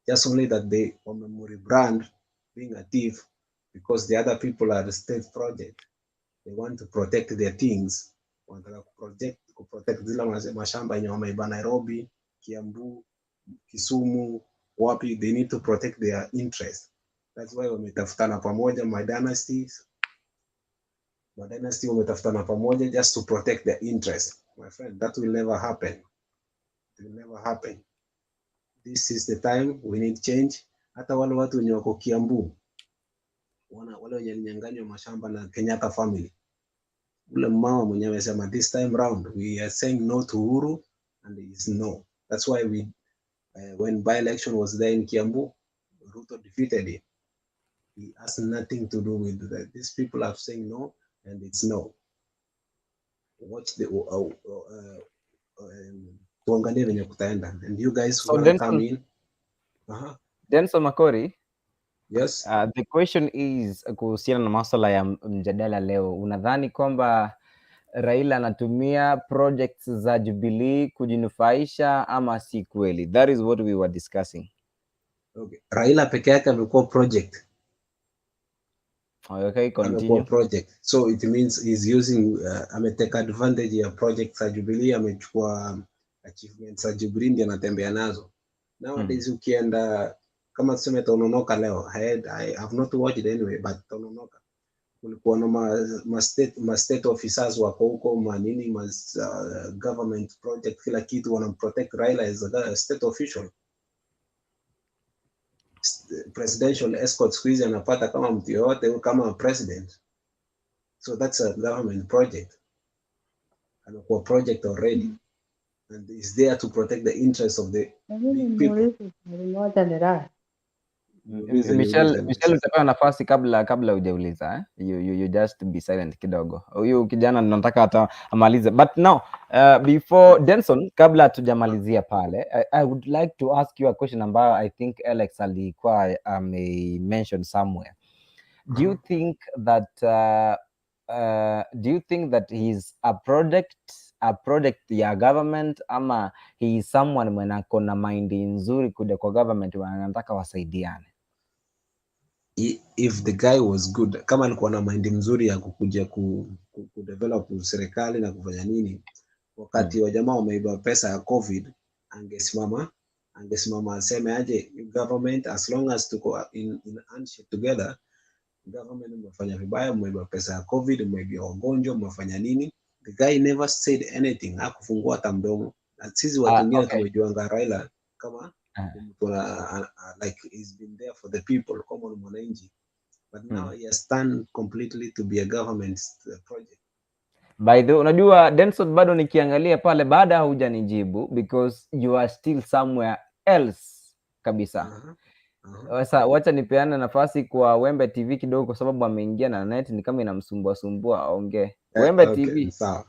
Just only that they rebrand being a thief because the other people are the state project. They want to protect their things. Wanataka kuprotect zile mashamba yenye wameiba Nairobi, Kiambu, Kisumu, wapi. They need to protect their interest. That's why wametafutana pamoja, my dynasties. My dynasty wametafutana pamoja just to protect their interest. My friend, that will never happen. It will never happen. This is the time we need change. Hata wale watu wenye wako Kiambu, Wale wenye walinyang'anywa mashamba na Kenyatta family. Ule mama mwenyewe amesema this time round we are saying no to Uhuru and is no. That's why we when by-election was there in Kiambu, Ruto defeated him. He has nothing to do with that. These people are saying no and it's no. Watch the tuangalie venye kutaenda and you guys So wanna come Denson, in. Uh-huh. Denson Makori, Yes. The question is kuhusiana na maswala ya mjadala leo, unadhani kwamba Raila anatumia projects za Jubilee kujinufaisha ama si kweli? That is what we were discussing. Okay. Raila peke yake amekuwa project. Okay, Amekuwa continue. project. So it means he's using ametake advantage ya project za Jubilee, amechukua achievements za Jubilee ndio anatembea nazo. Nowadays ukienda kama tuseme Tononoka leo, I have not watched anyway, but Tononoka kulikuwa na ma state officers wako huko manini ma government project kila kitu wanamprotect Raila as a state official. Presidential escort siku hizi anapata kama mtu yoyote kama president, so that's a government project. Amekuwa project already and is there to protect the interests of the Lakini big people. niulize swali moja ni raha. Niulize, Michelle, niulize. Michelle utapewa nafasi kabla hujauliza, eh? You just be silent kidogo. Huyu kijana nataka hata amalize. But now before Denson, kabla hatujamalizia pale, I would like to ask you a question ambayo I think Alex alikuwa ame mention somewhere. Do you think that do you think that he's a project ya government ama he is someone mwenye ako na mind nzuri kuja kwa government wanataka wasaidiane? If the guy was good, kama alikuwa na mind mzuri ya kukuja ku develop serikali na kufanya nini, wakati wa jamaa wameiba pesa ya COVID, angesimama aseme aje, government, as long as tuko in handshake together, government mmefanya vibaya, mmeiba pesa ya COVID, mmeibia wagonjwa, mmefanya nini. The guy never said anything, hakufungua hata mdomo. Na sisi watu wengine tumejuanga Raila kama mtu like he's been there for the people, kama ni mwananchi, but now he has turned completely to be a government project. By the way, unajua Denson, bado nikiangalia pale baada hujanijibu because you are still somewhere else kabisa. Sasa wacha nipeane nafasi kwa Wembe TV kidogo, kwa sababu ameingia na net ni kama inamsumbua sumbua aongee. Wembe Okay, TV. Sawa.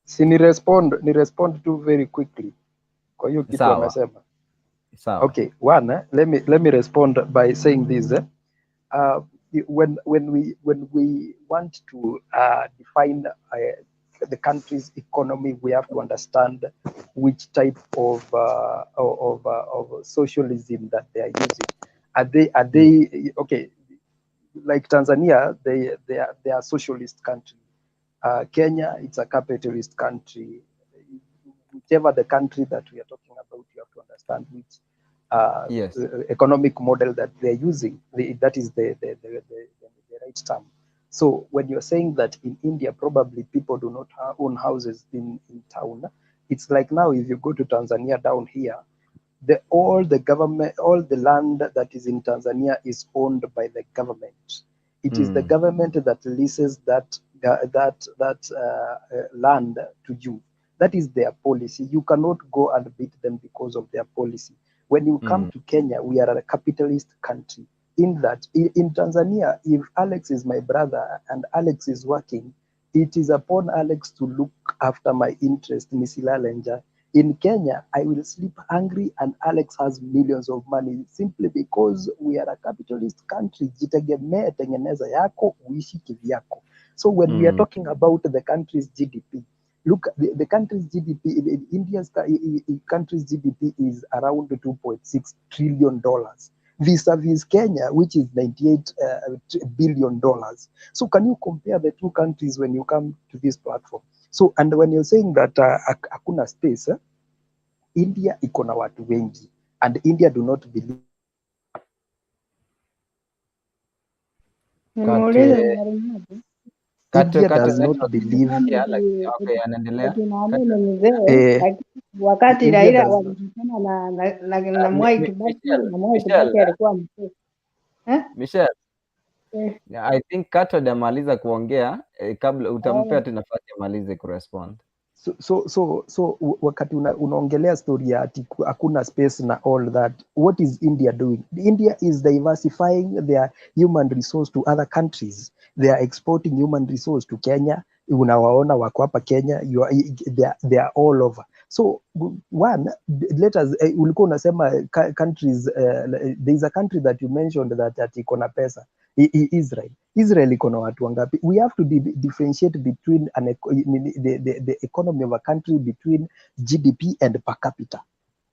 Si ni respond tu very quickly kwa hiyo kitu Sawa. Amesema. Sawa. Okay, one, let me respond by saying this. Eh. When we want to define the country's economy, we have to understand which type of socialism that they are using. Are they okay? Like Tanzania, they are socialist country. Kenya, it's a capitalist country. Whichever the country that we are talking about, you have to understand which economic model that they're using. That is the right term. So when you're saying that in India, probably people do not own houses in town, it's like now if you go to Tanzania down here, the all the government, all the land that is in Tanzania is owned by the government. It is the government that leases that land to you. That is their policy. You cannot go and beat them because of their policy. When you come to Kenya, we are a capitalist country. In that, in Tanzania, if Alex is my brother and Alex is working, it is upon Alex to look after my interest, nisilale njaa. In Kenya, I will sleep hungry and Alex has millions of money simply because we are a capitalist country. Jitegemee, tengeneza yako, uishi kivyako. So when we are talking about the country's GDP, look, the country's GDP, India's country's GDP is around $2.6 trillion vis-a-vis Kenya, which is 98 billion dollars. So can you compare the two countries when you come to this platform? So, and when you're saying that hakuna space, eh, India iko na watu wengi and India do not believe Nimuulize Kate swali moja. Kate India kate does not network believe yeah, like, okay, anaendelea. Akina Kate Amina ni mzee, eh, lakini wakati India Raila does not walikutana na Mwai Kibaki Michelle, na Mwai Michelle, Kibaki alikuwa mzee. Eh? Michelle, Eh. I think Kato hajamaliza kuongea kabla utampea Oh. tu nafasi amalize kurespond. So wakati unaongelea story ya ati hakuna space na all that, what is India doing? India is diversifying their human resource to other countries. They are exporting human resource to Kenya. Unawaona wako hapa Kenya. They are all over. So one, let us ulikuwa unasema countries, there is a country that you mentioned that ati iko na pesa. Israel. Israel iko na watu wangapi? We have to differentiate between an eco the economy of a country, between GDP and per capita.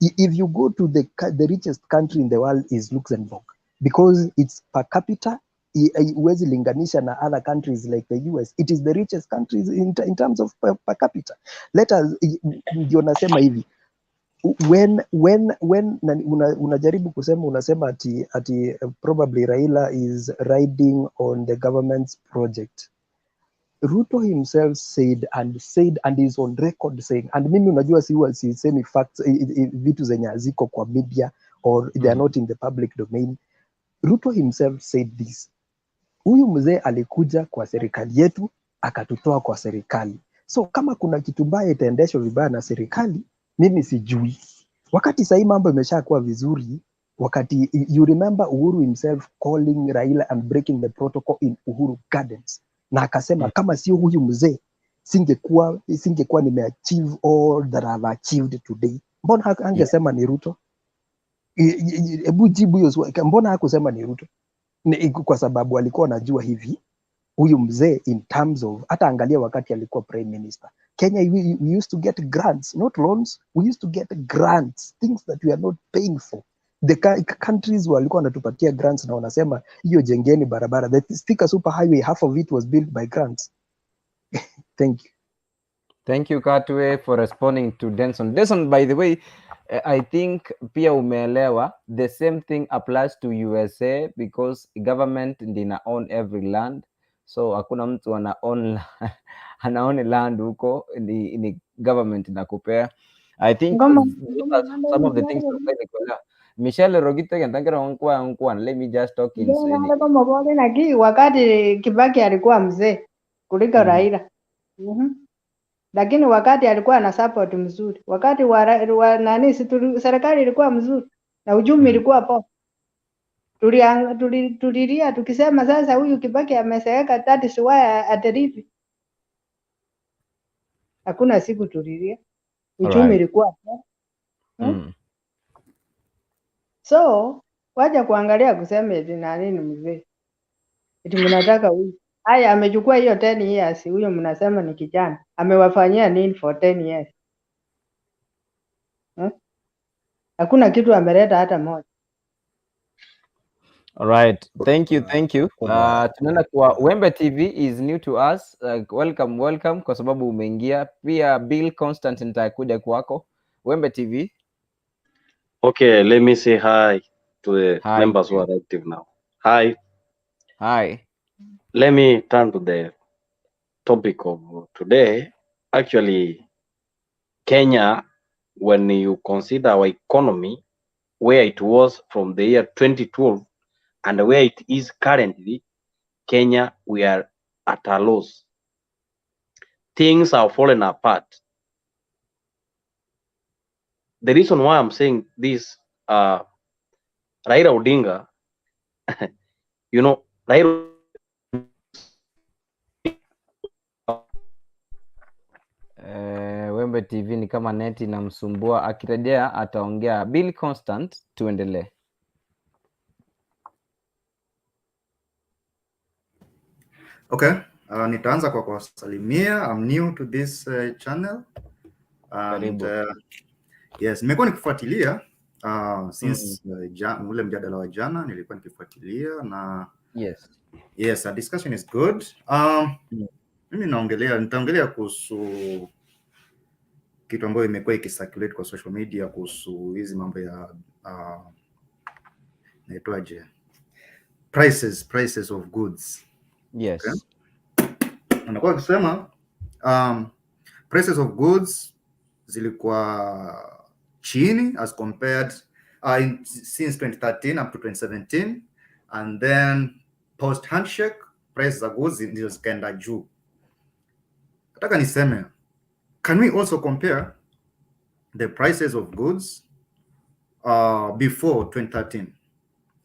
If you go to the richest country in the world is Luxembourg, because it's per capita huwezi linganisha na other countries like the US. It is the richest countries in terms of per capita. Let us ndio nasema hivi, when unajaribu kusema, unasema ati probably Raila is riding on the government's project. Ruto himself said and said and is on record saying, and mimi unajua si huwa sisemi facts, vitu zenye haziko kwa media or they are not in the public domain. Ruto himself said this: huyu mzee alikuja kwa serikali yetu akatutoa kwa serikali, so kama kuna kitu mbaya itaendeshwa vibaya na serikali, mimi sijui. Wakati sahii mambo imeshakuwa vizuri, wakati you remember Uhuru himself calling Raila and breaking the protocol in Uhuru Gardens, na akasema kama sio huyu mzee singekuwa nimeachieve all that I've achieved today. Mbona angesema ni Ruto? Hebu jibu hiyo swali. Mbona hakusema ni Ruto? Ni kwa sababu alikuwa anajua hivi, huyu mzee, in terms of, hata angalia wakati alikuwa prime minister Kenya, we used to get grants, not loans. We used to get grants, things that we are not paying for. The countries walikuwa wanatupatia grants na wanasema hiyo jengeni barabara. The Thika Super Highway, half of it was built by grants. Thank you. Thank you, Katwe, for responding to Denson. Denson, by the way, I think pia umeelewa the same thing applies to USA because government ndio ina own every land. So hakuna mtu ana own land huko, ni government inakupea. I think Ngoma those are some of the things tunafai kuelewa. Michelle Rogito kentangira nkwa nkwa, let me just talk in Ndio naki wakati Kibaki alikuwa mzee kuliko Raila. Lakini wakati alikuwa na support mzuri, wakati wa nani, serikali ilikuwa mzuri na uchumi ilikuwa poa. Tulilia tukisema sasa huyu Kibaki amezeeka, that is why atarithi. Hakuna siku tulilia, uchumi ilikuwa poa. So wacha kuangalia kusema eti nani ni mzee, eti mnataka huyu. Haya, amechukua hiyo 10 years, huyo mnasema ni kijana, amewafanyia nini for 10 years? Hmm? Hakuna kitu ameleta hata moja. All right. Thank you, thank you. Tunaenda kwa Wembe TV is new to us. Welcome, welcome kwa sababu umeingia. Pia Bill Constant nitakuja kwako. Wembe TV. Okay, let me say hi to the Hi. Members who are active now. Hi. Hi. Let me turn to the topic of today. Actually, Kenya, when you consider our economy, where it was from the year 2012 and where it is currently, Kenya, we are at a loss. Things are falling apart. The reason why I'm saying this, Raila Odinga, Raila Wembe TV ni kama neti inamsumbua, akirejea ataongea. Bill Constant, tuendelee. Okay, nitaanza kwa kuwasalimia. I'm new to this channel and Karibu. Yes, nimekuwa nikifuatilia since ule mjadala wa jana nilikuwa nikifuatilia na yes, our discussion is good. Mimi nitaongelea kuhusu kitu ambayo imekuwa ikicirculate kwa social media kuhusu hizi mambo ya naitwaje, prices of goods. Okay? Anakuwa akisema prices of goods zilikuwa chini as compared since 2013 up to 2017, and then post handshake price za goods ndio zikaenda juu. Nataka niseme, can we also compare the prices of goods before 2013?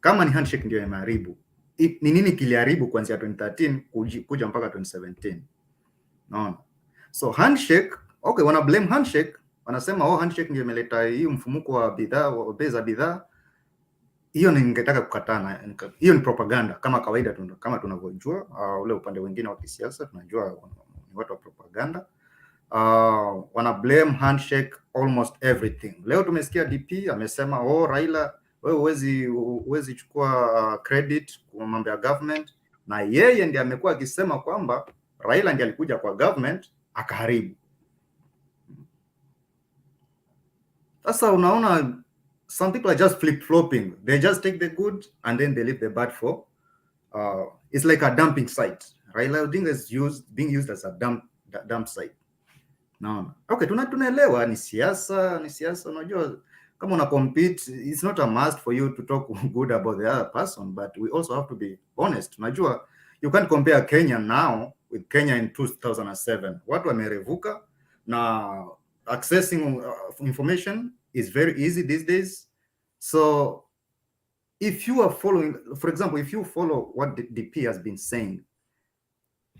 Kama ni handshake ndio imeharibu, ni nini kiliharibu kuanzia 2013 kuja mpaka 2017? Naona so handshake, okay, wana blame handshake, wanasema, "Oh, handshake ndio imeleta hii mfumuko wa bidhaa, wa bei za bidhaa." Hiyo ningetaka kukataa. Hiyo ni propaganda kama kawaida tu, kama tunavyojua ule upande wengine wa kisiasa tunajua ni watu wa propaganda. Wana blame handshake almost everything. Leo tumesikia DP amesema, "Oh, Raila, wewe huwezi chukua credit kwa mambo ya government," na yeye ndiye amekuwa akisema kwamba Raila ndiye alikuja kwa government akaharibu. Sasa unaona some people are just flip flopping. They just take the good and then they leave the bad for it's like a dumping site. Raila Odinga is used being used as a dump site. Naona. Okay, tunaelewa ni siasa, ni siasa. Unajua kama una compete, it's not a must for you to talk good about the other person, but we also have to be honest. Unajua you can't compare Kenya now with Kenya in 2007. Watu wamerevuka na accessing information is very easy these days. So if you are following, for example, if you follow what the DP has been saying,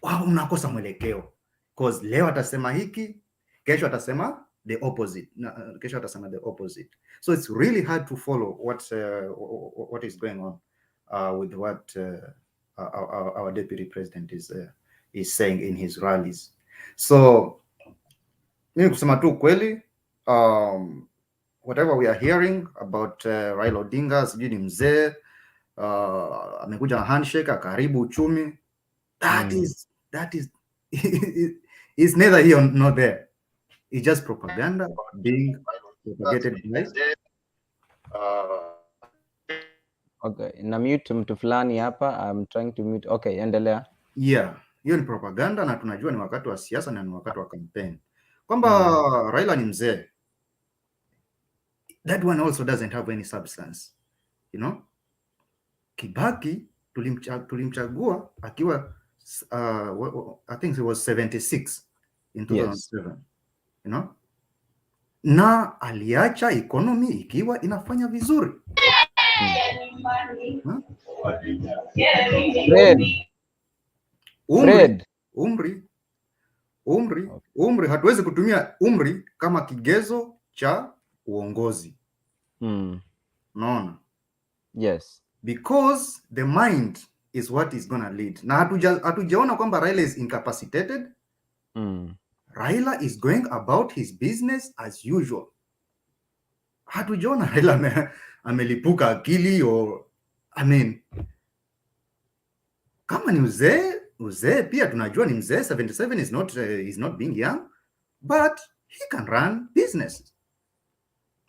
wow, unakosa mwelekeo, because leo atasema hiki, kesho atasema the opposite, na, kesho atasema the opposite. So it's really hard to follow what is going on with what our deputy president is saying in his rallies. So mimi kusema tu kweli, whatever we are hearing about Raila Odinga, sijui ni mzee, amekuja na handshake akaharibu uchumi, that is is neither here nor there. It's just propaganda being propagated by Okay, na mute mtu fulani hapa. I'm trying to mute. Okay, endelea. Yeah, hiyo ni propaganda na tunajua ni wakati wa siasa na ni wakati wa campaign kwamba Raila ni mzee. That one also doesn't have any substance. Kibaki tulimchagua akiwa I think it was 76 in 2007, na aliacha economy ikiwa inafanya vizuri. Huh? Fred, Umri, Fred. Umri, umri, umri, hatuwezi kutumia umri kama kigezo cha uongozi. Unaona? Yes. Because the mind is what is gonna lead. Na hatujaona kwamba Raila is incapacitated. Raila is going about his business as usual. Hatujaona Raila amelipuka akili or, I mean, kama ni uzee, uzee pia tunajua ni mzee. 77 is not being young, but he can run business.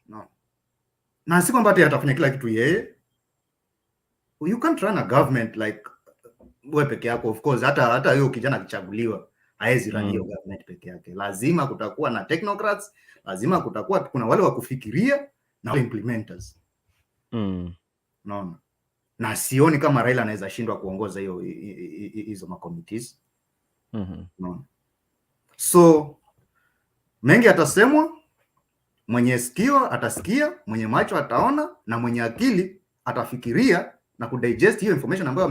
No. Na si kwamba ati atafanya kila kitu yeye. You can't run a government like wewe peke yako. Of course, hata huyo kijana akichaguliwa haezi run hiyo government peke yake. Lazima kutakuwa na technocrats, lazima kutakuwa kuna wale wa kufikiria na wale implementers. Unaona? Na sioni kama Raila anaweza shindwa kuongoza hiyo hizo ma committees. Unaona? So mengi atasemwa, mwenye sikio atasikia, mwenye macho ataona, na mwenye akili atafikiria na kudigest hiyo information ambayo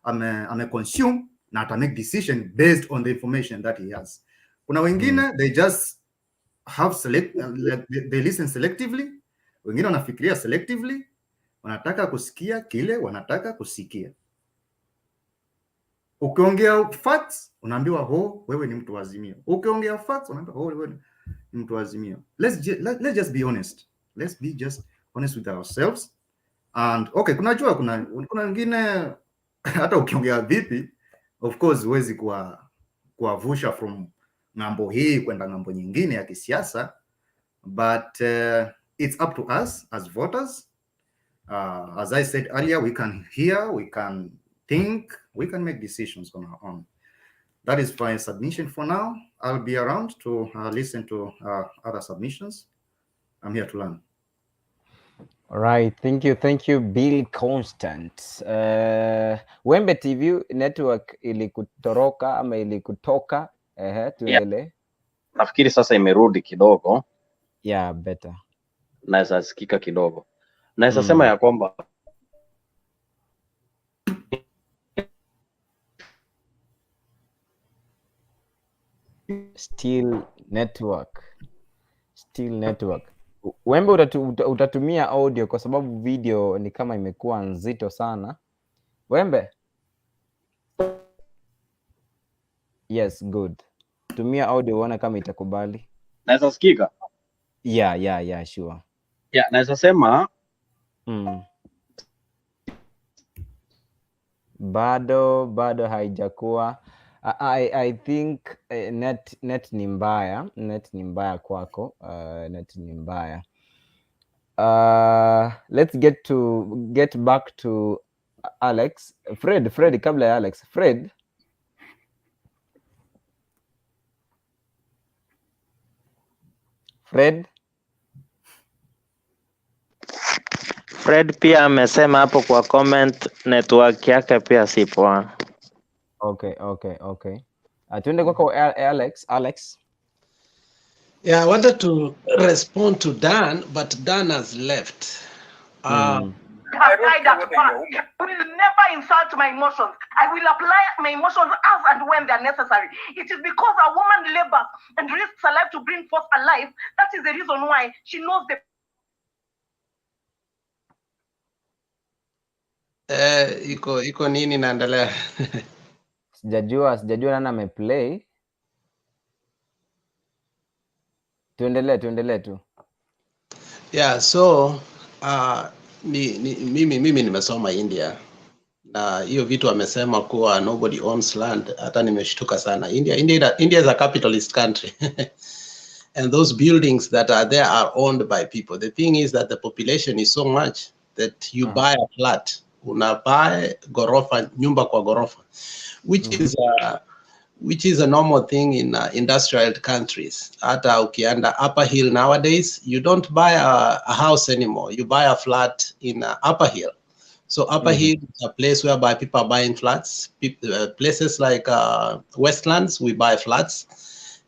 ame consume na ata make decision based on the information that he has. Kuna wengine they just have select, like they listen selectively, wengine wanafikiria selectively, wanataka kusikia kile wanataka kusikia. Ukiongea facts unaambiwa, "Oh, wewe ni mtu wa Azimio." Ukiongea facts unaambiwa, "Oh, wewe ni mtu wa Azimio." Let's just be honest. Let's be just honest with ourselves. And okay, kunajua kuna wengine hata ukiongea vipi, of course huwezi kuwavusha from ng'ambo hii kwenda ng'ambo nyingine ya kisiasa, but it's up to us as voters. As I said earlier, we can hear, we can think, we can make decisions on our own. That is my submission for now. I'll be around to listen to other submissions. I'm here to learn. All right, thank you Bill Constant. Wembe TV network ilikutoroka ama ilikutoka? Ehe, tuendelee. Yeah. Nafikiri sasa imerudi kidogo. Yeah, better. Naweza sikika kidogo. Naweza sema ya kwamba still network. Still network. Wembe utatumia audio kwa sababu video ni kama imekuwa nzito sana. Wembe? Yes, good. Tumia audio uone kama itakubali. Naweza sikika? Yeah, sure. Yeah, naweza sema Bado haijakuwa. I think net ni mbaya. Net ni mbaya kwako. Net ni mbaya. Let's get back to Alex. Fred kabla ya Alex. Fred. Fred pia amesema hapo kwa comment network yake pia si poa. Okay. Tuende kwako Alex. Yeah, I wanted to respond to Dan, but Dan has left. I will never insult my emotions. I will apply my emotions as and when they are necessary. It is because a woman labors and risks her life to bring forth a life. That is the reason why she knows the Iko nini naendelea? Sijajua nani ameplay. Tuendelee tu. Yeah, so mimi nimesoma India na hiyo vitu amesema kuwa nobody owns land, hata nimeshtuka sana. India is a capitalist country. And those buildings that are there are owned by people. The thing is that the population is so much that you buy a flat, una buy gorofa, nyumba kwa gorofa, which is a normal thing in industrial countries. Hata ukienda Upper Hill nowadays, you don't buy a house anymore. You buy a flat in Upper Hill. So Upper Hill is a place whereby people are buying flats. Places like Westlands, we buy flats.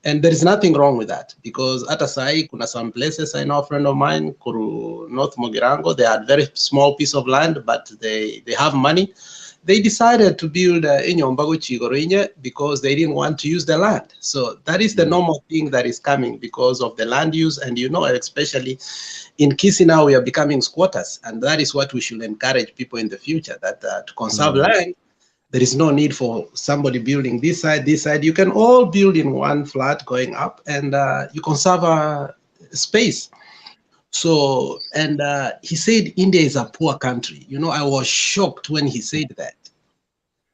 And there is nothing wrong with that, because hata sahi kuna some places, I know a friend of mine, Kuru North Mogirango, they had very small piece of land, but they have money. They decided to build Inyombago Chigorinye because they didn't want to use the land. So that is the normal thing that is coming because of the land use. And you know, especially in Kisii now, we are becoming squatters. And that is what we should encourage people in the future, that to conserve land, there is no need for somebody building this side, this side. You can all build in one flat going up, and you conserve space. So, and he said India is a poor country. You know, I was shocked when he said that.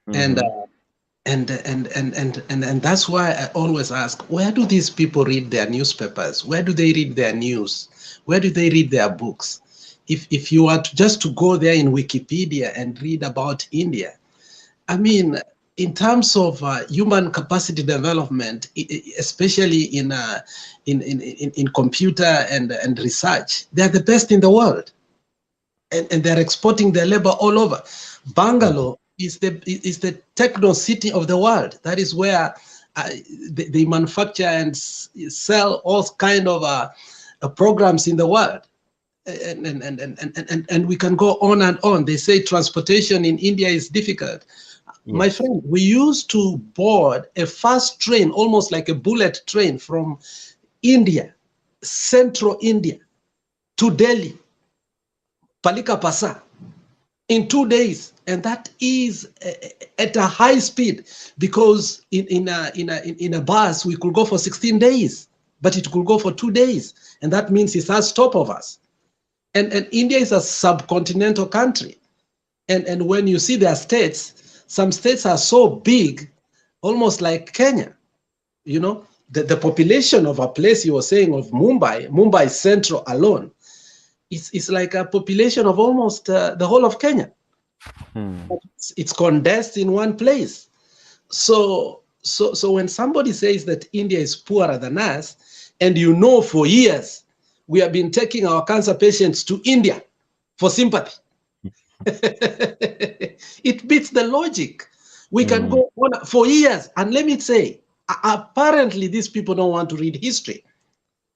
And that's why I always ask, where do these people read their newspapers? Where do they read their news? Where do they read their books? If you are to just to go there in Wikipedia and read about India, I mean, in terms of human capacity development, especially in computer and research, they are the best in the world, and they are exporting their labor all over. Bangalore is the techno city of the world. That is where they manufacture and sell all kind of programs in the world. And we can go on and on. They say transportation in India is difficult. Yes. My friend, we used to board a fast train, almost like a bullet train from India, central India, to Delhi, Palika Pasa, in 2 days. And that is at a high speed, because in a bus, we could go for 16 days, but it could go for 2 days. And that means it has stopovers. And India is a subcontinental country. And when you see their states, some states are so big, almost like Kenya. You know, the population of a place you were saying of Mumbai, Mumbai Central alone, it's like a population of almost the whole of Kenya. But it's condensed in one place. So when somebody says that India is poorer than us, and you know for years, we have been taking our cancer patients to India. for sympathy. It beats the logic. We can go on for years. And let me say, apparently these people don't want to read history.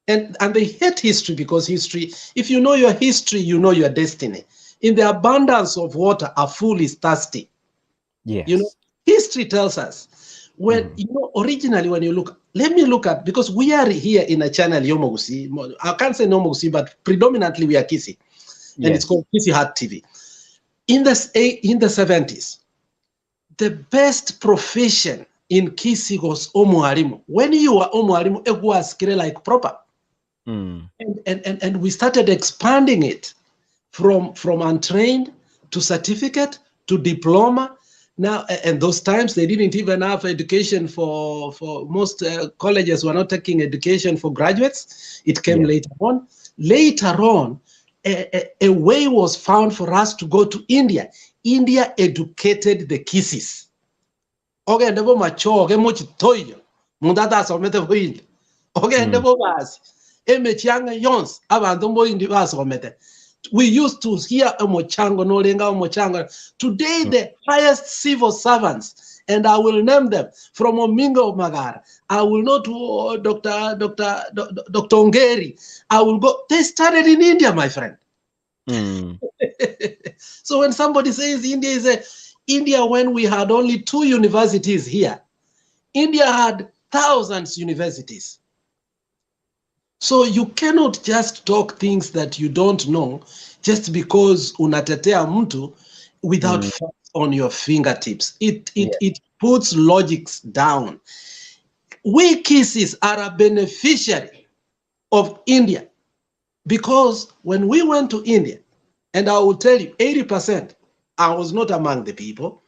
And they hate history, because history, if you know your history, you know your destiny. In the abundance of water, a fool is thirsty. Yes. You know, history tells us. When, you know, originally when you look, let me look at, because we are here in a channel, Yomogusi. I can't say Yomogusi, but predominantly we are Kisii. And it's called Kisii Heart TV. In the 70s, the best profession in Kisii was Omuharimu. When you were Omuharimu, it was like proper. And we started expanding it from untrained to certificate to diploma. Now, and those times they didn't even have education for most colleges were not taking education for graduates. It came later on. Later on, a way was found for us to go to India. India educated the Kisis. Ogende bo machoge mochitoyo. Mundata asomete boindi. Ogende bo basi. Emechianga yons abantu boindi basomete. We used to hear Omochango, no lenga Omochango. Today, the highest civil servants, and I will name them, from Omingo Magara. I will not Dr. Ongeri. I will go. They started in India, my friend. So when somebody says India is a India, when we had only 2 universities here, India had thousands of universities. So you cannot just talk things that you don't know just because unatetea mtu without facts on your fingertips. It puts logics down. We Kisis are a beneficiary of India, because when we went to India, and I will tell you 80%, I was not among the people,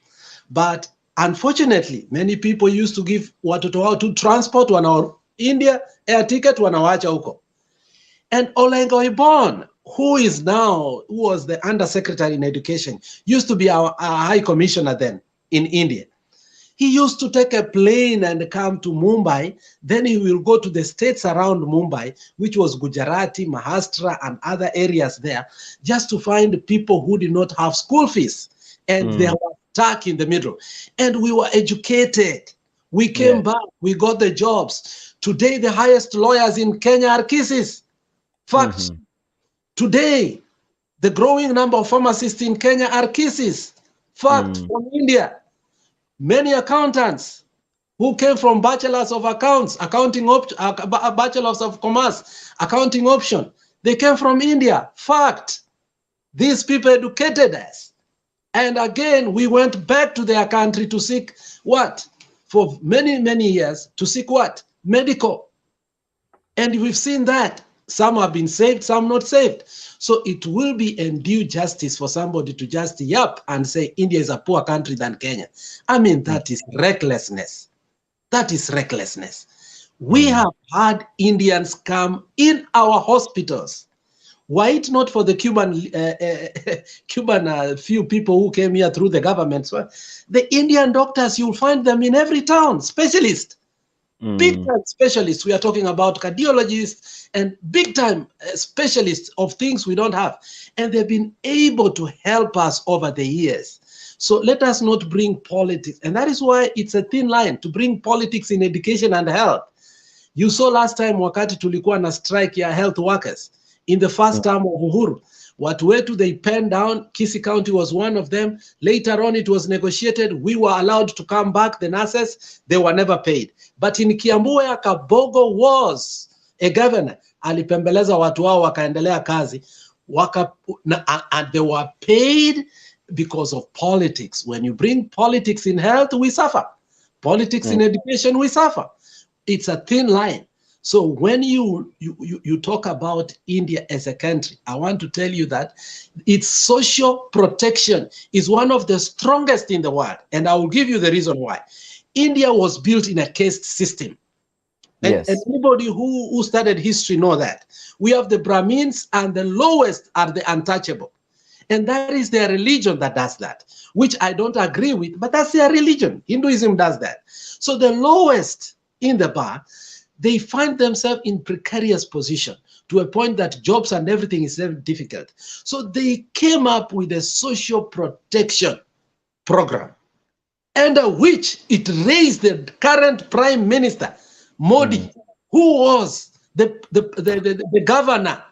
but unfortunately, many people used to give watoto wao to transport wana India air ticket wanawacha huko. And Olengo Ibon, who is now, who was the undersecretary in education, used to be our high commissioner then in India. He used to take a plane and come to Mumbai. Then he will go to the states around Mumbai, which was Gujarati, Maharashtra, and other areas there, just to find people who did not have school fees. And they were stuck in the middle. And we were educated. We came back, we got the jobs. Today, the highest lawyers in Kenya are Kisis. Facts. Today, the growing number of pharmacists in Kenya are Kisis. Fact, from India. Many accountants who came from bachelors of accounts, accounting bachelors of commerce, accounting option, they came from India. Fact. These people educated us. And again, we went back to their country to seek what? For many, many years, to seek what? Medical. And we've seen that. Some have been saved, some not saved. So it will be in due justice for somebody to just yap and say India is a poor country than Kenya. I mean, that is recklessness. That is recklessness. We have had Indians come in our hospitals. Why it not for the Cuban, few people who came here through the government? So the Indian doctors, you'll find them in every town, specialists. Big time specialists. We are talking about cardiologists and big time specialists of things we don't have. And they've been able to help us over the years. So let us not bring politics. And that is why it's a thin line to bring politics in education and health. You saw last time wakati tulikuwa na strike ya health workers in the first term of Uhuru. Watu wetu, they penned down. Kisii County was one of them. Later on, it was negotiated. We were allowed to come back, the nurses, they were never paid. But in Kiambu, where Kabogo was a governor, alipembeleza watu wao wakaendelea kazi. And they were paid because of politics. When you bring politics in health, we suffer. Politics in education, we suffer. It's a thin line. So when you talk about India as a country, I want to tell you that its social protection is one of the strongest in the world. And I will give you the reason why. India was built in a caste system. And, and anybody who studied history know that. We have the Brahmins, and the lowest are the untouchable. And that is their religion that does that, which I don't agree with, but that's their religion. Hinduism does that. So the lowest in the bar, they find themselves in precarious position. to a point that jobs and everything is very difficult. So they came up with a social protection program, under which it raised the current prime minister, Modi, who was the governor,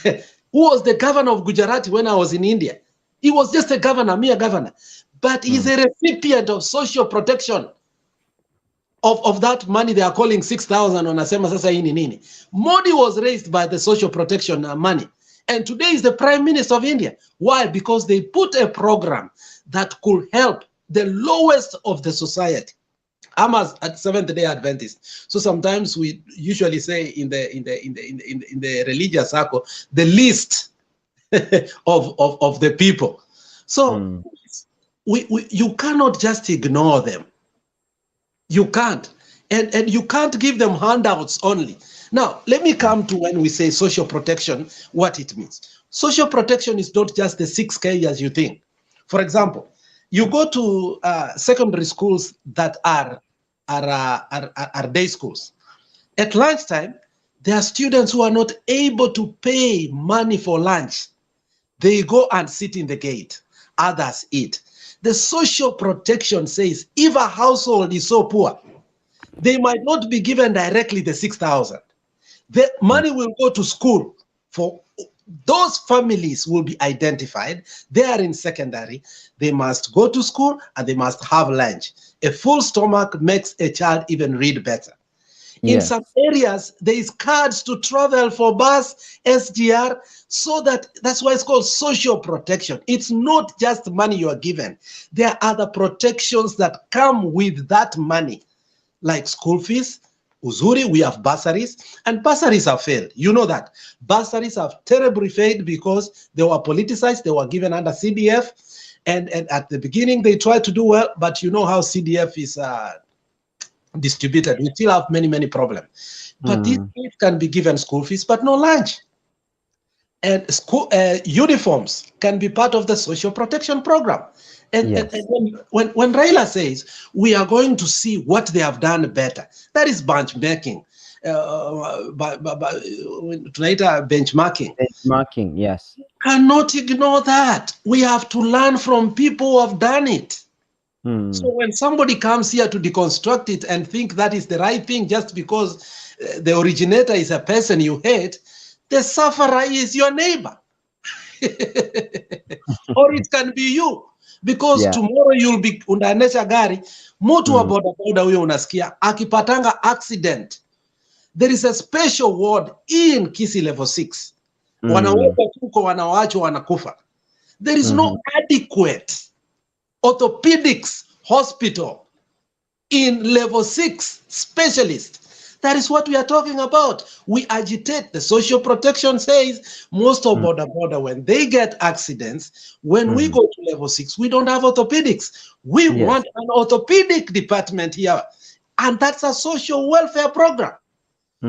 who was the governor of Gujarat when I was in India. He was just a governor, mere governor, but he's a recipient of social protection of that money they are calling 6,000 wanasema sasa hii ni nini. Modi was raised by the social protection money. And today is the prime minister of India. Why? Because they put a program that could help the lowest of the society. I'm a Seventh Day Adventist, so sometimes we usually say in the religious circle, the least of the people. So we you cannot just ignore them. You can't, and you can't give them handouts only. Now, let me come to when we say social protection, what it means. Social protection is not just the 6K as you think. For example, you go to secondary schools that are day schools. At lunchtime, there are students who are not able to pay money for lunch. They go and sit in the gate. Others eat. The social protection says if a household is so poor, they might not be given directly the 6,000. The money will go to school for those families will be identified. They are in secondary. They must go to school and they must have lunch. A full stomach makes a child even read better. In some areas, there is cards to travel for bus, SGR, so that's why it's called social protection. It's not just money you are given. There are other protections that come with that money, like school fees. Uzuri, we have bursaries, and bursaries have failed. You know that. Bursaries have terribly failed because they were politicized, they were given under CDF, and at the beginning they tried to do well, but you know how CDF is distributed. We still have many, many problems. But these kids can be given school fees, but no lunch. And school uniforms can be part of the social protection program. And, and when Raila says, we are going to see what they have done better, that is benchmarking. Benchmarking. Benchmarking, yes. Cannot ignore that. We have to learn from people who have done it. So when somebody comes here to deconstruct it and think that is the right thing just because the originator is a person you hate, the sufferer is your neighbor. Or it can be you. Because tomorrow you'll be unaendesha gari, mtu wa boda boda huyo unasikia akipatanga accident. There is a special ward in Kisii level 6. Wanawekwa huko, wanawachwa, wanakufa. There is no adequate orthopedics hospital in level 6 specialist. That is what we are talking about. We agitate. The social protection says most of border border, when they get accidents, when we go to level 6, we don't have orthopedics. We want an orthopedic department here. And that's a social welfare program.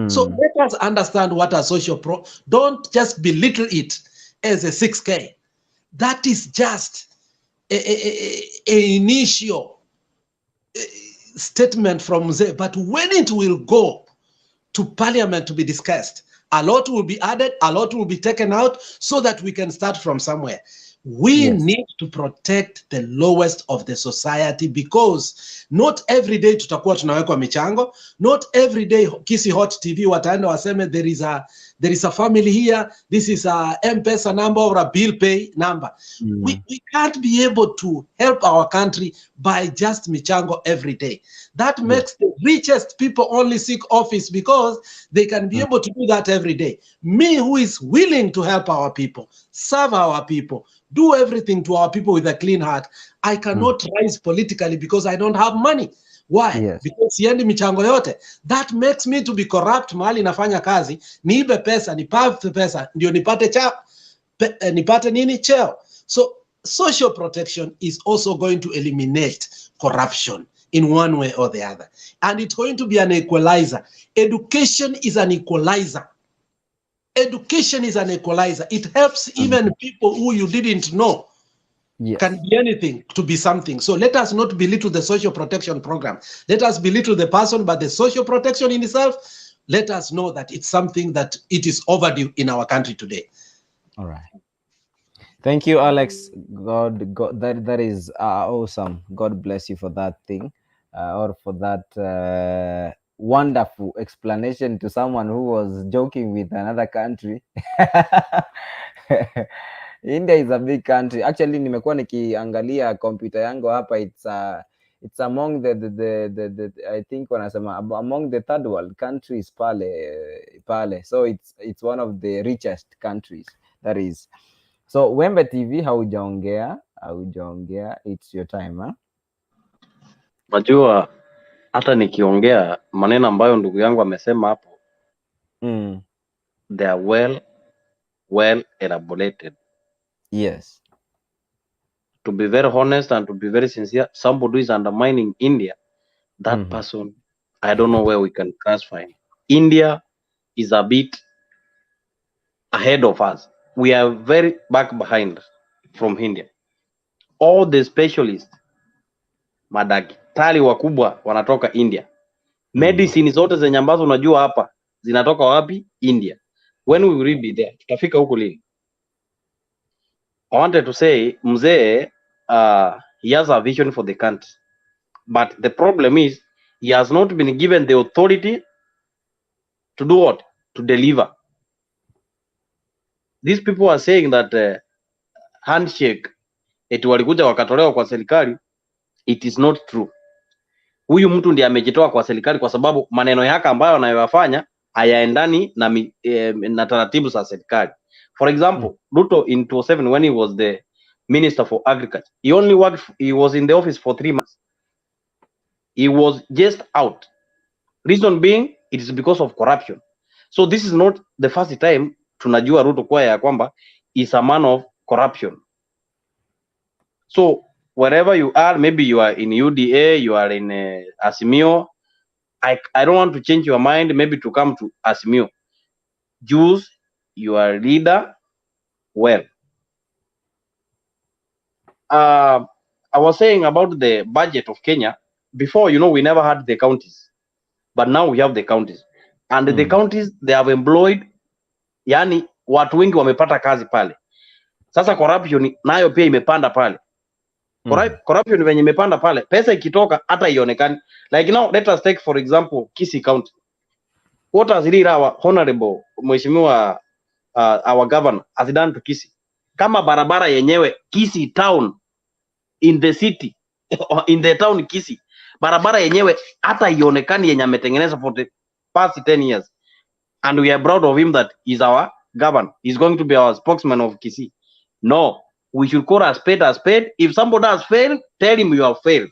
So let us understand what a social pro. Don't just belittle it as a 6K. That is just a initial statement from Mzee, but when it will go to parliament to be discussed, a lot will be added, a lot will be taken out, so that we can start from somewhere. We need to protect the lowest of the society, because not every day tutakuwa tunawekwa michango, not every day Kisii Hot TV wataenda waseme there is a family here, this is a M-Pesa number or a bill pay number. We can't be able to help our country by just michango every day. That makes the richest people only seek office because they can be able to do that every day. Me, who is willing to help our people, serve our people, do everything to our people with a clean heart, I cannot rise politically because I don't have money. Why? Because siendi michango yote. That makes me to be corrupt mahali nafanya kazi, niibe pesa, nipate pesa, ndio nipate nipate nini cheo. So social protection is also going to eliminate corruption in one way or the other. And it's going to be an equalizer. Education is an equalizer. Education is an equalizer. It helps even people who you didn't know can be anything to be something. So let us not belittle the social protection program. Let us belittle the person, but the social protection in itself, Let us know that it's something that it is overdue in our country today. All right. Thank you, Alex. God, that is awesome. God bless you for that thing, or for that wonderful explanation to someone who was joking with another country. India is a big country. Actually, nimekuwa nikiangalia kompyuta yangu hapa, it's among the I think wanasema among the third world countries pale. So it's one of the richest countries, that is. So Wembe TV, haujaongea, it's your time, huh? Najua hata nikiongea maneno ambayo ndugu yangu amesema hapo, they are well elaborated. Yes. To be very honest and to be very sincere, somebody who is undermining India, that person, I don't know where we can classify him. India is a bit ahead of us. We are very back behind from India. All the specialists, madaktari wakubwa wanatoka India. Medicine zote zenye ambazo unajua hapa zinatoka wapi? India. When we will be there? Tutafika huko lini? I wanted to say, mzee, he has a vision for the country. But the problem is, he has not been given the authority to do what? To deliver. These people are saying that handshake, eti walikuja wakatolewa kwa serikali. It is not true. Huyu mtu ndiye amejitoa kwa serikali kwa sababu maneno yake ambayo anayoyafanya hayaendani na, na taratibu za serikali. For example, Ruto in 2007 when he was the minister for agriculture, he only worked, he was in the office for 3 months. He was just out. Reason being, it is because of corruption. So this is not the first time tunajua Ruto kwa ya kwamba is a man of corruption. So wherever you are, maybe you are in UDA, you are in Azimio. I don't want to change your mind, maybe to come to Azimio. Choose your leader well. I was saying about the budget of Kenya. Before, you know, we never had the counties, but now we have the counties. And the counties, they have employed, yani watu wengi wamepata kazi pale. Sasa corruption nayo pia imepanda pale. Corruption venye imepanda pale, pesa ikitoka hata ionekani. Like now, let us take for example Kisii County. What has really our honorable mheshimiwa our governor has done to Kisii? Kama barabara yenyewe Kisii town in the city in the town Kisii, barabara yenyewe hata ionekani yenye ametengeneza for the past 10 years. And we are proud of him that he's our governor. He's going to be our spokesman of Kisii. No, we should call a spade a spade. If somebody has failed, tell him you have failed.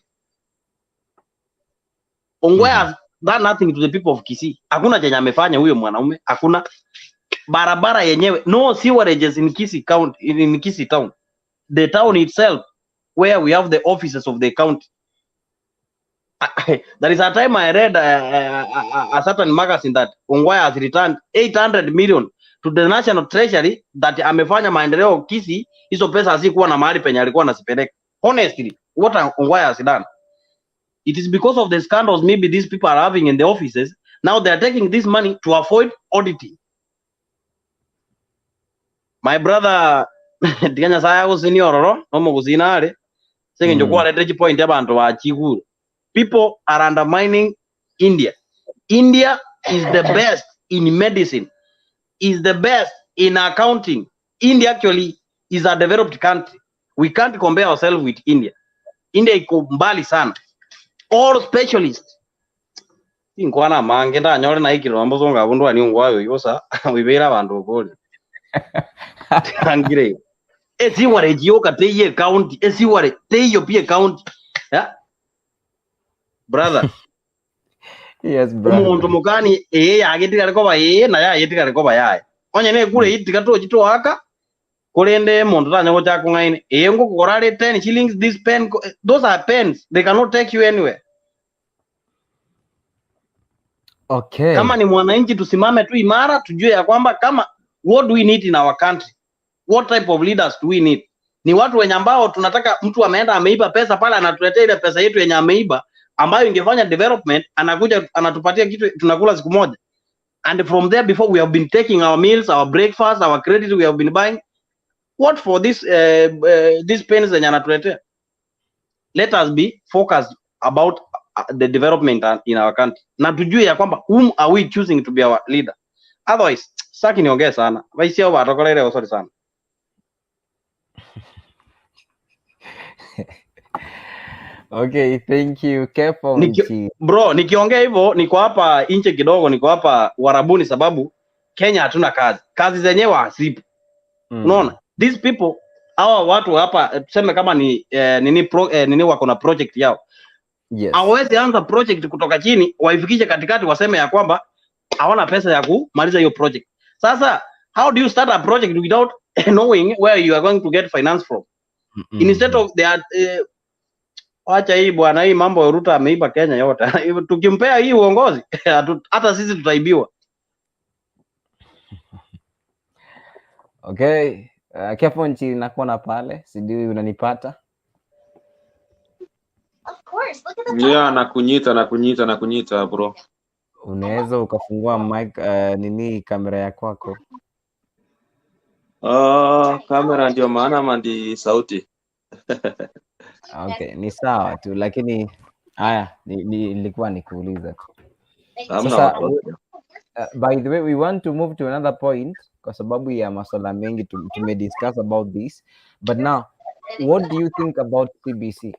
Ongwae has done nothing to the people of Kisii. Hakuna chenye amefanya huyo mwanaume. Hakuna barabara yenyewe. No sewerages in Kisii County, in Kisii town. The town itself, where we have the offices of the county. There is a time I read a certain magazine that Ongwae has returned 800 million to the national treasury that amefanya maendeleo Kisii. Hizo pesa hazikuwa na mahali penye alikuwa anazipeleka. Honestly, what Ongwae has done, it is because of the scandals maybe these people are having in the offices. Now they are taking this money to avoid auditing. My brother, Tiganya saya gusini ororo, no mugusina are. Senge njokuwa leteji point abantu wa chiguru. People are undermining India. India is the best in medicine, is the best in accounting. India actually is a developed country. We can't compare ourselves with India. India iko mbali sana. All specialists. Inkwana mange ndanyore na ikirombo songa bundu ani ngwayo yosa wibera bandu okole. Angire. Esiware jioka teiye county, esiware teiyo pia county. Yeah? Brother. Yes, brother. Umuntu mukani yagitigare koba na yagitigare koba yae. Onye ne kure itiga to chito aka kurende muntu tanyago chakung'aine. Ngukugora 10 shillings this pen, those are pens. They cannot take you anywhere. Okay. Kama ni mwananchi tusimame tu imara, tujue ya kwamba kama what do we need in our country? What type of leaders do we need? Ni watu wenye ambao tunataka mtu ameenda ameiba pesa pale anatuletea ile pesa yetu yenye ameiba ambayo ingefanya development, anakuja anatupatia kitu tunakula siku moja. And from there before we have been taking our meals, our breakfast, our credit we have been buying. What for this this pains zenye anatuletea? Let us be focused about the development in our country, na tujue ya kwamba whom are we choosing to be our leader. Otherwise sitaki niongee sana, vaisia watokolele, sorry sana. Okay, thank you. Careful, Nchi. Bro, nikiongea hivyo niko hapa nje kidogo, niko hapa Warabuni sababu Kenya hatuna kazi, kazi zenyewe hazipo. Unaona, these people, hawa watu hapa, tuseme kama ni nini wako na project yao. Yes. Hawawezi anza project kutoka chini waifikishe katikati waseme ya kwamba hawana pesa ya kumaliza hiyo project. Sasa how do you start a project without knowing where you are going to get finance from? Instead of they are, wacha hii bwana, hii mambo ya Ruto ameiba Kenya yote. Tukimpea hii uongozi hata sisi tutaibiwa. Okay. Careful Nchi, nakuona pale, sijui unanipata? Yeah, nakunyita bro. Unaweza ukafungua mic, nini kamera ya kwako? Kamera ndio maana ama ndi sauti? Okay, ni sawa tu, lakini haya nilikuwa nikuuliza tu. Hamna Sasa wasiwasi. By the way, we want to move to another point kwa sababu ya masuala mengi tumediscuss about this. But now, what do you think about CBC?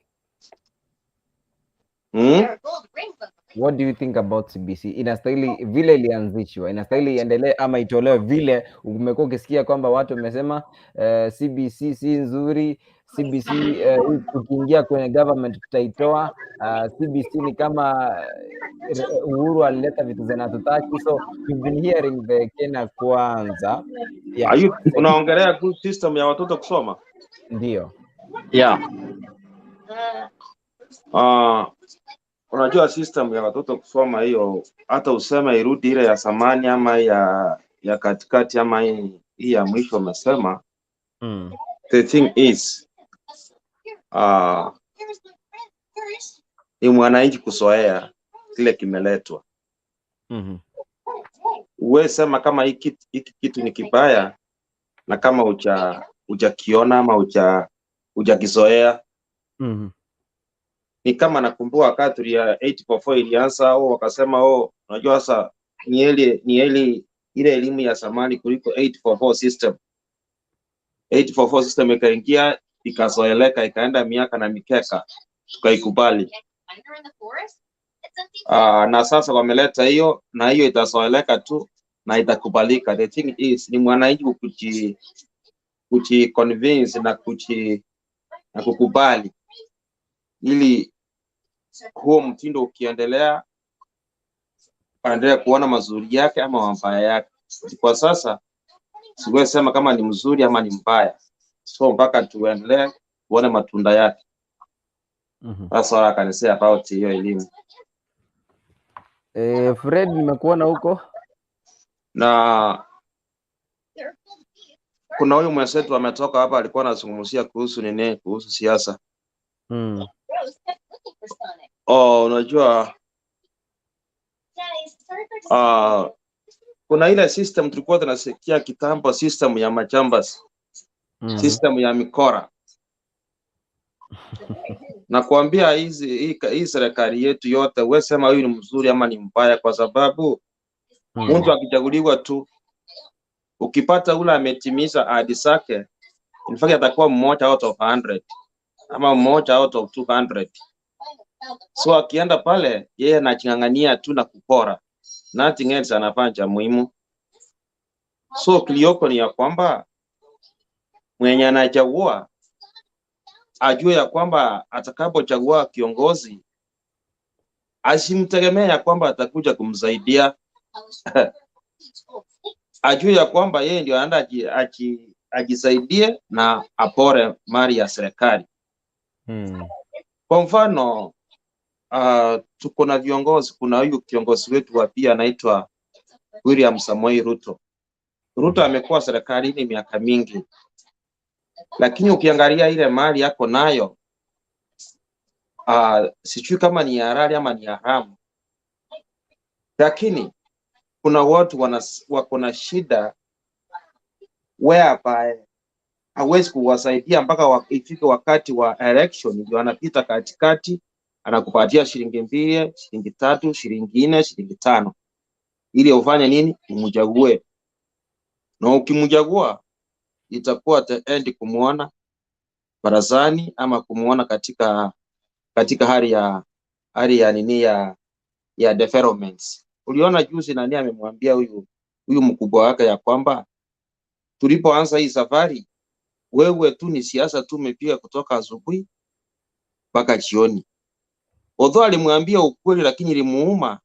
What do you think about CBC? Inastahili vile ilianzishwa, inastahili iendelee ama itolewe vile umekuwa ukisikia kwamba watu wamesema CBC si nzuri, CBC tukiingia kwenye government tutaitoa, CBC ni kama Uhuru alileta vitu zinatutaki. So we've been hearing the Kenya Kwanza. Yeah. Are you unaongelea good system ya watoto kusoma? Ndio. Yeah. Unajua system ya watoto kusoma hiyo, hata useme irudi ile ya zamani ama ya katikati ama hii ya mwisho umesema. The thing is ni mwananchi kuzoea kile kimeletwa. Uwe sema kama hiki kitu ni kibaya, na kama hujakiona ama hujakizoea. Ni kama nakumbuka wakati ya 844 ilianza, au wakasema unajua sasa ni ile elimu ya zamani kuliko 844 system. 844 system ikaingia ikazoeleka, ikaenda miaka na mikeka, tukaikubali. Na sasa wameleta hiyo, na hiyo itazoeleka tu na itakubalika. The thing is ni mwananchi kuji convince na kukubali, ili huo mtindo ukiendelea aendelee kuona mazuri yake ama mabaya yake. Kwa sasa siwezi sema kama ni mzuri ama ni mbaya, so mpaka tuendelee kuona matunda yake. Sasa akanisea about hiyo elimu. Fred, nimekuona huko. Na kuna huyu mwenzetu ametoka hapa, alikuwa anazungumzia kuhusu nini, kuhusu siasa. Unajua kuna ile system tulikuwa tunasikia kitambo, system ya machambas, system ya mikora. Na kuambia hii serikali yetu yote, wewe sema huyu ni mzuri ama ni mbaya, kwa sababu mtu akichaguliwa tu, ukipata ule ametimiza ahadi zake, in fact atakuwa mmoja out of 100 ama mmoja out of 200. So akienda pale yeye anachangania tu na kupora, nothing else anafanya cha muhimu. So kiliyoko ni ya kwamba mwenye anachagua ajue ya kwamba atakapochagua kiongozi asimtegemee ya kwamba atakuja kumsaidia. Ajue ya kwamba yeye ndio anaenda ajisaidie na apore mali ya serikali. Kwa mfano tuko na viongozi, kuna huyu kiongozi wetu wa pia anaitwa William Samoei Ruto. Ruto amekuwa serikalini miaka mingi, lakini ukiangalia ile mali yako nayo sijui kama ni halali ama ni haramu, lakini Kuna watu wako na shida whereby hawezi kuwasaidia mpaka ifike wakati wa election, ndio anapita katikati, anakupatia shilingi 2, shilingi 3, shilingi 4, shilingi 5 ili ufanye nini? Umchague. Na ukimchagua itakuwa the end kumuona barazani ama kumuona katika hali ya nini ya developments. Uliona juzi nani amemwambia huyu mkubwa wake ya kwamba tulipoanza hii safari wewe tu ni siasa tu umepiga kutoka asubuhi mpaka jioni. Although alimwambia ukweli, lakini ilimuuma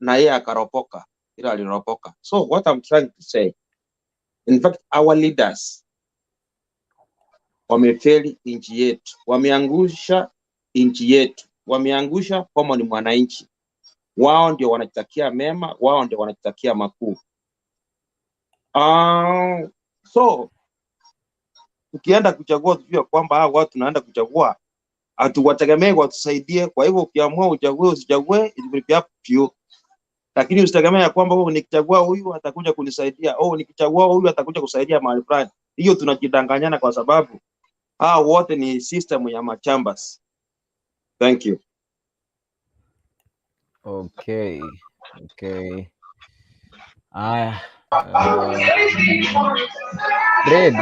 na yeye akaropoka, ila aliropoka. So what I'm trying to say, in fact our leaders wamefeli nchi yetu, wameangusha nchi yetu, wameangusha kama ni mwananchi. Wao ndio wanajitakia mema, wao ndio wanajitakia makuu. So tukienda kuchagua tujue kwamba hao watu tunaenda kuchagua hatuwategemei watusaidie. Kwa hivyo ukiamua uchague usichague, it will be up to you. Lakini usitegemee ya kwamba oh, nikichagua huyu atakuja kunisaidia, oh, nikichagua huyu atakuja kusaidia mahali fulani. Hiyo tunajidanganyana kwa sababu hao wote ni system ya machambas. Thank you. Okay. Okay. Aya. Fred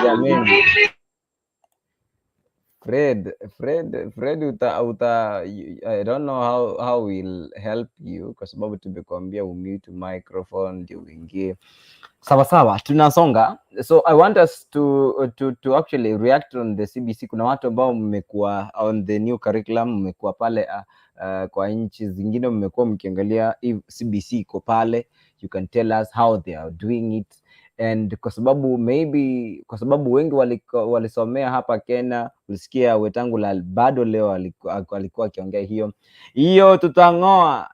jameni. Fred, uta I don't know how we'll help you kwa sababu tumekuambia umute microphone ndio uingie. Sawa sawa, tunasonga. So I want us to actually react on the CBC. Kuna watu ambao mmekuwa on the new curriculum, mmekuwa pale kwa nchi zingine mmekuwa mkiangalia if CBC iko pale. You can tell us how they are doing it. And kwa sababu maybe kwa sababu wengi walisomea hapa Kenya, ulisikia Wetangula bado leo alikuwa akiongea hiyo tutangoa.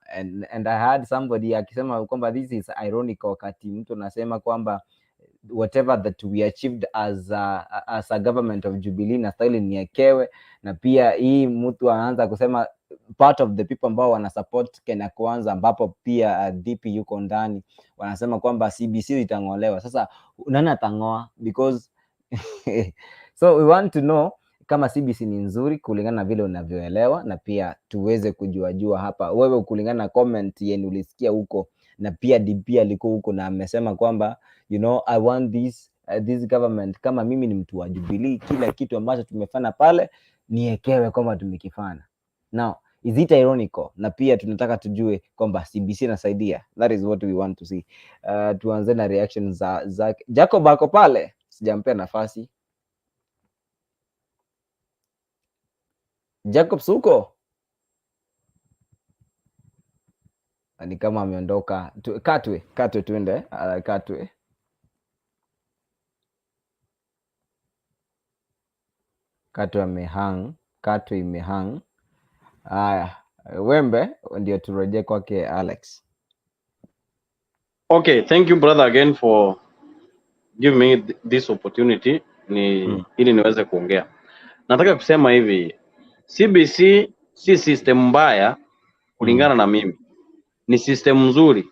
And I had somebody akisema kwamba this is ironic, wakati mtu anasema kwamba whatever that we achieved as a government of Jubilee na style niekewe, na pia hii mtu anaanza kusema part of the people ambao wana support Kenya Kwanza, ambapo pia DP yuko ndani, wanasema kwamba CBC itangolewa. Sasa nani atangoa? Because so we want to know kama CBC ni nzuri kulingana na vile unavyoelewa, na pia tuweze kujua hapa wewe kulingana na comment yenu ulisikia huko, na pia DP alikuwa huko na amesema kwamba you know I want this government, kama mimi ni mtu wa Jubilee, kila kitu ambacho tumefanya pale niekewe kwamba tumekifanya. Now, is it ironical? Na pia tunataka tujue kwamba CBC inasaidia. That is what we want to see. Tuanze na reactions za Jacob ako pale, sijampea nafasi. Jacob suko ni kama ameondoka. Katwe tuende. Katwe. Katwe amehang. Katwe imehang. Aya, Wembe ndio turejee kwake Alex. Okay, thank you brother again for giving me this opportunity ni ili niweze kuongea. Nataka kusema hivi, CBC si system mbaya kulingana na mimi. Ni system nzuri.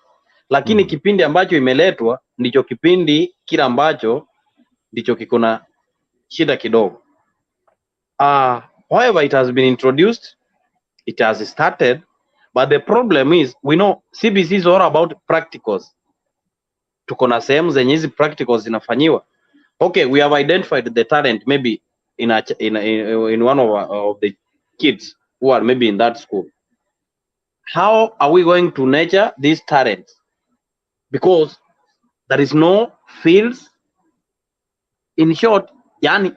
Lakini kipindi ambacho imeletwa ndicho kipindi kile ambacho ndicho kiko na shida kidogo. However, it has been introduced, it has started, but the problem is we know CBC is all about practicals. Tuko na sehemu zenye hizi practicals zinafanyiwa. Okay, we have identified the talent maybe in one of the kids who are maybe in that school. How are we going to nurture these talents? Because there is no fields. In short, yani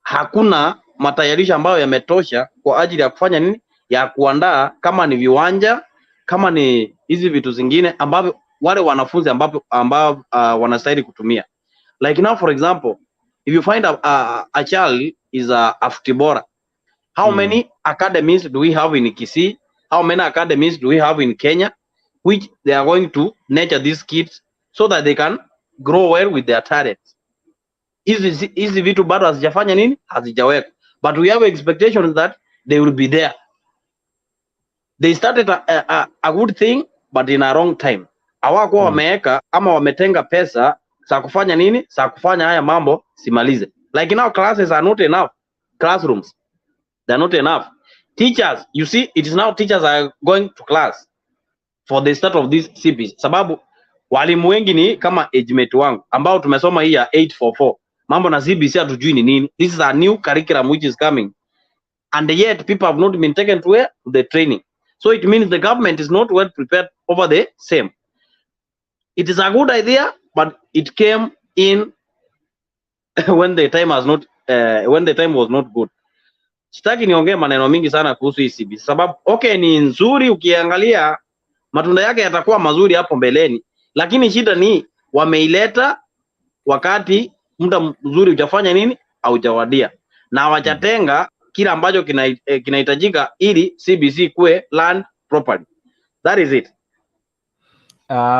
hakuna matayarisho ambayo yametosha kwa ajili ya kufanya nini? Ya kuandaa kama ni viwanja, kama ni hizi vitu zingine ambavyo wale wanafunzi ambao wanastahili kutumia. Like now for example, if you find a child is a footballer, how many academies do we have in Kisii? How many academies do we have in Kenya which they are going to nurture these kids so that they can grow well with their talents? Hizi vitu bado hazijafanya nini? Hazijawekwa. But we have expectations that they will be there. They started a good thing but in a wrong time. Hawakuwa wameweka ama wametenga pesa za kufanya nini, za kufanya haya mambo simalize. Like now classes are not enough, classrooms they are not enough. Teachers, you see, it is now teachers are going to class for the start of this CBC, sababu walimu wengi ni kama age mate wangu ambao tumesoma hii ya 844 mambo na CBC hatujui ni nini. This is a new curriculum which is coming and yet people have not been taken to where? To the training. So it means the government is not well prepared over the same. It is a good idea, but it came in when the time has not when the time was not good. Sitaki niongee maneno mingi sana kuhusu hii CBC sababu okay, ni nzuri, ukiangalia matunda yake yatakuwa mazuri hapo mbeleni, lakini shida ni wameileta wakati muda mzuri hujafanya nini, haujawadia, na hawajatenga kile ambacho kinahitajika ili CBC kuwe learned properly. That is it.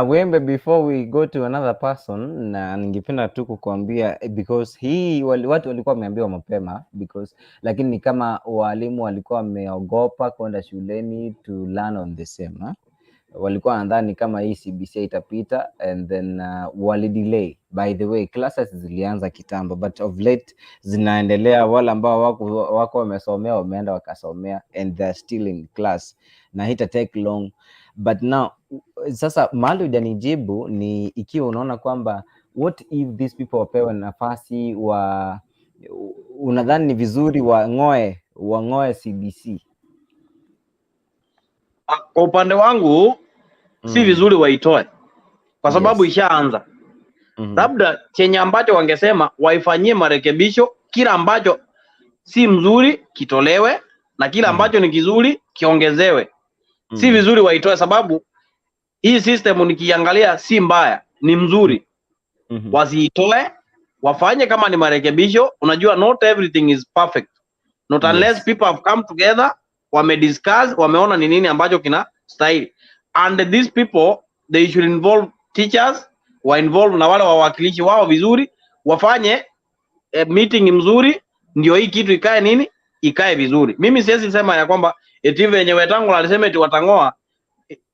Wembe, before we go to another person, na ningependa tu kukuambia because hii watu walikuwa wameambiwa mapema because, lakini ni kama walimu walikuwa wameogopa kwenda shuleni to learn on the same, huh? Walikuwa wanadhani kama hii CBC itapita and then wali delay. By the way, classes zilianza kitambo but of late zinaendelea. Wale ambao wako wamesomea wameenda wakasomea and they're still in class na hita take long, but now sasa mahali hujanijibu ni ikiwa unaona kwamba what if these people wapewe nafasi wa unadhani ni vizuri wang'oe CBC? Kwa upande wangu si vizuri waitoe kwa sababu ishaanza. Labda chenye ambacho wangesema waifanyie marekebisho, kila ambacho si mzuri kitolewe na kila ambacho ni kizuri kiongezewe. Si vizuri waitoe sababu hii system nikiangalia si mbaya, ni mzuri. Wasiitoe, wafanye kama ni marekebisho. Unajua not everything is perfect. Not unless people have come together, wamediscuss, wameona ni nini ambacho kina stahili. And these people they should involve teachers, wa involve na wale wawakilishi wao vizuri, wafanye meeting mzuri, ndio hii kitu ikae nini, ikae vizuri. Mimi siwezi sema ya kwamba eti venye Wetangula alisema eti watang'oa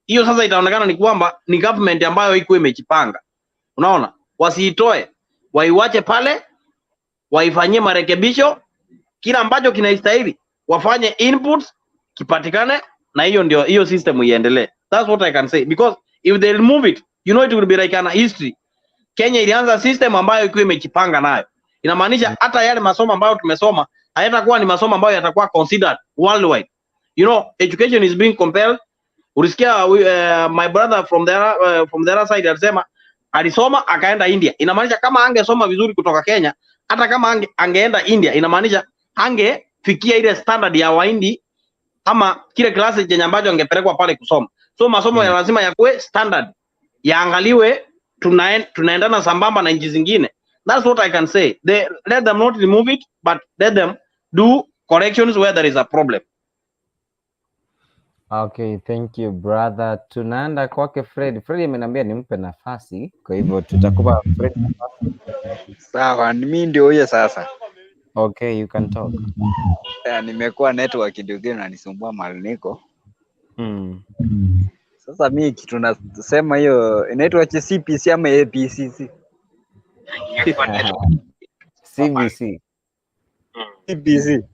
hiyo, sasa itaonekana ni kwamba ni government ambayo iko imejipanga. Unaona, wasiitoe, waiwache pale, waifanyie marekebisho, kila ambacho kinaistahili wafanye input kipatikane, na hiyo ndio hiyo system iendelee. That's what I can say because if they remove it, you know it will be like an history. Kenya ilianza system ambayo ilikuwa imejipanga nayo. Inamaanisha hata yale masomo ambayo tumesoma hayatakuwa ni masomo ambayo yatakuwa considered worldwide. You know, education is being compelled. Ulisikia my brother from the other side alisema alisoma akaenda India. Inamaanisha kama angesoma vizuri kutoka Kenya, hata kama angeenda India, inamaanisha angefikia ile standard ya Wahindi ama kile klasi chenye ambacho angepelekwa pale kusoma. So masomo ya lazima yakuwe standard, yaangaliwe, tunaendana sambamba na nchi zingine. That's what I can say. Let them not remove it, but let them do corrections where there is a problem. Okay, thank you brother. Tunaenda kwake Fred. Fred ameniambia nimpe nafasi, kwa hivyo tutakupa Fred nafasi. Sawa, ni mimi ndio huyo sasa. Okay, you can talk. Nimekuwa network ndio inanisumbua mahali niko. Sasa mi kitu nasema hiyo inaitwa CPC ama APCC? CBC. CBC.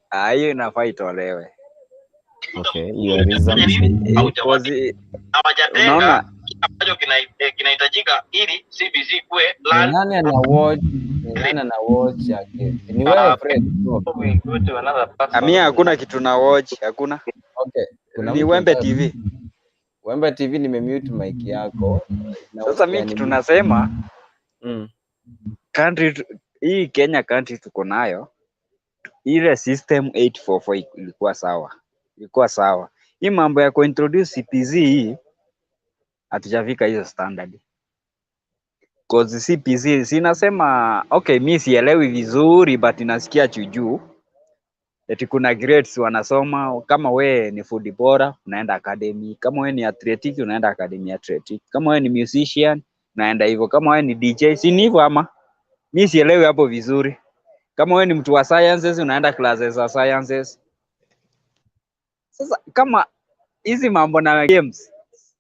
Ah, hiyo inafaa itolewe. Okay, your reason. Because unaona ambacho kinahitajika ili CBC kuwe Ni nani ana watch? Ni nani ana watch yake? Ni wewe Fred. Mimi hakuna kitu na watch, hakuna. Okay, kuna Ni mtu Wembe ambaye- TV. Wembe TV nimemute mic yako. Na Sasa mi yani- kitu nasema country hii Kenya country tuko nayo ile system 844 ilikuwa sawa, ilikuwa sawa. Hii mambo ya kuintroduce CPC hii hatujafika hizo standard. Cause CPC sinasema okay, mi sielewi vizuri but nasikia juu eti kuna grades wanasoma. Kama we ni footballer unaenda academy, kama we ni athletic unaenda academy athletic, kama we ni musician unaenda hivyo, kama we ni DJ si ni hivyo ama? Mi sielewi hapo vizuri. Kama we ni mtu wa sciences unaenda classes za sciences. Sasa kama hizi mambo na games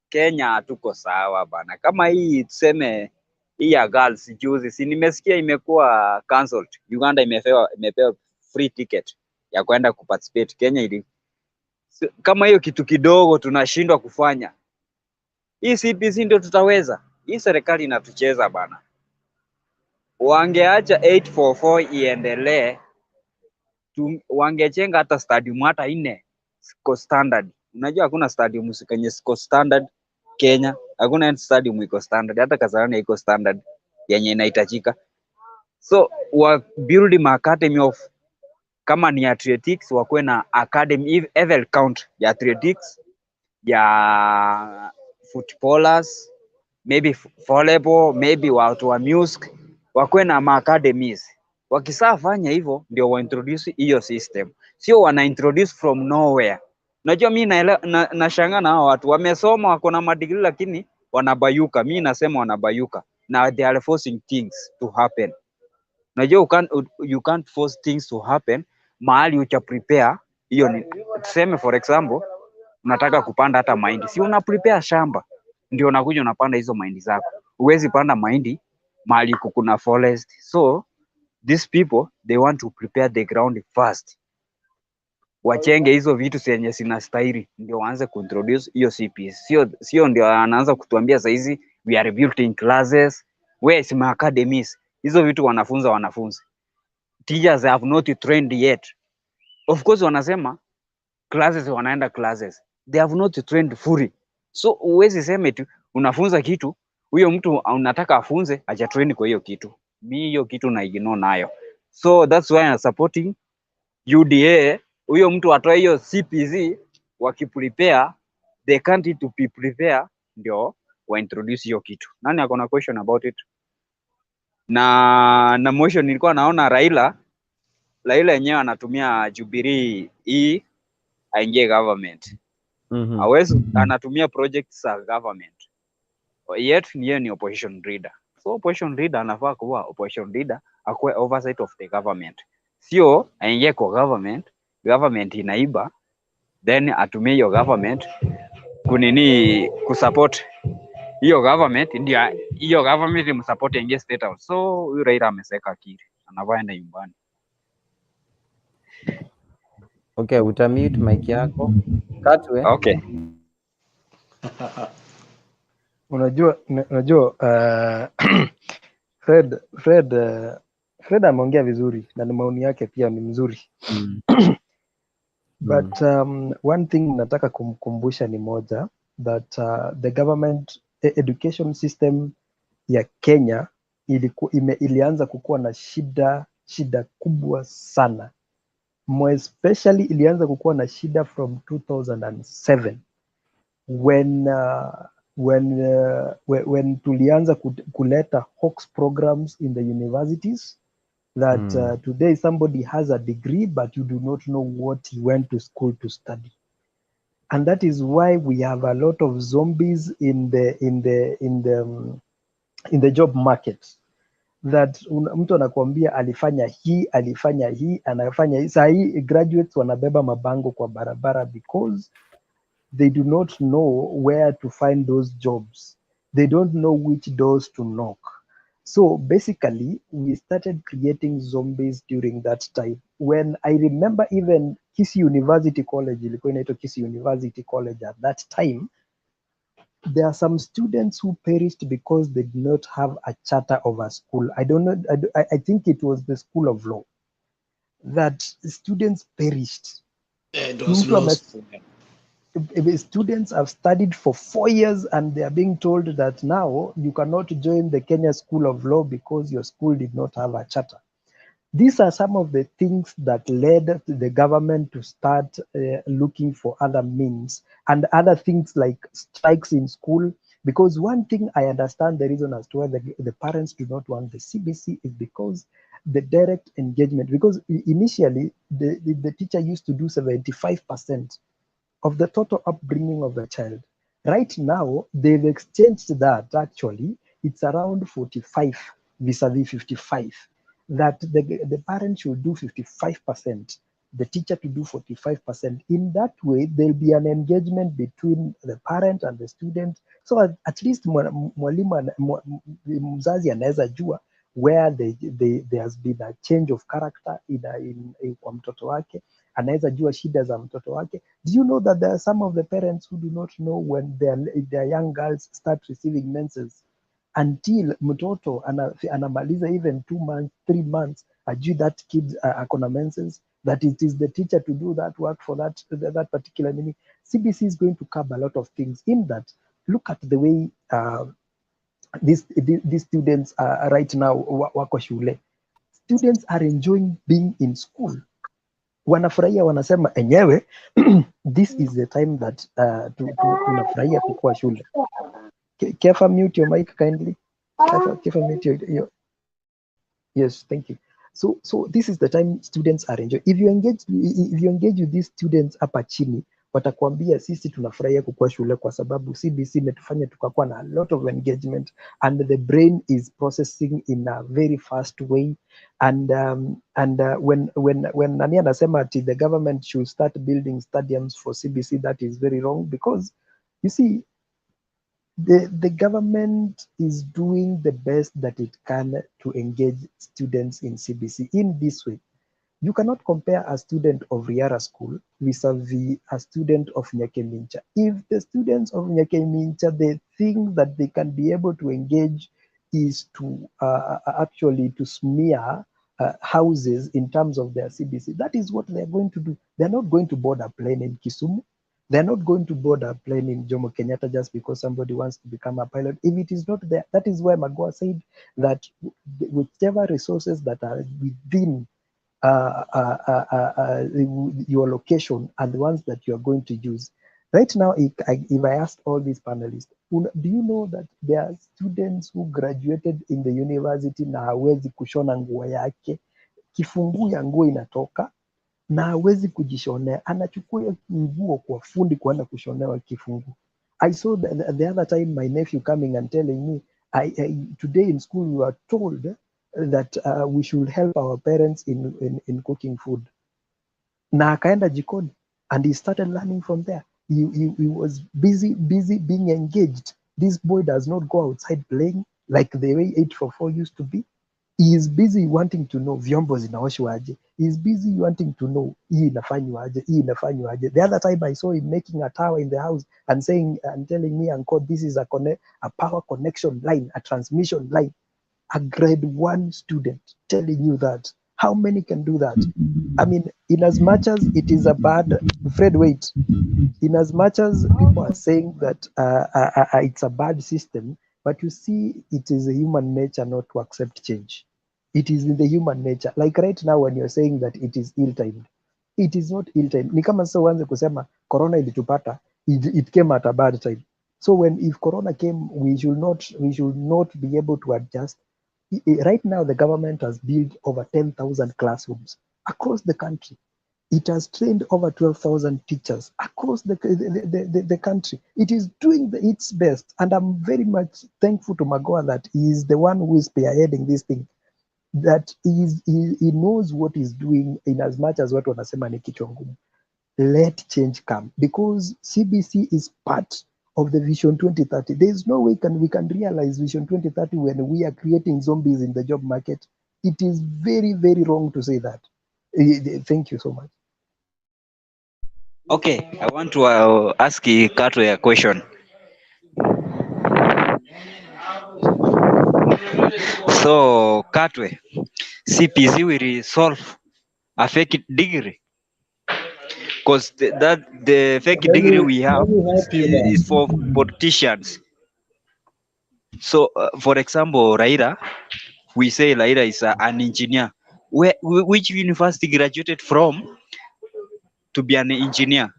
Kenya hatuko sawa bana. Kama hii tuseme hii ya girls juzi, si nimesikia imekuwa cancelled. Uganda imepewa free ticket ya kwenda kuparticipate. Kenya ili kama hiyo kitu kidogo tunashindwa kufanya. Hii CBC ndio tutaweza? Hii serikali inatucheza bana. Wangeacha 844 iendelee, wangejenga hata stadium hata nne ziko standard. Unajua hakuna stadium kwenye ziko standard Kenya, hakuna stadium iko standard, hata Kasarani iko standard yenye inahitajika. So wa build ma academy of kama ni athletics, wakuwe na academy every count ya athletics, ya footballers, maybe volleyball, maybe watu wa music, wakuwe na ma academies. Wakisafanya hivyo ndio wa introduce hiyo system, sio wana introduce from nowhere. Unajua mi nashangaa na hao watu wamesoma, wako na madigrii lakini wanabayuka. Mi nasema wanabayuka na they are forcing things to happen. Unajua you can't force things to happen mahali ucha prepare hiyo. Ni tuseme for example unataka kupanda hata mahindi, si una prepare shamba ndio unakuja unapanda hizo mahindi zako. Huwezi panda mahindi mahali kuna forest. So these people they want to prepare the ground first, wachenge hizo vitu zenye zinastahili ndio waanze kuintroduce hiyo CPC. Sio ndio anaanza kutuambia saizi we are building classes, where is my academies? Hizo vitu wanafunza wanafunzi, teachers have not trained yet. Of course wanasema classes, wanaenda classes, they have not trained fully. So huwezi sema tu unafunza kitu, huyo mtu unataka afunze haja train kwa hiyo kitu. Mi hiyo kitu na ignore nayo, so that's why I'm supporting UDA. Huyo mtu atoe hiyo CPC, wakiprepare the country to be prepare ndio wa introduce hiyo kitu. Nani ako na question about it? Na mwisho nilikuwa naona Raila yenyewe anatumia Jubilee hii aingie government. Hawezi, anatumia projects za government. Yet ni yeye ni opposition leader. So opposition leader anafaa kuwa opposition leader, akuwe oversight of the government. Sio aingie kwa government, government inaiba, then atumie hiyo government kunini kusupport hiyo government, ndio hiyo government imsupport aingie State House. So huyu Raila ameseka akili, anafaa enda nyumbani. Okay, utamute mic yako. Katwe. Okay. Unajua Fred ameongea vizuri na ni maoni yake pia ni mzuri. But one thing nataka kumkumbusha ni moja, that the government education system ya Kenya ilianza kukuwa na shida kubwa sana. More especially ilianza kukuwa na shida from 2007 when tulianza kuleta Hawks programs in the universities that today somebody has a degree but you do not know what he went to school to study. And that is why we have a lot of zombies in the job market. That mtu anakuambia alifanya hii, alifanya hii, anafanya hii. Saa hii graduates wanabeba mabango kwa barabara because they do not know where to find those jobs. They don't know which doors to knock. So basically, we started creating zombies during that time. When I remember even Kisii University College, ilikuwa inaitwa Kisii University College at that time, there are some students who perished because they did not have a charter of a school. I don't know, I think it was the School of Law that students perished. It was law school. Students have studied for 4 years and they are being told that now you cannot join the Kenya School of Law because your school did not have a charter. These are some of the things that led the government to start looking for other means and other things like strikes in school. Because one thing I understand the reason as to why the parents do not want the CBC is because the direct engagement, because initially the teacher used to do 75% of the total upbringing of the child. Right now, they've exchanged that. Actually, it's around 45 vis-a-vis 55, that the parent should do 55%, the teacher to do 45%. In that way, there'll be an engagement between the parent and the student. So at least mwalimu mzazi anaweza jua where there has been a change of character in kwa mtoto wake, anaweza jua shida za mtoto wake. Do you know that there are some of the parents who do not know when their young girls start receiving menses until mtoto anamaliza even 2 months, 3 months, ajui that kid akona menses, that it is the teacher to do that work for that particular nini. CBC is going to cover a lot of things in that. Look at the way these students are right now wako shule. Students are enjoying being in school. Wanafurahia, wanasema enyewe this is the time that tunafurahia kukua shule. Kefa, mute your mic kindly. Kefa, Kefa, mute your. Yes, thank you. So this is the time students are enjoying. If you engage with these students hapa chini, watakwambia sisi tunafurahia kukua shule kwa sababu CBC imetufanya tukakuwa na a lot of engagement and the brain is processing in a very fast way. And when nani anasema ati the government should start building stadiums for CBC, that is very wrong, because you see, the government is doing the best that it can to engage students in CBC in this way. You cannot compare a student of Riara School vis-a-vis a student of Nyakemincha. If the students of Nyakemincha, the thing that they can be able to engage is to actually to smear houses in terms of their CBC, that is what they're going to do. They're not going to board a plane in Kisumu. They're not going to board a plane in Jomo Kenyatta just because somebody wants to become a pilot. If it is not there, that is why Magoha said that whichever resources that are within your location are the ones that you are going to use. Right now, if I asked all these panelists, do you know that there are students who graduated in the university na hawezi kushona nguo yake, kifunguu ya nguo inatoka na hawezi kujishonea, anachukua hiyo nguo kwa fundi kuenda kushonewa kifunguu. I saw the other time my nephew coming and telling me, today in school we were told that we should help our parents in cooking food. Na akaenda jikoni and he started learning from there. He was busy being engaged. This boy does not go outside playing like the way 844 used to be. He is busy wanting to know vyombo zinaoshwa aje. He is busy wanting to know hii inafanywa aje, hii inafanywa aje. The other time I saw him making a tower in the house and saying and telling me, "Uncle, this is a power connection line, a transmission line." A grade 1 student telling you that. How many can do that? I mean, in as much as it is a bad, Fred, wait, in as much as people are saying that it's a bad system, but you see, it is a human nature not to accept change. It is in the human nature. Like right now, when you're saying that it is ill-timed, it is not ill-timed. Ni kama sasa uanze kusema corona ilitupata, it came at a bad time. So when if corona came, we should not be able to adjust. Right now, the government has built over 10,000 classrooms across the country. It has trained over 12,000 teachers across the country. It is doing its best. And I'm very much thankful to Magoha that he is the one who is spearheading this thing, that he knows what he's doing, in as much as watu wanasema ni kichwa ngumu. Let change come, because CBC is part of the Vision 2030. There is no way we can realize Vision 2030 when we are creating zombies in the job market. It is very, very wrong to say that. Thank you so much. Okay, I want to ask Katwe a question. So, Katwe, CBC will solve a fake degree, because the fake Let degree me we have let me help you there. Is for politicians. So, for example, Raila, we say Raila is an engineer. Which university graduated from to be an engineer?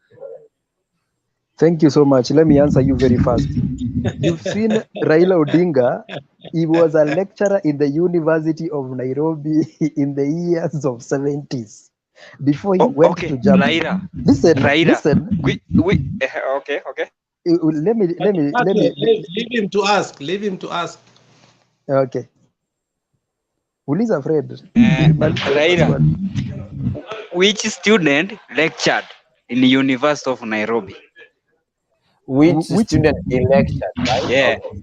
Thank you so much. Let me answer you very fast. You've seen Raila Odinga. He was a lecturer in the University of Nairobi in the years of 70s before he Oh, went okay, to Germany. Raila, Listen, Raila. Listen. We okay. Let me, let me, let me. Leave him to ask. Leave him to ask. Okay. Uliza Fred. Maliza Raila, maswali. Which student lectured in the University of Nairobi? Which Which student he lectured, right? Yeah. Okay,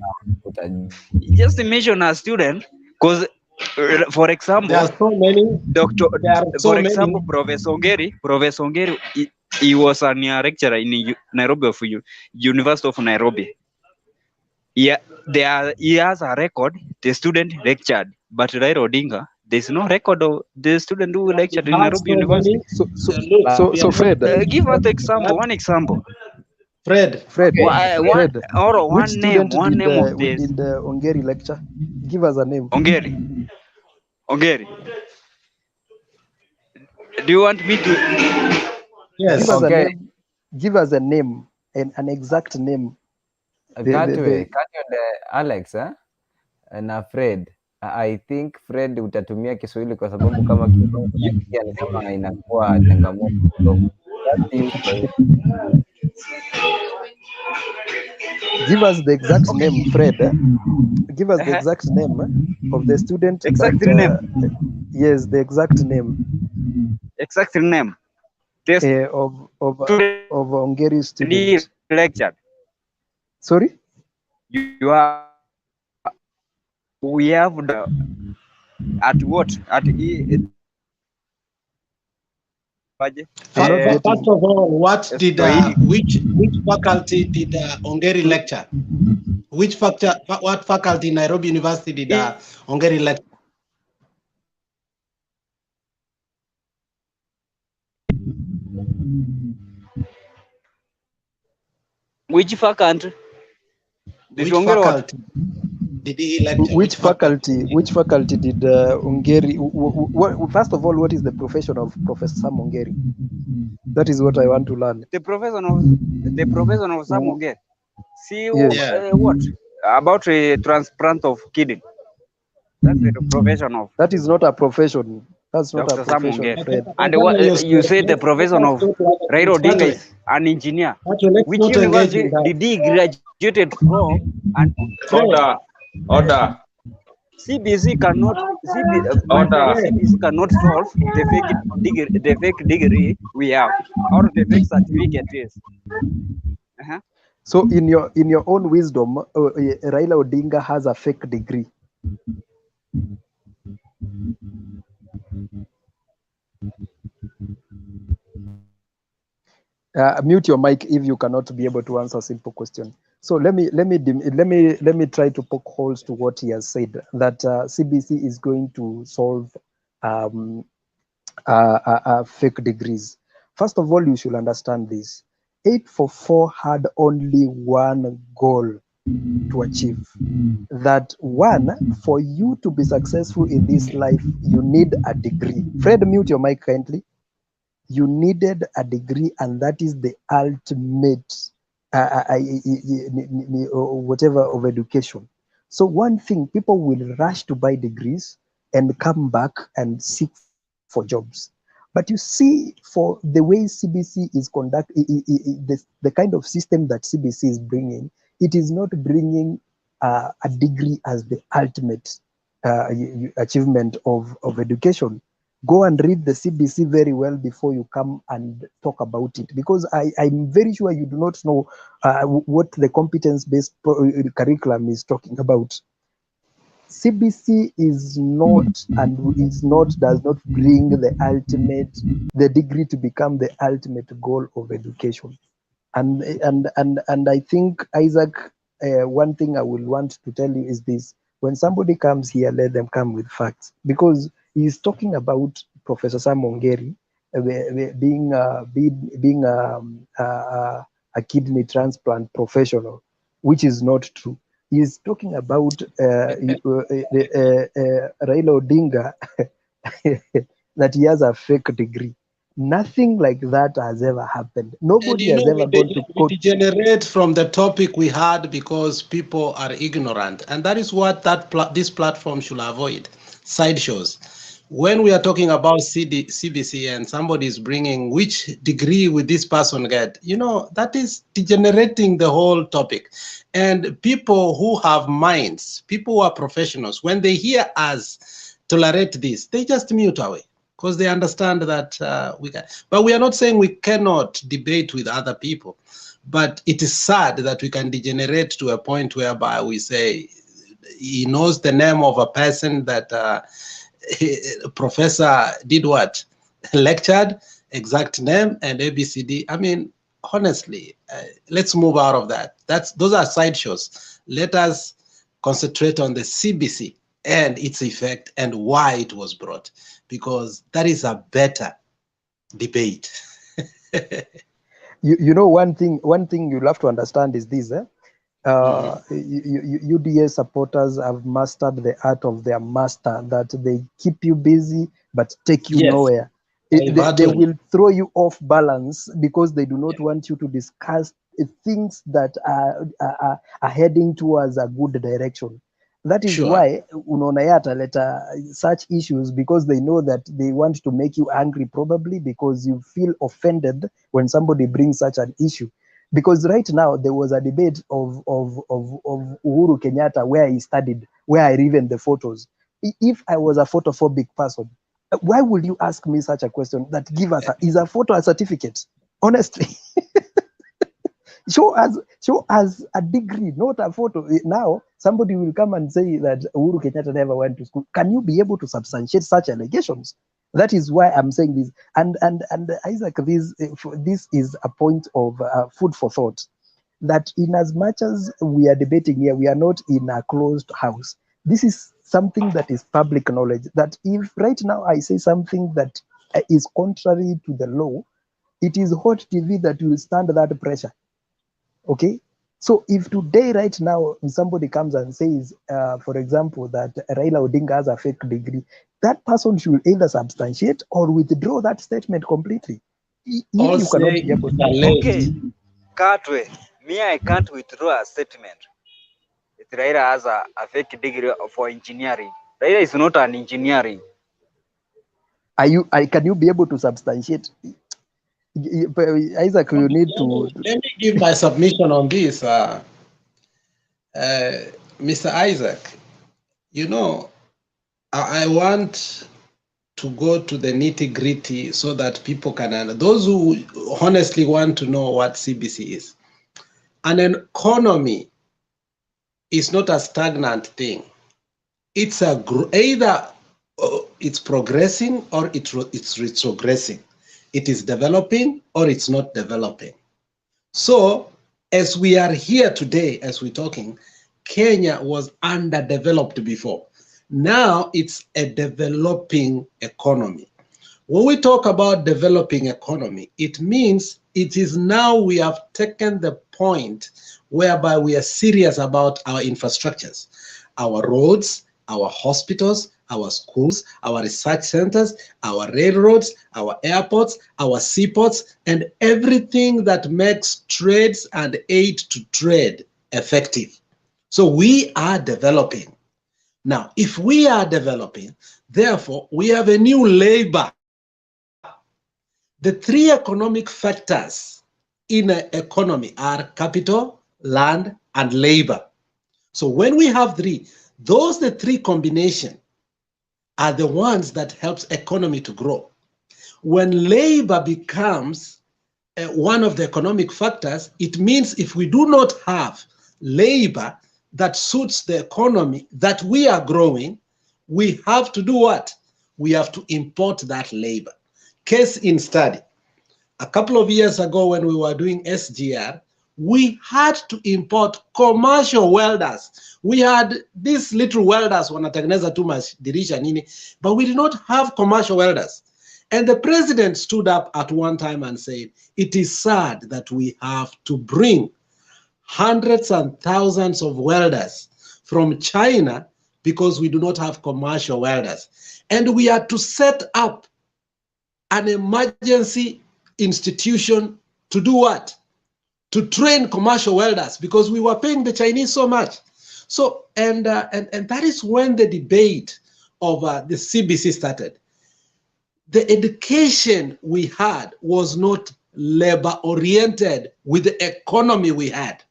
sawa. Just mention a student, because for There example, are so many. Doctor, There are so for many. example, Professor Ongeri, he was a lecturer in Nairobi of University of Nairobi. Yeah, he has a record. The student lectured, but Raila Odinga, there's no record of the student who We lectured in have Nairobi so University. many. so so Look, so we so are not. Fred, Give us example, one example. Fred, Fred, One, Fred, or which one name, student one did name of this did Ongeri lecture? Give us a name. Ongeri. Ongeri. Do you want me to? Give yes. us a Okay, name. Give us a name and an exact name. The Katwe, Katwe Alex, eh? Na Fred. I think Fred utatumia Kiswahili kwa sababu kama Kizungu nasikia ni kama inakuwa changamoto kidogo. Just use Kiswahili. Give us the exact name, Fred. Eh? Give us the Uh-huh. exact name of the student Exact that name. yes, the exact name Exact name. The of student of Ongeri he student. lectured. Sorry? You are. We have the at what at I'm not First getting. of all, what did Swahili. which faculty did Ongeri lecture? Which factor? What faculty in Nairobi University did Ongeri lecture? Which faculty? Did Which Ongeri what? faculty did he lecture? Which faculty? Which faculty did Ongeri? First of all, what is the profession of Professor Sam Ongeri? That is what I want to learn. The profession of Sam Ongeri. See Yes. Yeah. what about a transplant of kidney? That's the profession of That is not a profession. That's not a Dr. Sam profession, Ongeri. Fred. And what you said the profession of Raila Odinga is an engineer. Let's Which not engage in university that. did he graduated from? And Fred, Order, order, CBC cannot my friend, order. CBC cannot solve the fake degree, we have, or the fake certificate is. Uh-huh. So in your own wisdom, Raila Odinga has a fake degree. Mute your mic if you cannot be able to answer a simple question. So let me try to poke holes to what he has said, that CBC is going to solve fake degrees. First of all, you should understand this. 844 had only one goal to achieve. That one, for you to be successful in this life, you need a degree. Fred, mute your mic kindly. You needed a degree, and that is the ultimate whatever of education. So one thing, people will rush to buy degrees and come back and seek for jobs. But you see, for the way CBC is conducting, the kind of system that CBC is bringing, it is not bringing a degree as the ultimate achievement of education. Go and read the CBC very well before you come and talk about it, because I'm very sure you do not know what the competence-based curriculum is talking about. CBC is not and is not does not bring the ultimate, the degree to become the ultimate goal of education. And I think, Isaac, one thing I will want to tell you is this: when somebody comes here, let them come with facts, because he's talking about Professor Sam Ongeri being a kidney transplant professional, which is not true. He's talking about Raila Odinga that he has a fake degree. Nothing like that has ever happened. Nobody has ever gone to court. We degenerate from the topic we had because people are ignorant, and that is what this platform should avoid. Sideshows. When we are talking about CBC and somebody is bringing which degree will this person get, you know, that is degenerating the whole topic. And people who have minds, people who are professionals, when they hear us tolerate this, they just mute away because they understand that we can. But we are not saying we cannot debate with other people. But it is sad that we can degenerate to a point whereby we say he knows the name of a person that professor did what? Lectured, exact name and ABCD. I mean, honestly, let's move out of that. Those are sideshows. Let us concentrate on the CBC and its effect and why it was brought, because that is a better debate. You know, one thing you'll have to understand is this, eh? UDA supporters have mastered the art of their master, that they keep you busy but take you nowhere. They will throw you off balance because they do not want you to discuss things that are heading towards a good direction. That is why unaona yeye ataleta such issues, because they know that they want to make you angry, probably because you feel offended when somebody brings such an issue. Because right now there was a debate of Uhuru Kenyatta, where he studied, where I even the photos. If I was a photophobic person, why would you ask me such a question? That give us is a photo a certificate? Honestly. Show us a degree, not a photo. Now, somebody will come and say that Uhuru Kenyatta never went to school. Can you be able to substantiate such allegations? That is why I'm saying this. And Isaac, this is a point of food for thought, that in as much as we are debating here, we are not in a closed house. This is something that is public knowledge, that if right now I say something that is contrary to the law, it is Hot TV that will stand that pressure. Okay, so if today, right now, somebody comes and says, for example, that Raila Odinga has a fake degree, that person should either substantiate or withdraw that statement completely. If you cannot be able to. Okay, Katwe, me, I can't withdraw a statement. If Raila has a fake degree for engineering, Raila is not an engineering. Can you be able to substantiate? Isaac, you need to... Let me give my submission on this. Mr. Isaac, you know, I want to go to the nitty-gritty so that people can, those who honestly want to know what CBC is. An economy is not a stagnant thing. It's either it's progressing or it's retrogressing. It is developing or it's not developing. So as we are here today, as we're talking, Kenya was underdeveloped before. Now it's a developing economy. When we talk about developing economy, it means it is now we have taken the point whereby we are serious about our infrastructures, our roads, our hospitals, our schools, our research centers, our railroads, our airports, our seaports, and everything that makes trades and aid to trade effective. So we are developing. Now, if we are developing, therefore, we have a new labor. The three economic factors in an economy are capital, land, and labor. So when we have three, those the three combination are the ones that helps economy to grow. When labor becomes one of the economic factors, it means if we do not have labor that suits the economy that we are growing, we have to do what? We have to import that labor. Case in study, a couple of years ago when we were doing SGR, we had to import commercial welders. We had these little welders, wanatengeneza tu madirisha nini, but we did not have commercial welders. And the president stood up at one time and said, it is sad that we have to bring hundreds and thousands of welders from China because we do not have commercial welders. And we are to set up an emergency institution to do what? To train commercial welders, because we were paying the Chinese so much. So, and that is when the debate of the CBC started. The education we had was not labor-oriented with the economy we had.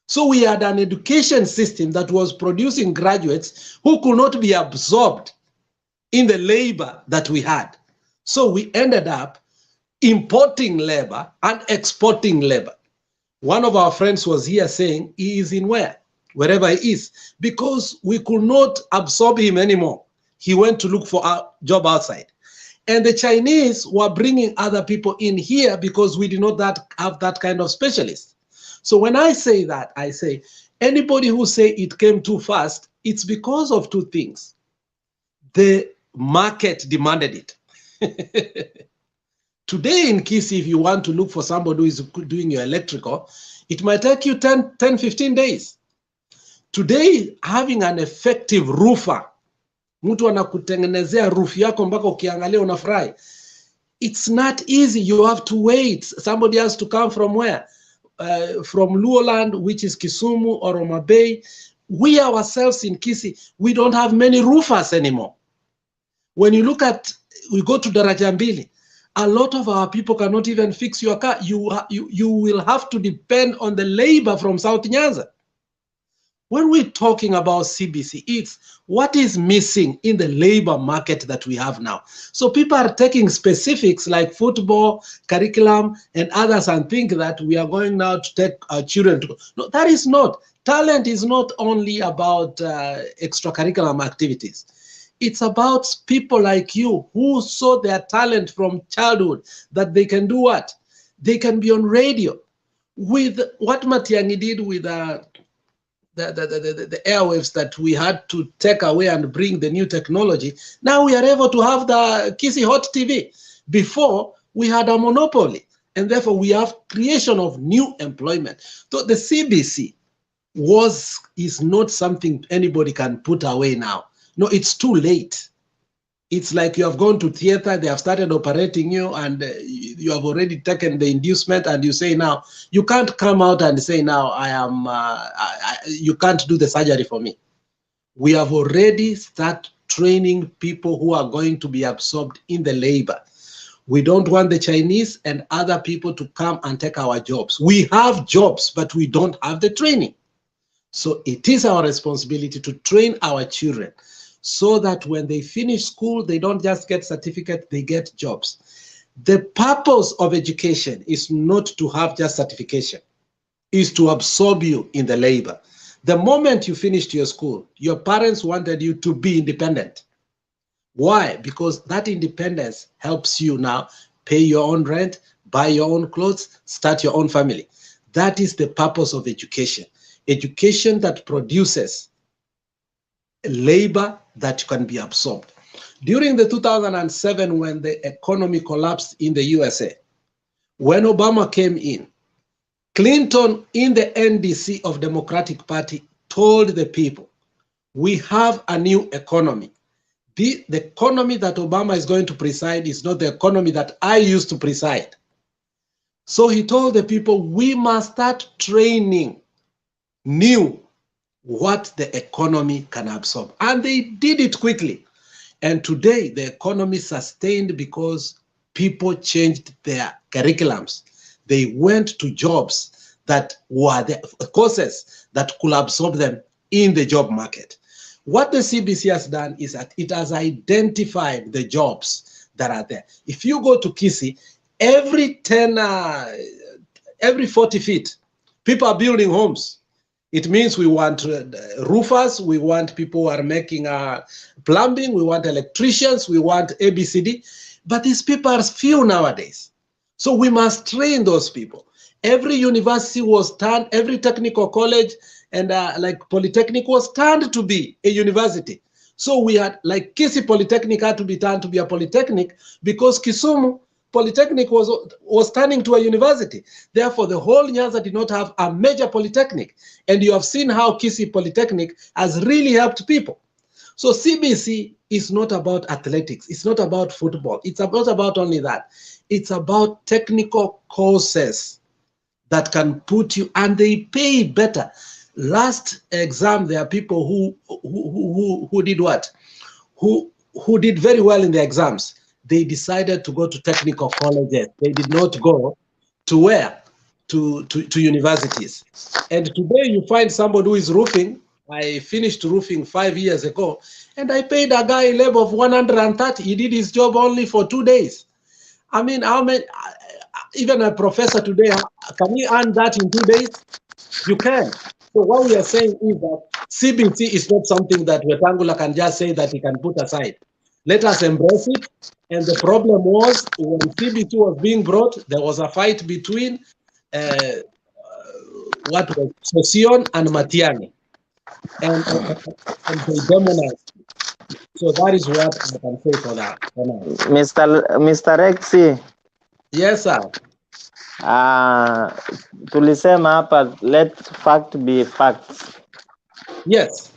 So we had an education system that was producing graduates who could not be absorbed in the labor that we had. So we ended up importing labor and exporting labor. One of our friends was here saying he is in where? Wherever he is, because we could not absorb him anymore. He went to look for a job outside. And the Chinese were bringing other people in here because we did not have that kind of specialist. So when I say that, I say anybody who say it came too fast, it's because of two things. The market demanded it. Today in Kisii, if you want to look for somebody who is doing your electrical, it might take you 10, 15 days. Today, having an effective roofer, mtu anakutengenezea roof yako mpaka ukiangalia unafurahi. It's not easy. You have to wait. Somebody has to come from where? From Luoland, which is Kisumu or Homa Bay. We ourselves in Kisii, we don't have many roofers anymore. When you look at, we go to Daraja Mbili, a lot of our people cannot even fix your car. You will have to depend on the labor from South Nyanza. When we're talking about CBC, it's what is missing in the labor market that we have now. So people are taking specifics like football, curriculum, and others and think that we are going now to take our children to. No, that is not. Talent is not only about extracurricular activities. It's about people like you who saw their talent from childhood, that they can do what? They can be on radio. With what Matiang'i did with the airwaves that we had to take away and bring the new technology. Now we are able to have the Kisii Hot TV. Before, we had a monopoly, and therefore we have creation of new employment. So the CBC is not something anybody can put away now. No, it's too late. It's like you have gone to theater, they have started operating you, and you have already taken the inducement, and you say now, you can't come out and say now, I am, you can't do the surgery for me. We have already started training people who are going to be absorbed in the labor. We don't want the Chinese and other people to come and take our jobs. We have jobs, but we don't have the training. So it is our responsibility to train our children so that when they finish school, they don't just get certificate, they get jobs. The purpose of education is not to have just certification, is to absorb you in the labor. The moment you finished your school, your parents wanted you to be independent. Why? Because that independence helps you now pay your own rent, buy your own clothes, start your own family. That is the purpose of education. Education that produces labor that can be absorbed. During the 2007, when the economy collapsed in the USA, when Obama came in, Clinton in the NDC of Democratic Party told the people, we have a new economy. The economy that Obama is going to preside is not the economy that I used to preside. So he told the people, we must start training new what the economy can absorb. And they did it quickly. And today the economy sustained because people changed their curriculums. They went to jobs that were the courses that could absorb them in the job market. What the CBC has done is that it has identified the jobs that are there. If you go to Kisii, every 40 feet, people are building homes. It means we want roofers, we want people who are making plumbing, we want electricians, we want ABCD. But these people are few nowadays. So we must train those people. Every university was turned, every technical college and like Polytechnic was turned to be a university. So we had like Kisii Polytechnic had to be turned to be a polytechnic because Kisumu Polytechnic was turning to a university. Therefore, the whole Nyanza did not have a major polytechnic. And you have seen how Kisii Polytechnic has really helped people. So CBC is not about athletics. It's not about football. It's not about only that. It's about technical courses that can put you, and they pay better. Last exam, there are people who did what? Who did very well in the exams. They decided to go to technical colleges. They did not go to where? To universities. And today you find somebody who is roofing I finished roofing 5 years ago, and I paid a guy labor of 130. He did his job only for 2 days. I mean, how many, even a professor today, can he earn that in 2 days? You can. So what we are saying is that CBC is not something that Wetangula can just say that he can put aside. Let us embrace it. And the problem was when CBC was being brought, there was a fight between what was Sosion and Matiang'i, and they demonized. So that is what I can say for that. For now. Mr. Rexy. Yes, sir. Tulisema hapa, let fact be facts. Yes.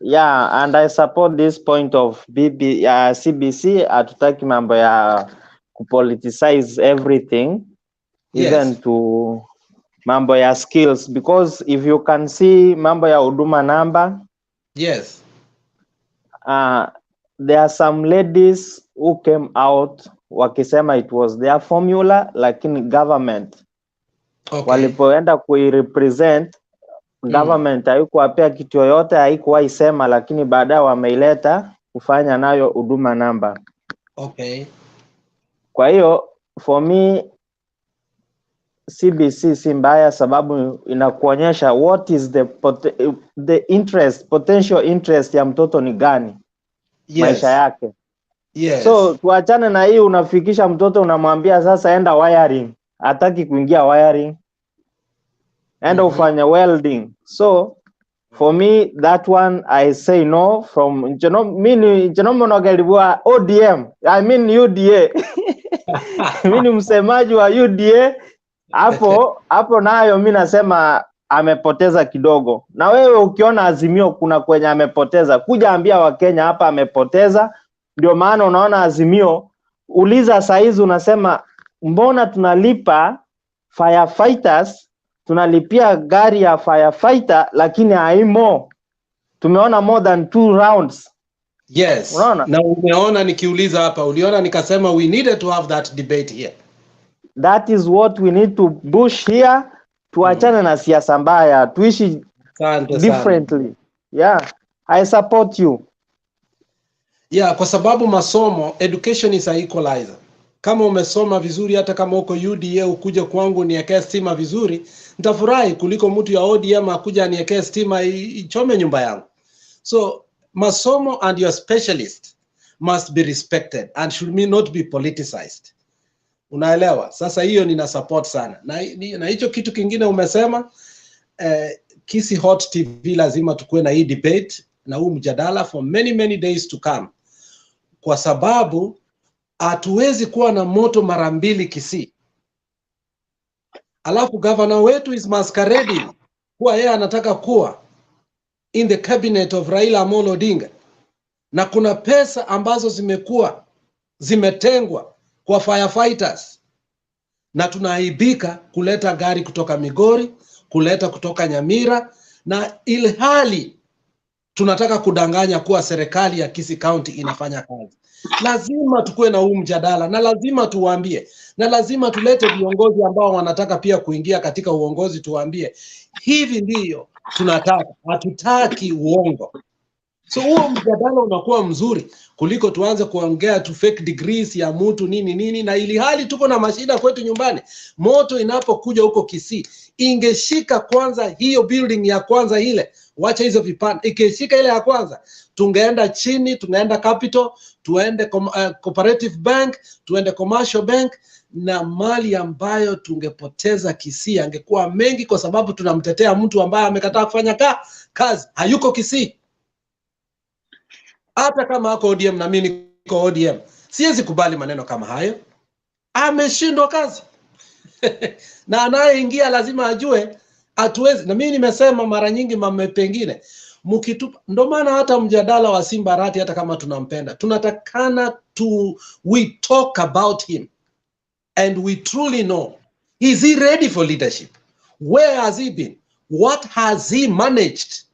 Yeah, and I support this point of CBC. Hatutaki mambo ya kupoliticize everything, Yes. Even to mambo ya skills, because if you can see mambo ya huduma namba. Yes. There are some ladies who came out wakisema it was their formula, lakini government okay, walipoenda kuirepresent government haikuwapea kitu yoyote, haikuwahi isema, lakini baadaye wameileta kufanya nayo huduma namba. Okay. Kwa hiyo for me CBC si mbaya, sababu inakuonyesha what is the interest, potential interest ya mtoto ni gani. Yes. Maisha yake. Yes. So tuachane na hii, unafikisha mtoto unamwambia sasa enda wiring, hataki kuingia wiring, enda ufanye welding. So for me that one I say no from mimi njonomonogeliwa ODM, I mean UDA. Mimi ni msemaji wa UDA hapo hapo, nayo mimi nasema amepoteza kidogo. Na wewe ukiona Azimio kuna kwenye amepoteza, kuja ambia Wakenya hapa amepoteza. Ndio maana unaona Azimio, uliza saizi unasema mbona tunalipa firefighters, tunalipia gari ya firefighter lakini haimo. Tumeona more than 2 rounds. Yes. Unaona? Na umeona nikiuliza hapa, uliona nikasema we needed to have that debate here. That is what we need to push here. Tuachane na siasa mbaya, tuishi differently. Yeah, I support you. Yeah, kwa sababu masomo, education is a equalizer. Kama umesoma vizuri, hata kama uko UDA ukuje kwangu niekee stima vizuri, nitafurahi kuliko mtu ya ODM akuja aniekee stima ichome nyumba yangu. So masomo and your specialist must be respected and should not be politicized. Unaelewa? Sasa hiyo nina support sana. Na hicho kitu kingine umesema, Kisii Hot TV lazima tukue na hii debate na huu mjadala for many many days to come. Kwa sababu hatuwezi kuwa na moto mara mbili Kisii. Alafu governor wetu is masquerading kuwa yeye anataka kuwa in the cabinet of Raila Amolo Odinga. Na kuna pesa ambazo zimekuwa zimetengwa kwa firefighters, na tunaaibika kuleta gari kutoka Migori, kuleta kutoka Nyamira, na ilhali tunataka kudanganya kuwa serikali ya Kisii County inafanya kazi. Lazima tukue na huu mjadala, na lazima tuwaambie, na lazima tulete viongozi ambao wanataka pia kuingia katika uongozi, tuwaambie hivi ndiyo tunataka, hatutaki uongo. So huo mjadala unakuwa mzuri kuliko tuanze kuongea tu fake degrees ya mtu nini nini, na ili hali tuko na mashida kwetu nyumbani. Moto inapokuja huko Kisii ingeshika kwanza hiyo building ya kwanza ile, wacha hizo vipande, ikishika ile ya kwanza tungeenda chini, tungeenda Capital, tuende Cooperative Bank, tuende Commercial Bank, na mali ambayo tungepoteza Kisii angekuwa mengi, kwa sababu tunamtetea mtu ambaye amekataa kufanya kazi, hayuko Kisii. Hata kama ako ODM na mimi niko ODM, siwezi kubali maneno kama hayo. Ameshindwa kazi. Na anayeingia lazima ajue hatuwezi. Na mimi nimesema mara nyingi mame pengine mkitupa, ndio maana hata mjadala wa Simba Arati, hata kama tunampenda, tunatakana we talk about him and we truly know, is he ready for leadership? Where has he been? What has he managed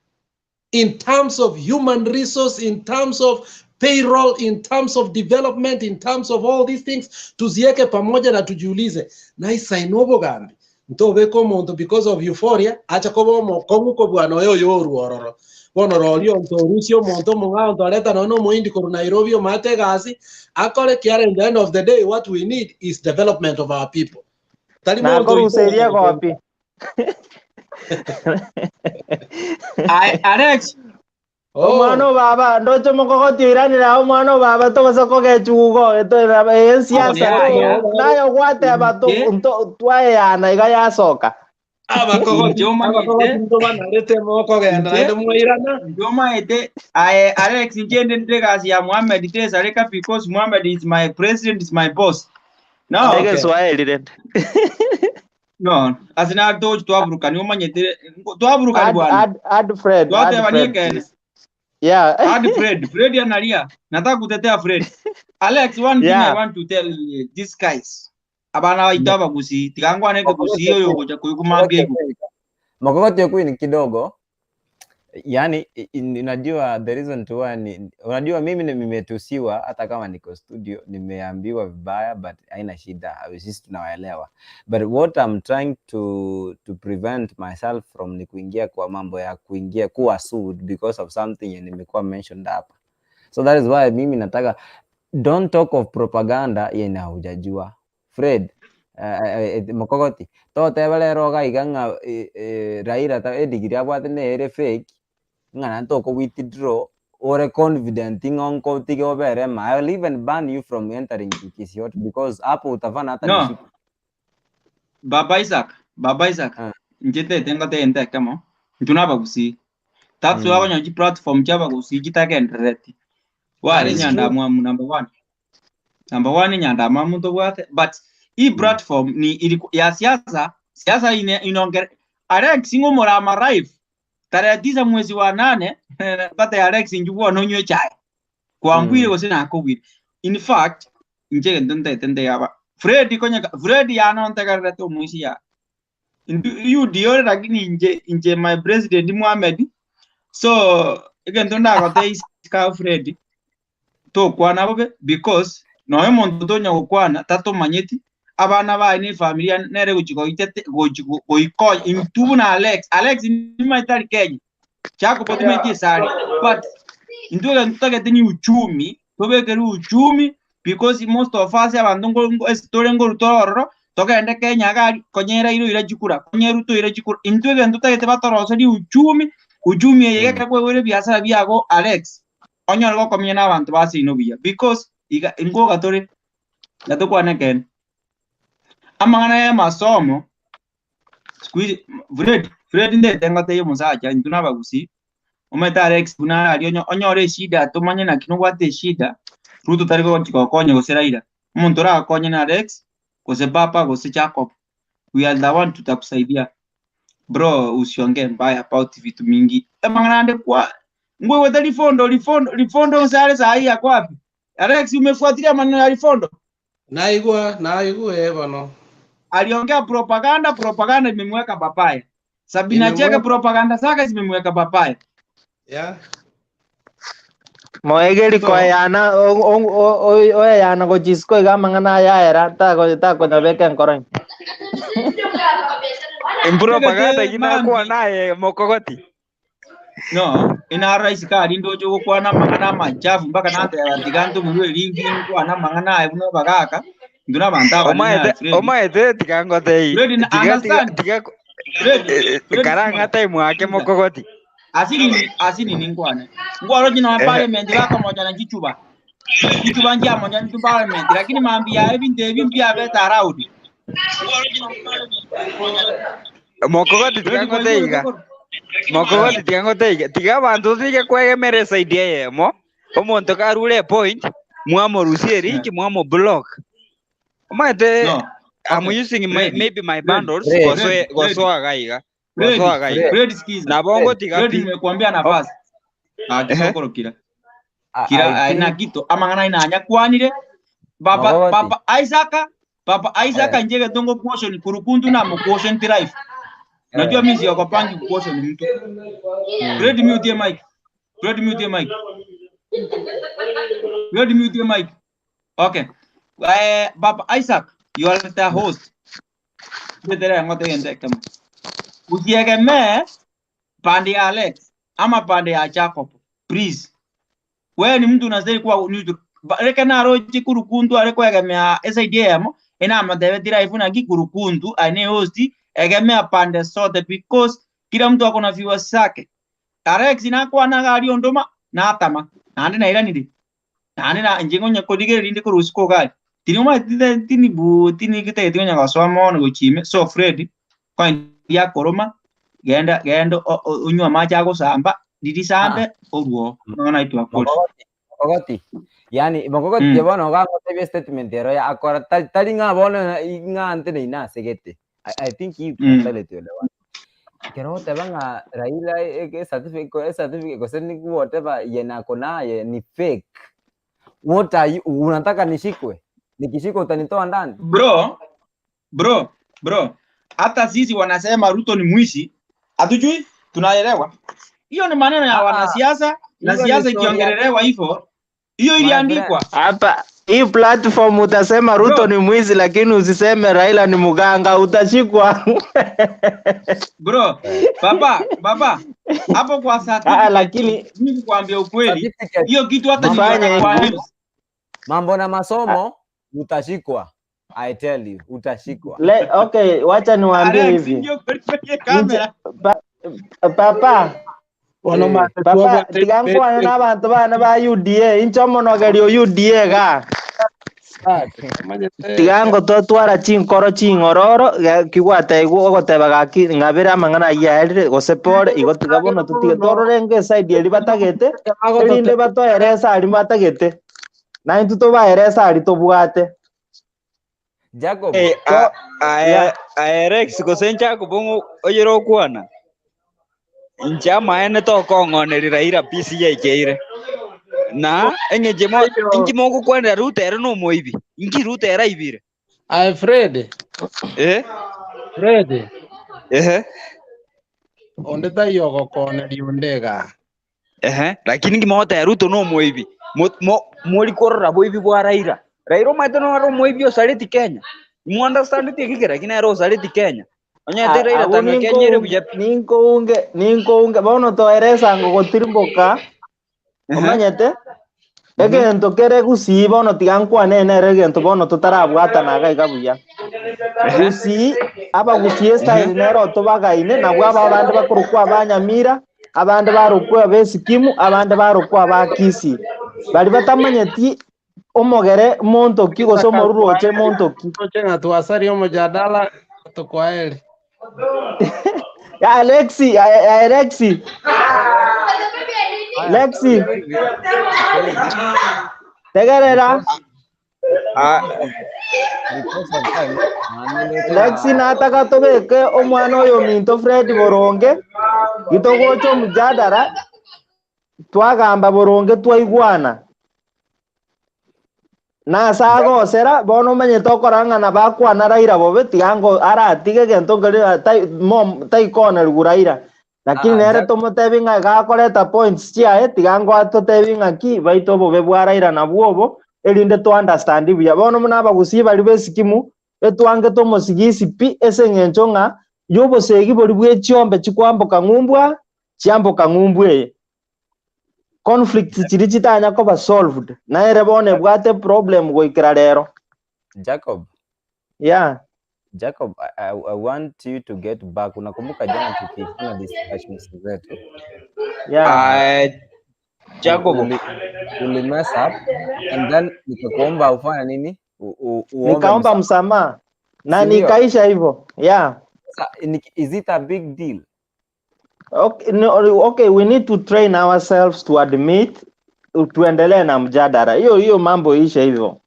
in terms of human resource, in terms of payroll, in terms of development, in terms of all these things? Tuzieke pamoja na tujiulize, na isainobo gambi ntobeko muntu because of euphoria acha kobo mokongu ko bwana yo yoru ororo. Bono rorio onto orusia omonto omong'ao ntoreta nonya omoindi korwa Nairobi omate egasi akore kiara. In the end of the day, what we need is development of our people. Tari monto oito Nakoruseria gopi. Alex. Omwana Oh. obaba ndoche mokogoti oiranera omwana obaba togose kogechugo ensiasa Yaya. nayo gwateba twayana iga yasoka. Abakogoti Inche omanyete abakogoti ntobanarete mokogenda inche naende mwairana. Inche omanyete aye Alex, inche ndende gasi ya Muhammad tesareka because Muhammad is my president, is my boss. No. Okay. Egeswahili rende. No, asina tochi twaburukani omanyete twaburukani Add, bwana. add, add Fred, add Twateba Fred, niekene. please. Yeah. Add Fred. Fred analia. Nataka kutetea Fred. Alex, one thing I want to tell these guys. Abana baito abagusi, tigangwane gusi oyo gocha kuikumambia igu. Mokogoti Queen kidogo, yani unajua the reason to why ni, unajua mimi nimetusiwa hata kama niko studio nimeambiwa vibaya, but haina shida, sisi tunawaelewa. But what I'm trying to prevent myself from ni kuingia kwa mambo ya kuingia kuwa sued because of something yenye nimekuwa mentioned hapa. So that is why mimi nataka, don't talk of propaganda yenye haujajua. Fred, Mokogoti toteba rero gaiga ng'a Raila ta edigiri abwate nere fake ng'a nantoko withdraw ore confident ng'a nkotige obere ma I will even ban you from entering Kisii because hapo utafana hata No, nishike. Baba Isaac, Baba Isaac. Nchete ngote ente kama ntuna bagusi. That's why abanyoji platform chabagusi chitagenderereti. That Wale is nyanda true. mwamu number one. Number one nyanda mwamu tobwate, but hii platform ni ya siasa, siasa inaongere Alex ngomora arrive tarehe 9 mwezi wa 8 pata Alex njugwa nonywe chai kwambwire gose nakubwire. In fact nche ntente tente yaba Fred konya Fred yana ntegarete omwisi ya you diore, lakini nje my president Muhammad, so egento ndagote isika Fred tokwana bobe because noyo omonto tonya gokwana tatomanyeti abana baye ne familia nere gochikoitete goikonya intubu na Alex. Alex nimaitari Kenya chako potimetie sari, but intuge ntutagete ni uchumi tobekere uchumi because most of us abanto tore ngoruta ororo togende Kenya gari konyera iro ira chikura konyera iro ira chikura intuge ntutagete batoroserie uchumi uchumi eyegeka kwegwere biasara biago Alex onyore gokomenya na abanto basino buya because iga ngoga tore gatokwane kene amang'ana ya masomo squeeze Fred Fred ndete ngote musacha intu nabagusi omete Alex buna ari onyore eshida tumanye naki nobwate eshida Ruto tari gochikokonya gose Raila omonto orakonye na Alex gose Papa gose Jacob, we are the one tutakusaidia bro. Usiongee mbaya about vitu mingi amang'ana ande kwa ngwewete lifondo lifondo lifondo sare sahi yako wapi Alex? Umefuatilia maneno ya Lifondo? Naigua naigua eh bono. Aliongea propaganda, propaganda imemweka papaya. Sabina Chege Imemweka propaganda zake zimemweka papaya. Moegeri So koyana oyana gochisiko iga amang'ana yaera takonyabeka enkoro. Propaganda Tegete inakuwa mambi naye mokogoti. No inara isikari ndocho gokwana mang'ana machafu mpaka nateba tiga ntumurwe ringi nkwana mang'ana aye buna bagaka nduna bantu abanene Omaete Fred omaete tikangotei Fred tiga tiga understand tiga Fred Fred karanga time wake sikiza mokogoti. Asinini asinini nkwane ngwaro chino parliament bakamoja na chichuba chichuba nchiamoja ntu parliament lakini mambi ya ebinto ebi mbiabeta around. Mokogoti Fred tikangotei kwaigure iga. tokoro Mokogoti tikangotei iga. Tiga abantu tige kwegemera side eyemo. Omonto karure point mwamorusie erinki mwamo block. Omaete no I'm okay using my, Fred maybe my Fred bundles Fred, gosoe Fred Fred gosoa gaiga. Fred Gosoa gaiga. Fred, Fred sikiza Nabongo Fred. tiga Fred pi. nimekuambia nafasi Ehe. kisokoro kira I, kira I na think kito amang'ana inanya kwanire baba Mokogoti baba Isaac baba Isaac eh, njege tongo quotient kurukuntu na mo quotient life unajua eh, mimi siogopangi quotient mtu. Fred mute mic. Fred mute mic. Fred mute mic. Okay, baba Isaac, you are the host. Ndetera ngote yende kama usiegemee pandi ya Alex. ama pande ya Jacob. Please. Wewe ni mtu unastahili kuwa neutral. Reke narochi kurukuntu are kwegemea SIDM ena matebe live na kikurukuntu ane host egemea pande sote because kila mtu ako na viewers zake. Alex nakwa na gari ondoma na atama. Nandi na iranire. Nandi na nje ngonya kodigere rinde kurusiko gari. Tini ma tini bu tini kite tini nya gaswa mono gochime so Fred kwa ya koroma genda genda unywa maji agosamba dirisambe oruo ngona itwa kori Mogogoti. Yani mogogoti je bono ga ngotebia statement ero ya akora tari ng'a bono ng'a ante na ina segete. I think you totally tuelewa. Kero teba ng'a Raila certificate gose ni whatever yena kona ye ni fake. What are you, unataka nishikwe? Nikishikwa utanitoa ndani? Bro, bro, bro. Hata sisi wanasema Ruto ni mwizi, hatujui, tunaelewa. Hiyo ni maneno ya wanasiasa na Hiyo ni siasa story ya ikiongelelewa hivyo, hiyo My friend. iliandikwa. Hapa hii platform utasema Ruto Bro, ni mwizi, lakini usiseme Raila ni mganga, utashikwa. bro, baba, baba, hapo kwa certificate, Lakini mimi kuambia ukweli, Certificate. hiyo kitu hata Mambo niliona fanya kwa hivi. news. Mambo na masomo utashikwa. I tell you, utashikwa. Okay, wacha niwaambie Alex, hivi. ndio kwenye Nje, kamera. papa papa tigankwana n'abantu bana ba UDA inche omonogerio UDA ga tigango totwara chinkoro ching'ororo kigwateigwa ogoteba gaki ng'abere amang'ana aywo aerire gose pore igo tiga bono totige tororenge eside eri batagete erinde batoeresa aria batagete na intwe tobaeresa aria tobwate. Jacob. So, yeah. Alex gose Jacob oyere okwana inche amaene tokong'oneria Raila peace yaikeire na eng'enche inki mogokwanera Ruto ere nomoibi inki Ruto ere aibire. Aye Fred. Fred. Ehe. Onde taiyo ogokoneria onde iga. Ehe, lakini inki mogoteba Ruto nomoibi mori korora boibi bwa Raila. Raila omanyete nore omoibi osareti Kenya. Imuunderstandeti ekikera lakini ere osareti Kenya. Onyete Raila Abu tanga Kenya ere buya pi. Ninkounge bono toeresa ngo gotirimboka omanyete egento kere gusii bono tiga nkwane nere egento bono totarabwatana iga iga buya. Gusii abagusii estyle nero tobagaine nabwo aba abande bakorokwa abanyamira abande barokwa abesikimu abande barokwa abakisii bari batamanyeti omogere montoki gose omoruroche montoki. Toche tuasarie omojadala tukwaeri. Ya Alexi, ya Alexi. Lexi. Tegerera. Lexi nataka tobeke omwana oyo minto Fred Boronge gitogocha omujadara twagamba Boronge twaigwana nasa agosera bono omanyete okorang'ana bakwana Raila bobe tigango aratige egento nkeri taikonerwa Raila lakini nere tomotebi ng'a gakoreta points chiaye tigango atotebi ng'aki baito obobe bwa Raila nabwo obo erinde to understand buya bono muna abagusii bari besikimu etwange tomosigisi pi ase eng'encho ng'a yobosegi bori bwa echiombe chikwamboka ng'umbwa chiamboka ng'umbwa eye conflict chiri chitanya koba solved naere bono ebwate problem goikera rero. Jacob. Yeah. Jacob, I want you to get back. Unakumbuka jana tukifanya discussions zetu? Yeah. Jacob. Uli mess up and then nikakuomba ufanye nini? Uombe Nikaomba msamaha na Si ndio? nikaisha hivyo. Yeah. Sasa, is it a big deal? Okay, no, okay, we need to train ourselves to admit, tuendelee na mjadala. Hiyo hiyo mambo ishe hivyo.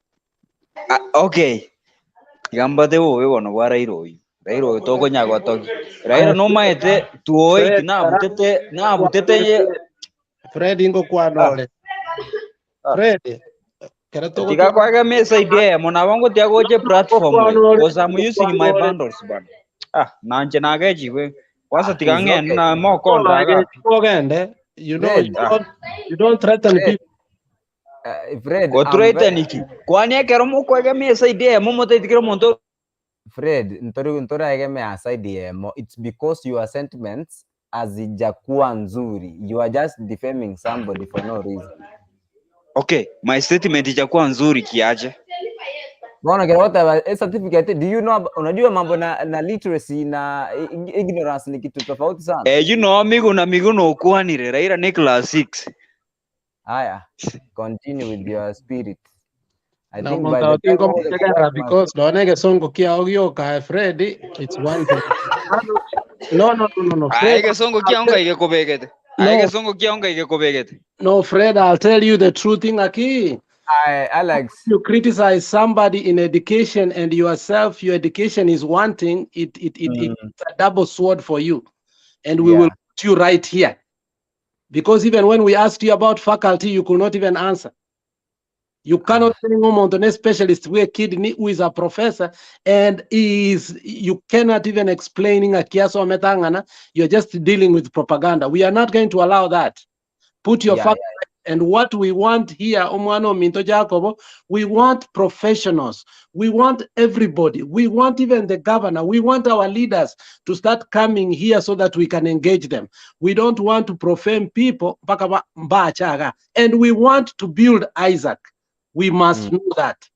Okay. Gambate bobe bono bwa Raila oyu. Raila oyu tokonya gotoki. Raila nomaete tuoiki nabutete nabutete ye Fred ingokwanore. Fred kera tiga kwaga mesa idea mona bango tiagoche platform because I'm using my bundles bana. Nanje nagejiwe. Kwanza tiga It's ng'ende okay. na mokonda gapi. Ogende, you know, Fred. you don't threaten Fred. people. Fred, I'm Goturete very niki. Kwani ekero mokwega mesa idea momotaitikire omonto Fred, ntori ntoraegemea side yemo. It's because your sentiments hazijakuwa nzuri. You are just defaming somebody for no reason. Okay, my statement ijakuwa nzuri kiaje? Bwana kile a certificate, do you know, unajua mambo na literacy na ignorance ni kitu tofauti sana. Eh, you know, Miguna Miguna ukwanire Raila ni class 6. Haya, continue with your spirit. I Na think by the omonto time tingo all the mutegera correct because nonege songo kia ogioka Fred, it's one thing. No. Fred, Aige songo I'll kionga tell, igekobegete. Aige no, songo kionga igekobegete. no, Fred, I'll tell you the true thing, Aki. Aye, Alex. You criticize somebody in education and yourself, your education is wanting, it's a double sword for you. And we will put you right here. Because even when we asked you about faculty, you could not even answer. You cannot say Montone specialist where kidney who is a professor and is you cannot even explaining a kiaso metangana. You're just dealing with propaganda. We are not going to allow that. Put your facts. And what we want here, Omwano Minto Jacobo, we want professionals. We want everybody. We want even the governor. We want our leaders to start coming here so that we can engage them. We don't want to profane people, mpaka mbachaga. And we want to build Isaac. We must know that.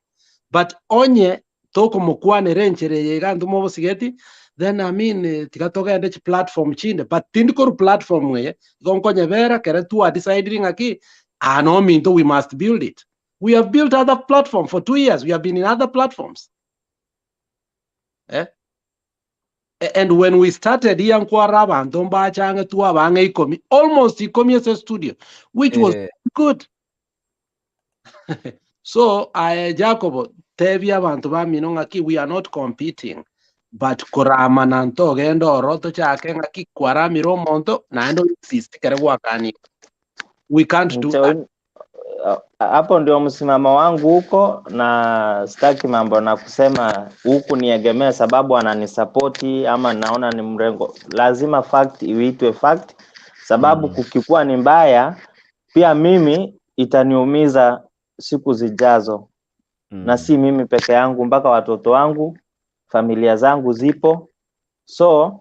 But onye toko mukwane renchere yegandu mobo sigeti, then I mean tikatogende chi platform chinde, but tindikoru platform weye gonkonye vera kere tu deciding aki ano minto we must build it. We have built other platform for 2 years. We have been in other platforms. Eh? And when we started here nkwara abantu mbachange tu abange ikomi, almost ikomi as a studio, which was good. So I Jacobo tebia abantu bamino ng'aki we are not competing, but kurama nanto gendo oroto chake ng'aki kwaramira omonto naende insist kere gwakani. We can't do that. Hapo ndio msimamo wangu huko, na sitaki mambo na kusema huku niegemee sababu ananisapoti ama naona ni mrengo. Lazima fact iitwe fact, sababu kukikuwa ni mbaya pia mimi itaniumiza siku zijazo. Na si mimi peke yangu, mpaka watoto wangu, familia zangu zipo. So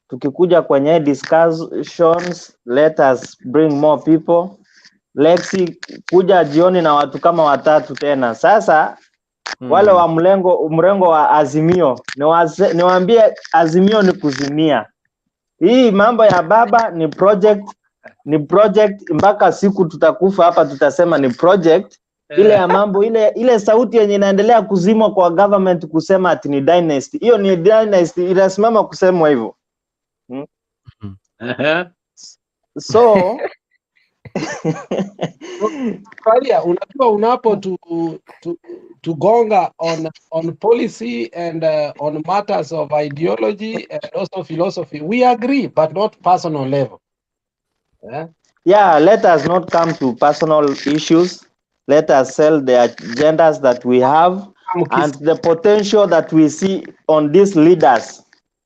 tukikuja kwenye discussions, let us bring more people. Lexi kuja jioni na watu kama watatu tena. Sasa wale wa mrengo wa Azimio, niwaambie Azimio ni kuzimia. Hii mambo ya baba ni project, ni project mpaka siku tutakufa hapa tutasema ni project. Ile ya mambo ile sauti yenye inaendelea kuzimwa kwa government kusema ati ni dynasty. Hiyo ni dynasty inasimama kusemwa hivyo. So Faria, unajua unapo tugonga on policy and on matters of ideology and also philosophy, we agree, but not personal level. Yeah. Yeah, let us not come to personal issues. Let us sell the agendas that we have and the potential that we see on these leaders.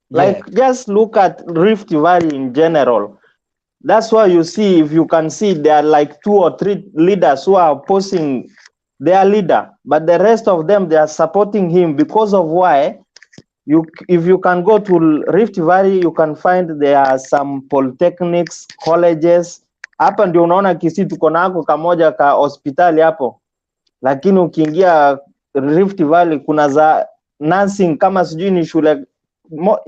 Like, just look at Rift Valley in general. That's why you see, if you can see, there are like 2 or 3 leaders who are opposing their leader, but the rest of them, they are supporting him because of why? If you can go to Rift Valley, you can find there are some polytechnics, colleges. Hapa ndio unaona Kisii tuko nako kamoja ka hospitali hapo. Lakini ukiingia Rift Valley kuna za nursing kama sijui ni shule.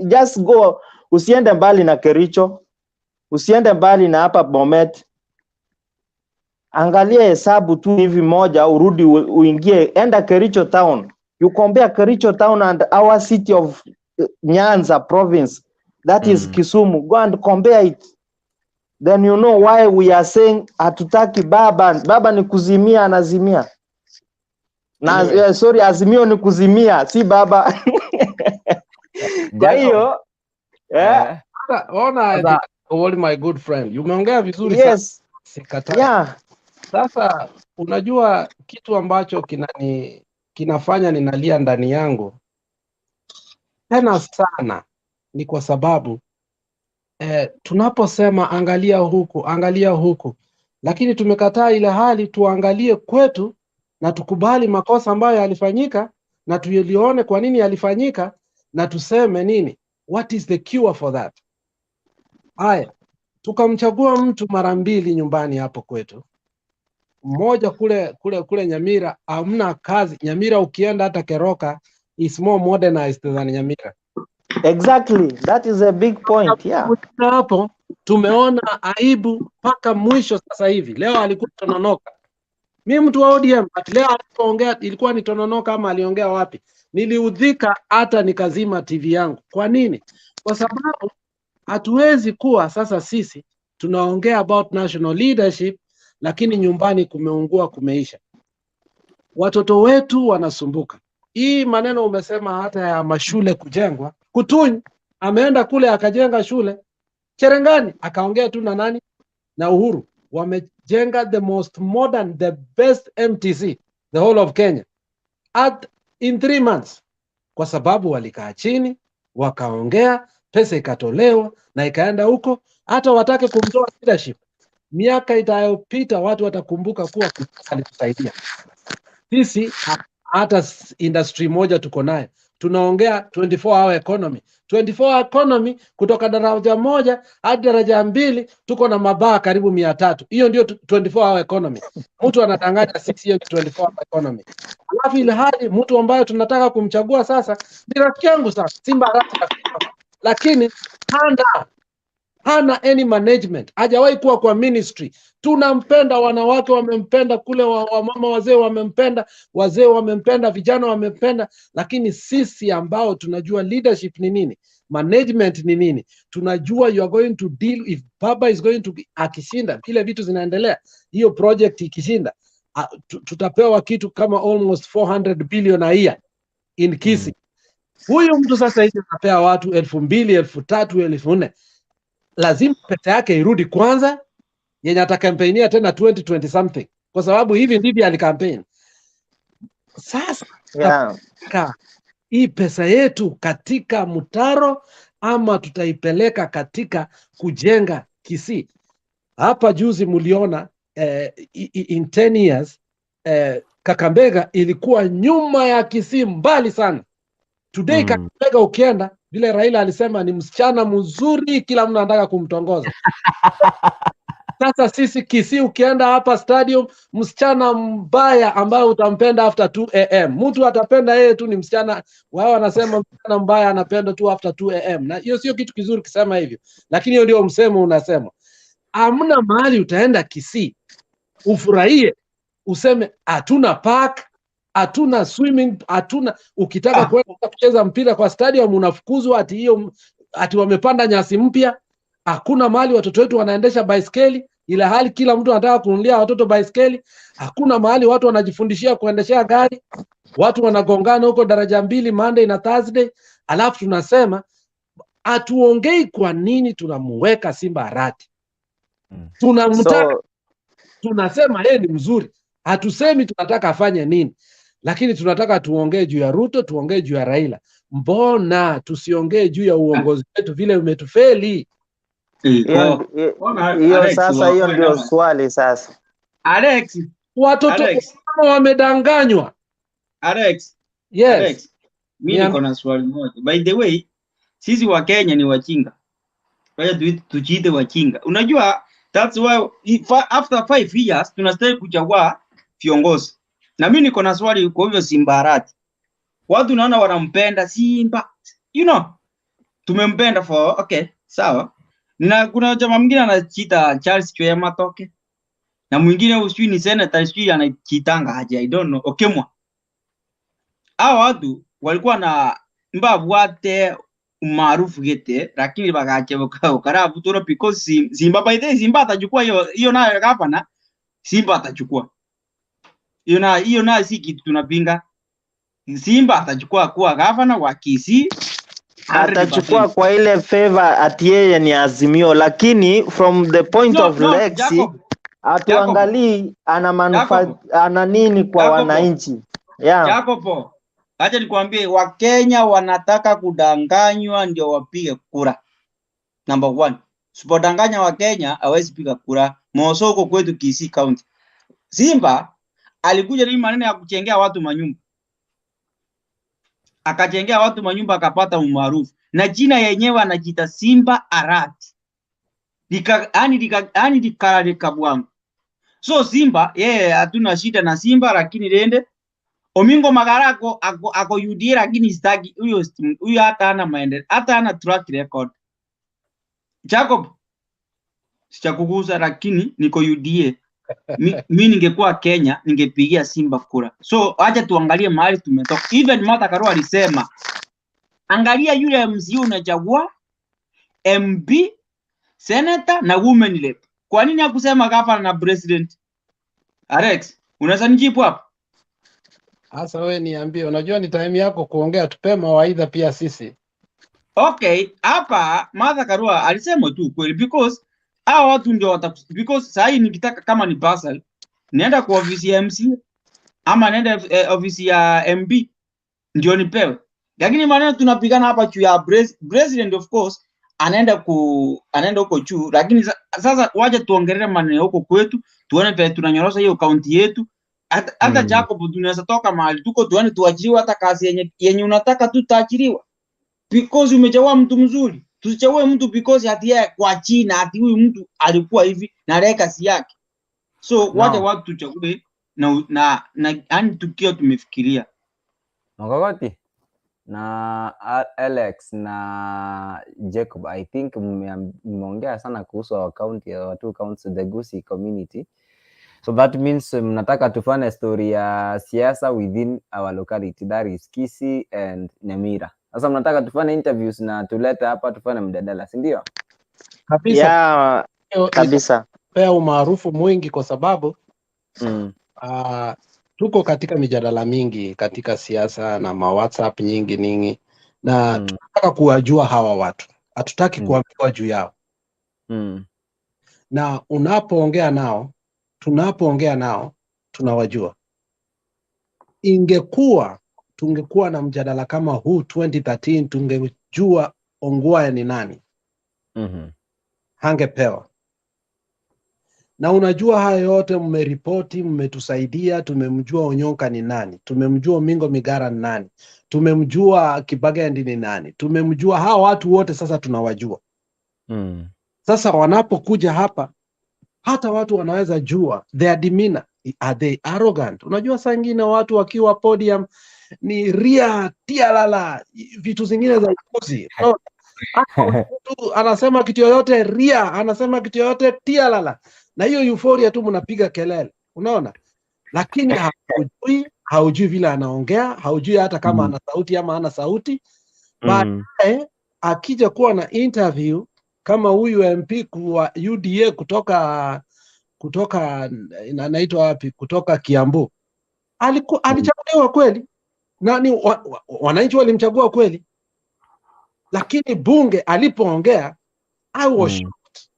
Just go, usiende mbali na Kericho, usiende mbali na hapa Bomet. Angalia hesabu tu hivi moja, urudi uingie, enda Kericho town. You compare Kericho town and our city of Nyanza province, that is Kisumu. Go and compare it. Then you know why we are saying hatutaki baba. Baba ni kuzimia, anazimia. Na, sorry, Azimio ni kuzimia, si baba. Kwa hiyo, Ona, all my good friend, umeongea vizuri sana. Yes. Sikatai. Yeah. Sasa unajua kitu ambacho kinafanya ninalia ndani yangu tena sana ni kwa sababu tunaposema angalia huku, angalia huku, lakini tumekataa ile hali tuangalie kwetu na tukubali makosa ambayo yalifanyika na tulione kwa nini yalifanyika na tuseme nini. What is the cure for that? Haya, tukamchagua mtu mara mbili nyumbani hapo kwetu, mmoja kule kule kule Nyamira, hamna kazi Nyamira. Ukienda hata Keroka is more modernized than Nyamira. Exactly, that is a big point. Yeah. Kutoka hapo tumeona aibu mpaka mwisho. Sasa hivi leo alikuwa Tononoka, mi mtu wa ODM, but leo alipoongea ilikuwa ni Tononoka ama aliongea wapi, niliudhika hata nikazima TV yangu. Kwa nini? Kwa sababu hatuwezi kuwa sasa sisi tunaongea about national leadership, lakini nyumbani kumeungua, kumeisha. Watoto wetu wanasumbuka. Hii maneno umesema hata ya mashule kujengwa, Kutuny ameenda kule akajenga shule Cherengani, akaongea tu na nani na Uhuru, wamejenga the most modern, the best MTC the whole of Kenya at in 3 months, kwa sababu walikaa chini wakaongea, pesa ikatolewa na ikaenda huko. Hata watake kumtoa leadership, miaka itayopita watu watakumbuka kuwa alitusaidia sisi. Hata industry moja tuko nayo, tunaongea 24 hour economy. 24 hour economy kutoka daraja moja hadi daraja mbili tuko na mabaa karibu 300. Hiyo ndio 24 hour economy. Mtu anadanganya sisi hiyo ni 24 hour economy, alafu ile hali mtu ambaye tunataka kumchagua sasa ni rafiki yangu sana, Simba Arati rafiki yangu, lakini hana any management, hajawahi kuwa kwa ministry. Tunampenda, wanawake wamempenda kule, wamama wazee wamempenda, wazee wamempenda, vijana wamempenda, lakini sisi ambao tunajua leadership ni nini, management ni nini, tunajua you are going to deal if baba is going to akishinda vile vitu zinaendelea, hiyo project ikishinda, tutapewa kitu kama almost 400 billion a year in Kisii. Huyu mtu sasa hivi anapea watu 2000, 3000, 4000. Lazima pesa yake irudi kwanza, yenye atakampeinia tena 2020 something, kwa sababu hivi ndivyo alikampeni. Sasa tutapeleka hii pesa yetu katika mtaro ama tutaipeleka katika kujenga Kisii? Hapa juzi mliona in 10 years Kakamega ilikuwa nyuma ya Kisii mbali sana. Today Kakamega ukienda, vile Raila alisema ni msichana mzuri, kila mtu anataka kumtongoza. Sasa sisi Kisii ukienda hapa stadium, msichana mbaya ambaye utampenda after 2 am, mtu atapenda yeye tu ni msichana. Wao wanasema msichana mbaya anapenda tu after 2 am, na hiyo sio kitu kizuri kusema hivyo, lakini hiyo ndio msemo unasema. Hamna mahali utaenda Kisii ufurahie useme hatuna park, hatuna swimming, hatuna. Ukitaka kwenda kucheza mpira kwa stadium unafukuzwa, ati hiyo ati wamepanda nyasi mpya. Hakuna mahali watoto wetu wanaendesha baiskeli, ila hali kila mtu anataka kununulia watoto baiskeli. Hakuna mahali watu wanajifundishia kuendeshea gari, watu wanagongana huko daraja mbili Monday na Thursday, alafu tunasema hatuongei kwa nini tunamuweka Simba Arati. Tunamtaka, tunasema yeye ni mzuri, hatusemi tunataka afanye nini, lakini tunataka tuongee juu ya Ruto, tuongee juu ya Raila. Mbona tusiongee juu ya uongozi wetu vile umetufeli? Hiyo sasa, hiyo ndio swali sasa. Alex, Watoto Alex. kama wamedanganywa. Alex. Yes. Alex, mi niko na swali moja. By the way, sisi wa Kenya ni wajinga. Wacha tujiite wajinga. Unajua that's why if, after 5 years tunastahili kuchagua viongozi. Na mimi niko na swali kwa hivyo Simba Arati. Watu naona wanampenda Simba. Tumempenda for okay, sawa. Na kuna jamaa mwingine anajiita Charles Chwea Matoke. Na mwingine sijui ni senator, sijui anajitanga aje, I don't know. Okemwa. Hao watu walikuwa na mbabwate umaarufu gete, lakini bakache ukarabutura because Simba, by the way, Simba atachukua hiyo hiyo nayo gavana. Simba atachukua hiyo na hiyo nayo si kitu tunapinga. Simba atachukua kuwa gavana wa Kisii 100%. Atachukua kwa ile favor ati yeye ni Azimio, lakini from the point No, of no, Lexi Jacob, hatuangalii ana manufaa Jacob. ana nini kwa Jacobo. wananchi, yeah. Jacobo, acha nikwambie, Wakenya wanataka kudanganywa ndio wapige kura. Number one, usipodanganya Wakenya hawezi piga kura. Moso huko kwetu Kisii County, Simba alikuja na hii maneno ya kuchengea watu manyumba. Akajengea watu manyumba akapata umaarufu. Na jina yenyewe anajiita Simba Arati. Yani likararika bwangu. So Simba yeye hatuna shida na Simba, lakini lende Omingo Magara ako UDA, lakini sitaki huyo, huyo hata hana maendeleo, hata hana track record. Jacob, sichakugusa lakini niko UDA. Mi ningekuwa Kenya ningepigia Simba kura. So acha tuangalie mahali tumetoka. Even Martha Karua alisema angalia yule MCU unachagua MP, senator na women rep. Kwa nini hakusema governor na president? Alex, unaweza nijibu hapo? Sasa wewe niambie, unajua ni time yako kuongea, tupe mawaidha pia sisi. Okay, hapa Martha Karua alisema tu kweli because hao watu ndio wata, because saa hii nikitaka kama ni parcel nienda kwa ofisi ya MC ama nienda ofisi ya MB ndio nipewe. Lakini maneno tunapigana hapa juu ya president, of course anaenda huko juu, lakini sasa wacha tuongelee maneno huko kwetu, tuone vile tunanyorosha hiyo kaunti yetu. Hata Jacob, tunaweza toka mahali tuko tuone tuajiriwe hata kazi yenye unataka tutaajiriwa because umechagua mtu mzuri. Tusichague mtu because ati yeye kwa China ati huyu mtu alikuwa hivi na legacy yake. So wacha No. watu tuchague na yani tukio tumefikiria. Mokogoti na Alex na Jacob, I think mmeongea sana kuhusu our county, our two counties, the Gusii community. So that means mnataka tufanye story ya siasa within our locality, that is Kisii and Nyamira. Sasa mnataka tufanye interviews na tulete hapa tufanye mjadala, si ndio? Kabisa. Yeah, Hiyo kabisa. itapea umaarufu mwingi kwa sababu tuko katika mijadala mingi katika siasa na ma WhatsApp nyingi ningi, na tunataka kuwajua hawa watu, hatutaki kuambiwa juu yao. Na unapoongea nao, tunapoongea nao tunawajua. Ingekuwa tungekuwa na mjadala kama huu 2013, tungejua Ongwae ni nani, hangepewa. Na unajua haya yote mmeripoti, mmetusaidia, tumemjua Onyonka ni nani, tumemjua Omingo Migara ni nani, tumemjua Kibagendi ni nani, tumemjua hawa watu wote, sasa tunawajua. Sasa wanapokuja hapa, hata watu wanaweza jua their demeanor. Are they arrogant? Unajua saa ingine watu wakiwa podium ni ria tialala, vitu zingine za upuzi. No, hata mtu anasema kitu yoyote ria, anasema kitu yoyote tialala, na hiyo euphoria tu mnapiga kelele, unaona, lakini haujui vile anaongea, haujui hata kama ana sauti ama hana sauti. Baadaye akija kuwa na interview kama huyu MP kwa UDA kutoka anaitwa wapi, kutoka Kiambu, alichaguliwa kweli nani, wananchi walimchagua kweli, lakini bunge alipoongea I was shocked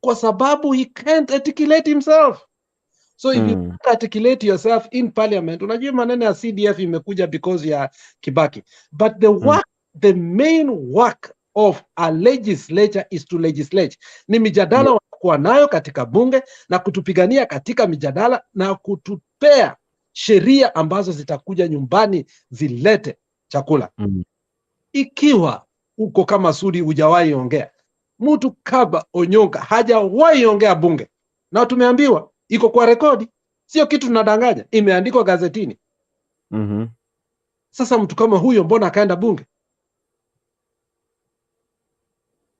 kwa sababu he can't articulate himself. So if you can't articulate yourself in parliament, unajua maneno ya CDF imekuja because ya Kibaki, but the work, the main work of a legislature is to legislate. Ni mijadala wanakuwa nayo katika bunge na kutupigania katika mijadala na kutupea sheria ambazo zitakuja nyumbani zilete chakula. Ikiwa uko kama Sudi hujawahi ongea, mtu kama Onyonka hajawahi ongea bunge, na tumeambiwa iko kwa rekodi, sio kitu tunadanganya, imeandikwa gazetini. Sasa mtu kama huyo mbona akaenda bunge?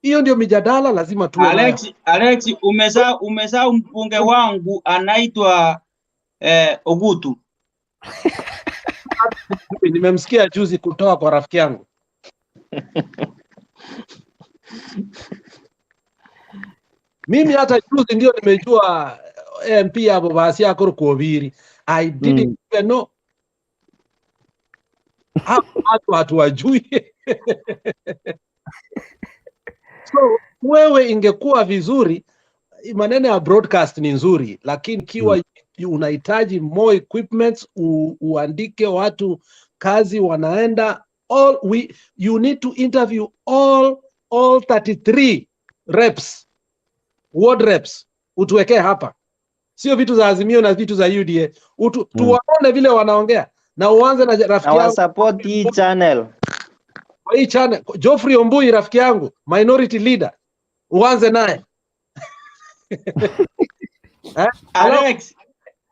Hiyo ndio mijadala lazima tuwe nayo. Alex, umesahau mbunge wangu anaitwa Ogutu. Nimemsikia juzi kutoka kwa rafiki yangu. Mimi hata juzi ndio nimejua MP hapo basi yako kuhubiri. I didn't even know. Hapo watu hatuwajui. So wewe ingekuwa vizuri, maneno ya broadcast ni nzuri, lakini ikiwa unahitaji more equipments, uandike watu kazi wanaenda all we you need to interview all 33 reps, ward reps, utuwekee hapa, sio vitu za Azimio na vitu za UDA. Tuwaone vile wanaongea. Na uanze na Na rafiki yangu wasupport hii channel. Kwa hii channel, Geoffrey Ombui rafiki yangu, minority leader, uanze naye. Eh? Alafu Alex,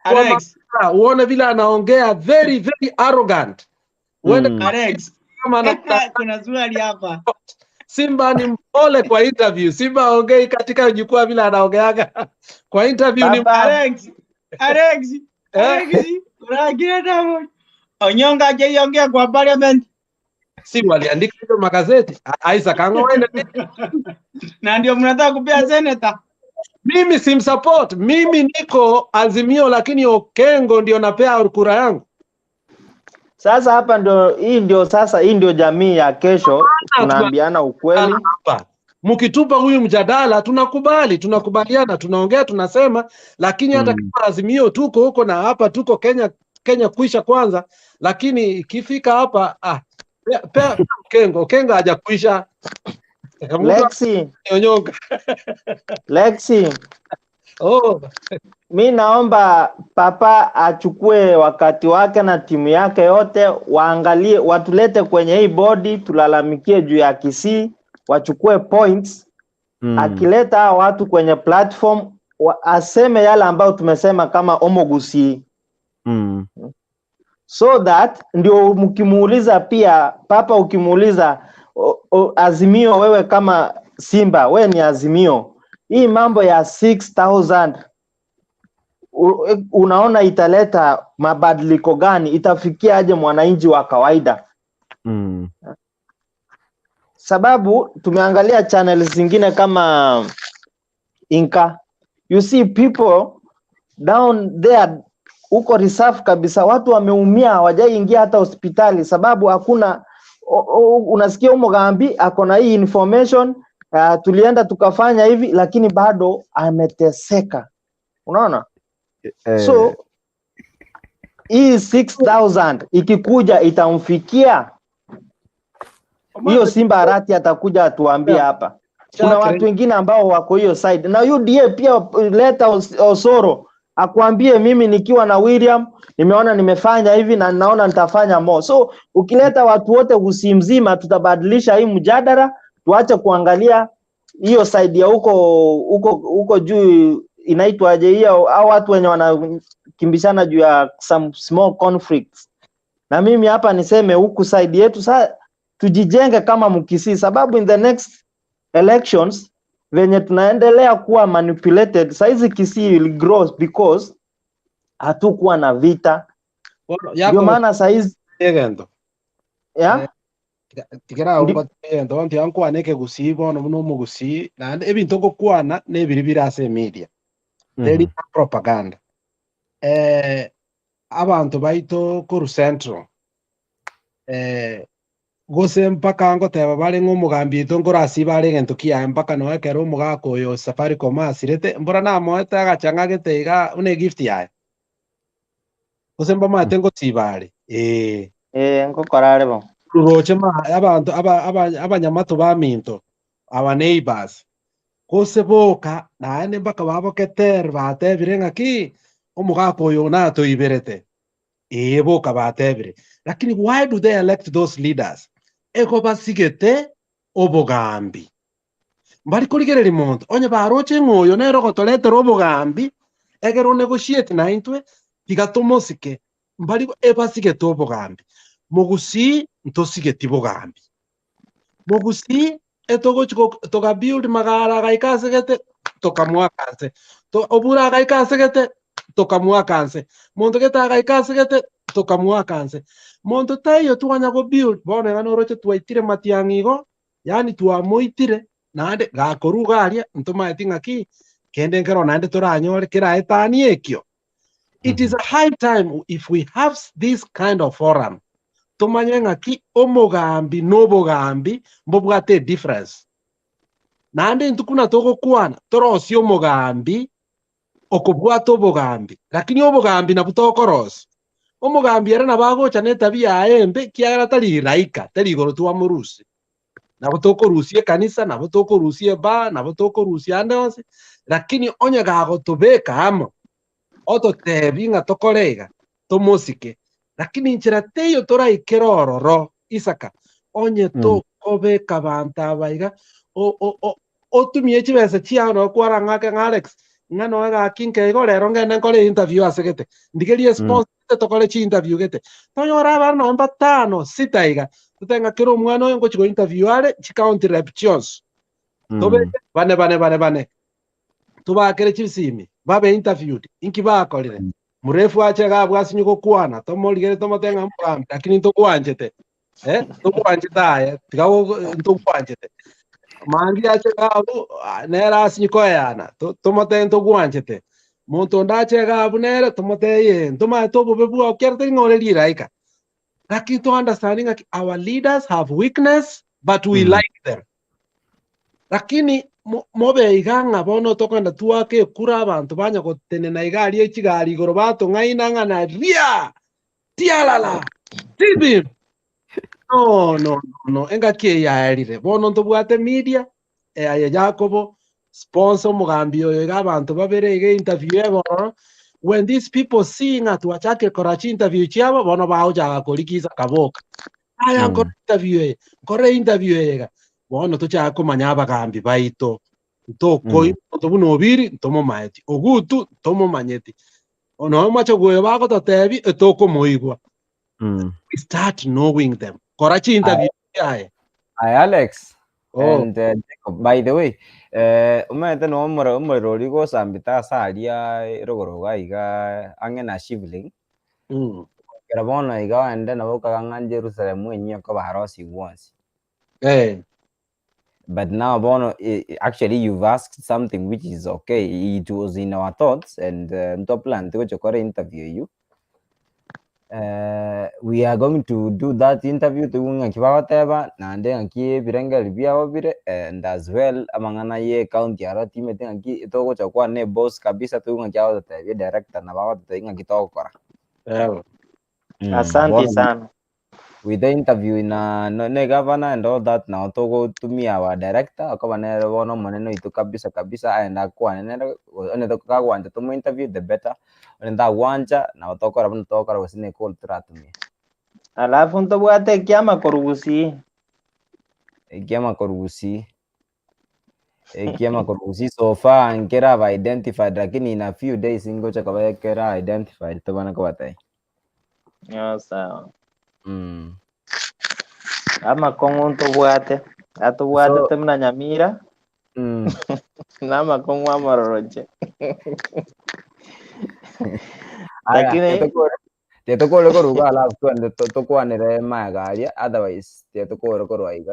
kwa Alex, uone vile anaongea very very arrogant. Uende Alex. kama ana Kuna swali hapa. Simba ni mpole kwa interview. Simba aongei katika jukwaa vile anaongeaga kwa interview ni Alex, Alex, Eh? Alex, unaangalia Diamond. Onyonga hajaiongea kwa parliament. Si waliandika hizo magazeti. Isaac Ang'oende. Na ndio mnataka kupea senator. Mimi simsupport. Mimi niko Azimio, lakini Okengo ndio napea kura yangu. Sasa hapa ndio, hii ndio sasa, hii ndio jamii ya kesho, tunaambiana ukweli. Hapa mkitupa huyu mjadala tunakubali, tunakubaliana, tunaongea, tunasema, lakini hata kama Azimio tuko huko na hapa tuko Kenya, Kenya kuisha kwanza, lakini ikifika hapa pea Okengo, Okengo hajakuisha. Lexi, Onyonga. Lexi. Oh. Mi naomba papa achukue wakati wake na timu yake yote, waangalie, watulete kwenye hii bodi, tulalamikie juu ya Kisii, wachukue points. Akileta hawa watu kwenye platform aseme yale ambayo tumesema kama Omogusi. So that ndio mkimuuliza pia papa, ukimuuliza Azimio, wewe kama Simba, wewe ni Azimio, hii mambo ya 6000 unaona italeta mabadiliko gani? Itafikia aje mwananchi wa kawaida? Sababu tumeangalia channels zingine kama Inka, you see people down there huko reserve kabisa, watu wameumia, hawajaingia hata hospitali sababu hakuna unasikia Umugambi ako na hii information, tulienda tukafanya hivi, lakini bado ameteseka, unaona? So hii 6000 ikikuja itamfikia hiyo Simba Arati atakuja atuambie hapa. Kuna watu wengine ambao wako hiyo side na UDA pia, leta Osoro akuambie mimi nikiwa na William nimeona nimefanya hivi na naona nitafanya more. So ukileta watu wote Gusii mzima, tutabadilisha hii mjadala, tuache kuangalia hiyo side ya huko huko huko juu inaitwaje hiyo, au watu wenye wanakimbishana juu ya some small conflicts. Na mimi hapa niseme huku side yetu sasa tujijenge kama Mkisii, sababu in the next elections venye tunaendelea kuwa manipulated saizi, Kisii will grow because hatukuwa na vita, ndio maana saizi egento yeah? Tigera ngento bantu yankwana ekegusii bono buna omogusii naende ebinto ngokwana na ebiri bire ase emedia teri propaganda. Abantu baito koru central gose mpaka ngoteba bare ng'omogambi oito nkorasi bare egento kiaye mpaka noe ekero omogaka oyo Safaricom asirete mbora namoete agachang'agete iga buna egift yaye gose mbamaete ngosibare ngokorare bo ruroche ma abantu abanyamato baminto our neighbors gose boka naende mpaka baboketer batebire ng'aki omogaka oyo natoiberete boka batebire. Lakini why do they elect those leaders? Ego basigete obogambi mbari kurigereria monto onye baroche ng'oyo nero gotoretera obogambi egero negotiate na intwe tiga tomosike mbari ebasigete obogambi mogusii ntosigeti bogambi mogusii etogochi toga build magara gaikasegete tokamwakanse obura gaikasegete tokamwakanse monto geta gaikasegete tokamwakanse monto tayo twanya go build bono ngano roche twaitire matiang'igo yani twamoitire naende gakoruga aria ntomaeti ng'aki kende nkero naende toranyore kiraetanie ekio. It is a high time if we have this kind of forum tumanye ng'aki omogambi nobogambi mbobwate difference naende ntukuna togokwana torosie omogambi okobwata obogambi lakini obogambi nabwo tokorosia omogambi ere nabagocha na etabia yaye embe kiagera tari raika tari igoro twamorusia nabo tokorusia ekanisa nabo tokorusia eba nabo tokorusia ande onsi lakini onye gagotobeka amo ototebi ng'a tokore iga tomosike. Lakini nchera teiyo toraikera ororo Isaka onye tokobeka bantu aba iga otumie chibesa chiao nokwara ng'ake ng'a Alex ng'a noe gaki nkeigo rero ngende nkore interview ase gete ndigerie sponsor tokore chi interview gete tonyora abana nonye batano sita iga totenga kera omwana oyo ngochi go interview are chi county rep chionsi tobeke bane bane bane bane tubakere chisimi babe interviewed inki bakorire murefu ache gabwasinyu gokwana tomorigere tomotenga mugambi lakini ntokwanchete ntokwanchete aye tiga ntokwanchete mangi ache gabu nera asinyu koyana tomote ntokwanchete muntu ndache gabu nere tomoteye ntomaete obobe bwao kere tari riraika lakini to understanding that our leaders have weakness but we like them lakini mobe iga ng'a bono tokwenda twake ekura abanto banya gotenena iga aria echigari igoro batong'aina ng'a na ria tialala tibim no no no engaki eyaerire bono ntobwate media aye Jacobo sponsor omogambi oyo iga abanto babere iga interview ebono when these people see ng'a twachake kora chi interview chiabo bono bagochaka korikisa kaboka aya nkore interview eye nkore interview eye iga bono tochaka komanya abagambi baito ntokoi monto buna obiri ntomomaeti ogutu ntomomanyeti ono omache gwe bagototebi etokomoigwa we start knowing them kora chi interview yaye. Hi Alex Oh. and Jacob, by the way, umaete no omorero oria gosambete ase aria rogoro iga iga ang'e na shivling kera bono iga oende nabo okaga ng'a Jerusalem enyia kobarosiwu onsi. But now bono actually you've asked something which is okay. It was in our thoughts and ntoplan tigochokora interview you. We are going to do that interview toigwe ng'aki bagoteba naende ng'aki ebirengeri biabo bire and as well amang'ana ye county aro timete ng'aki togocha kwana na eboss kabisa toigwe ng'aki agototebia director nabo agototebia ng'aki togokora. Asante Bono sana. With the interview na no, ne governor and all that now togotumia our director akoba nere bono omonene oito kabisa kabisa aenda akwane nere onye kagwancha tomo interview the better onye tagwancha nabo tokora buna togokora gose na ecall toratumia. Alafu ntobwate ekiama korwa Gusii. Ekiama korwa Gusii, ekiama korwa Gusii so far nkeraba identified lakini in a few days ngocha koba kera identified tobana kobatebia. Oh, sawa. Amakong'u ntobwate atobwatete So buna Nyamira na amakong'u amororoche Aya, lakini tietokore koruga alafu twende tokwanere maega aria otherwise tietokore korwa iga.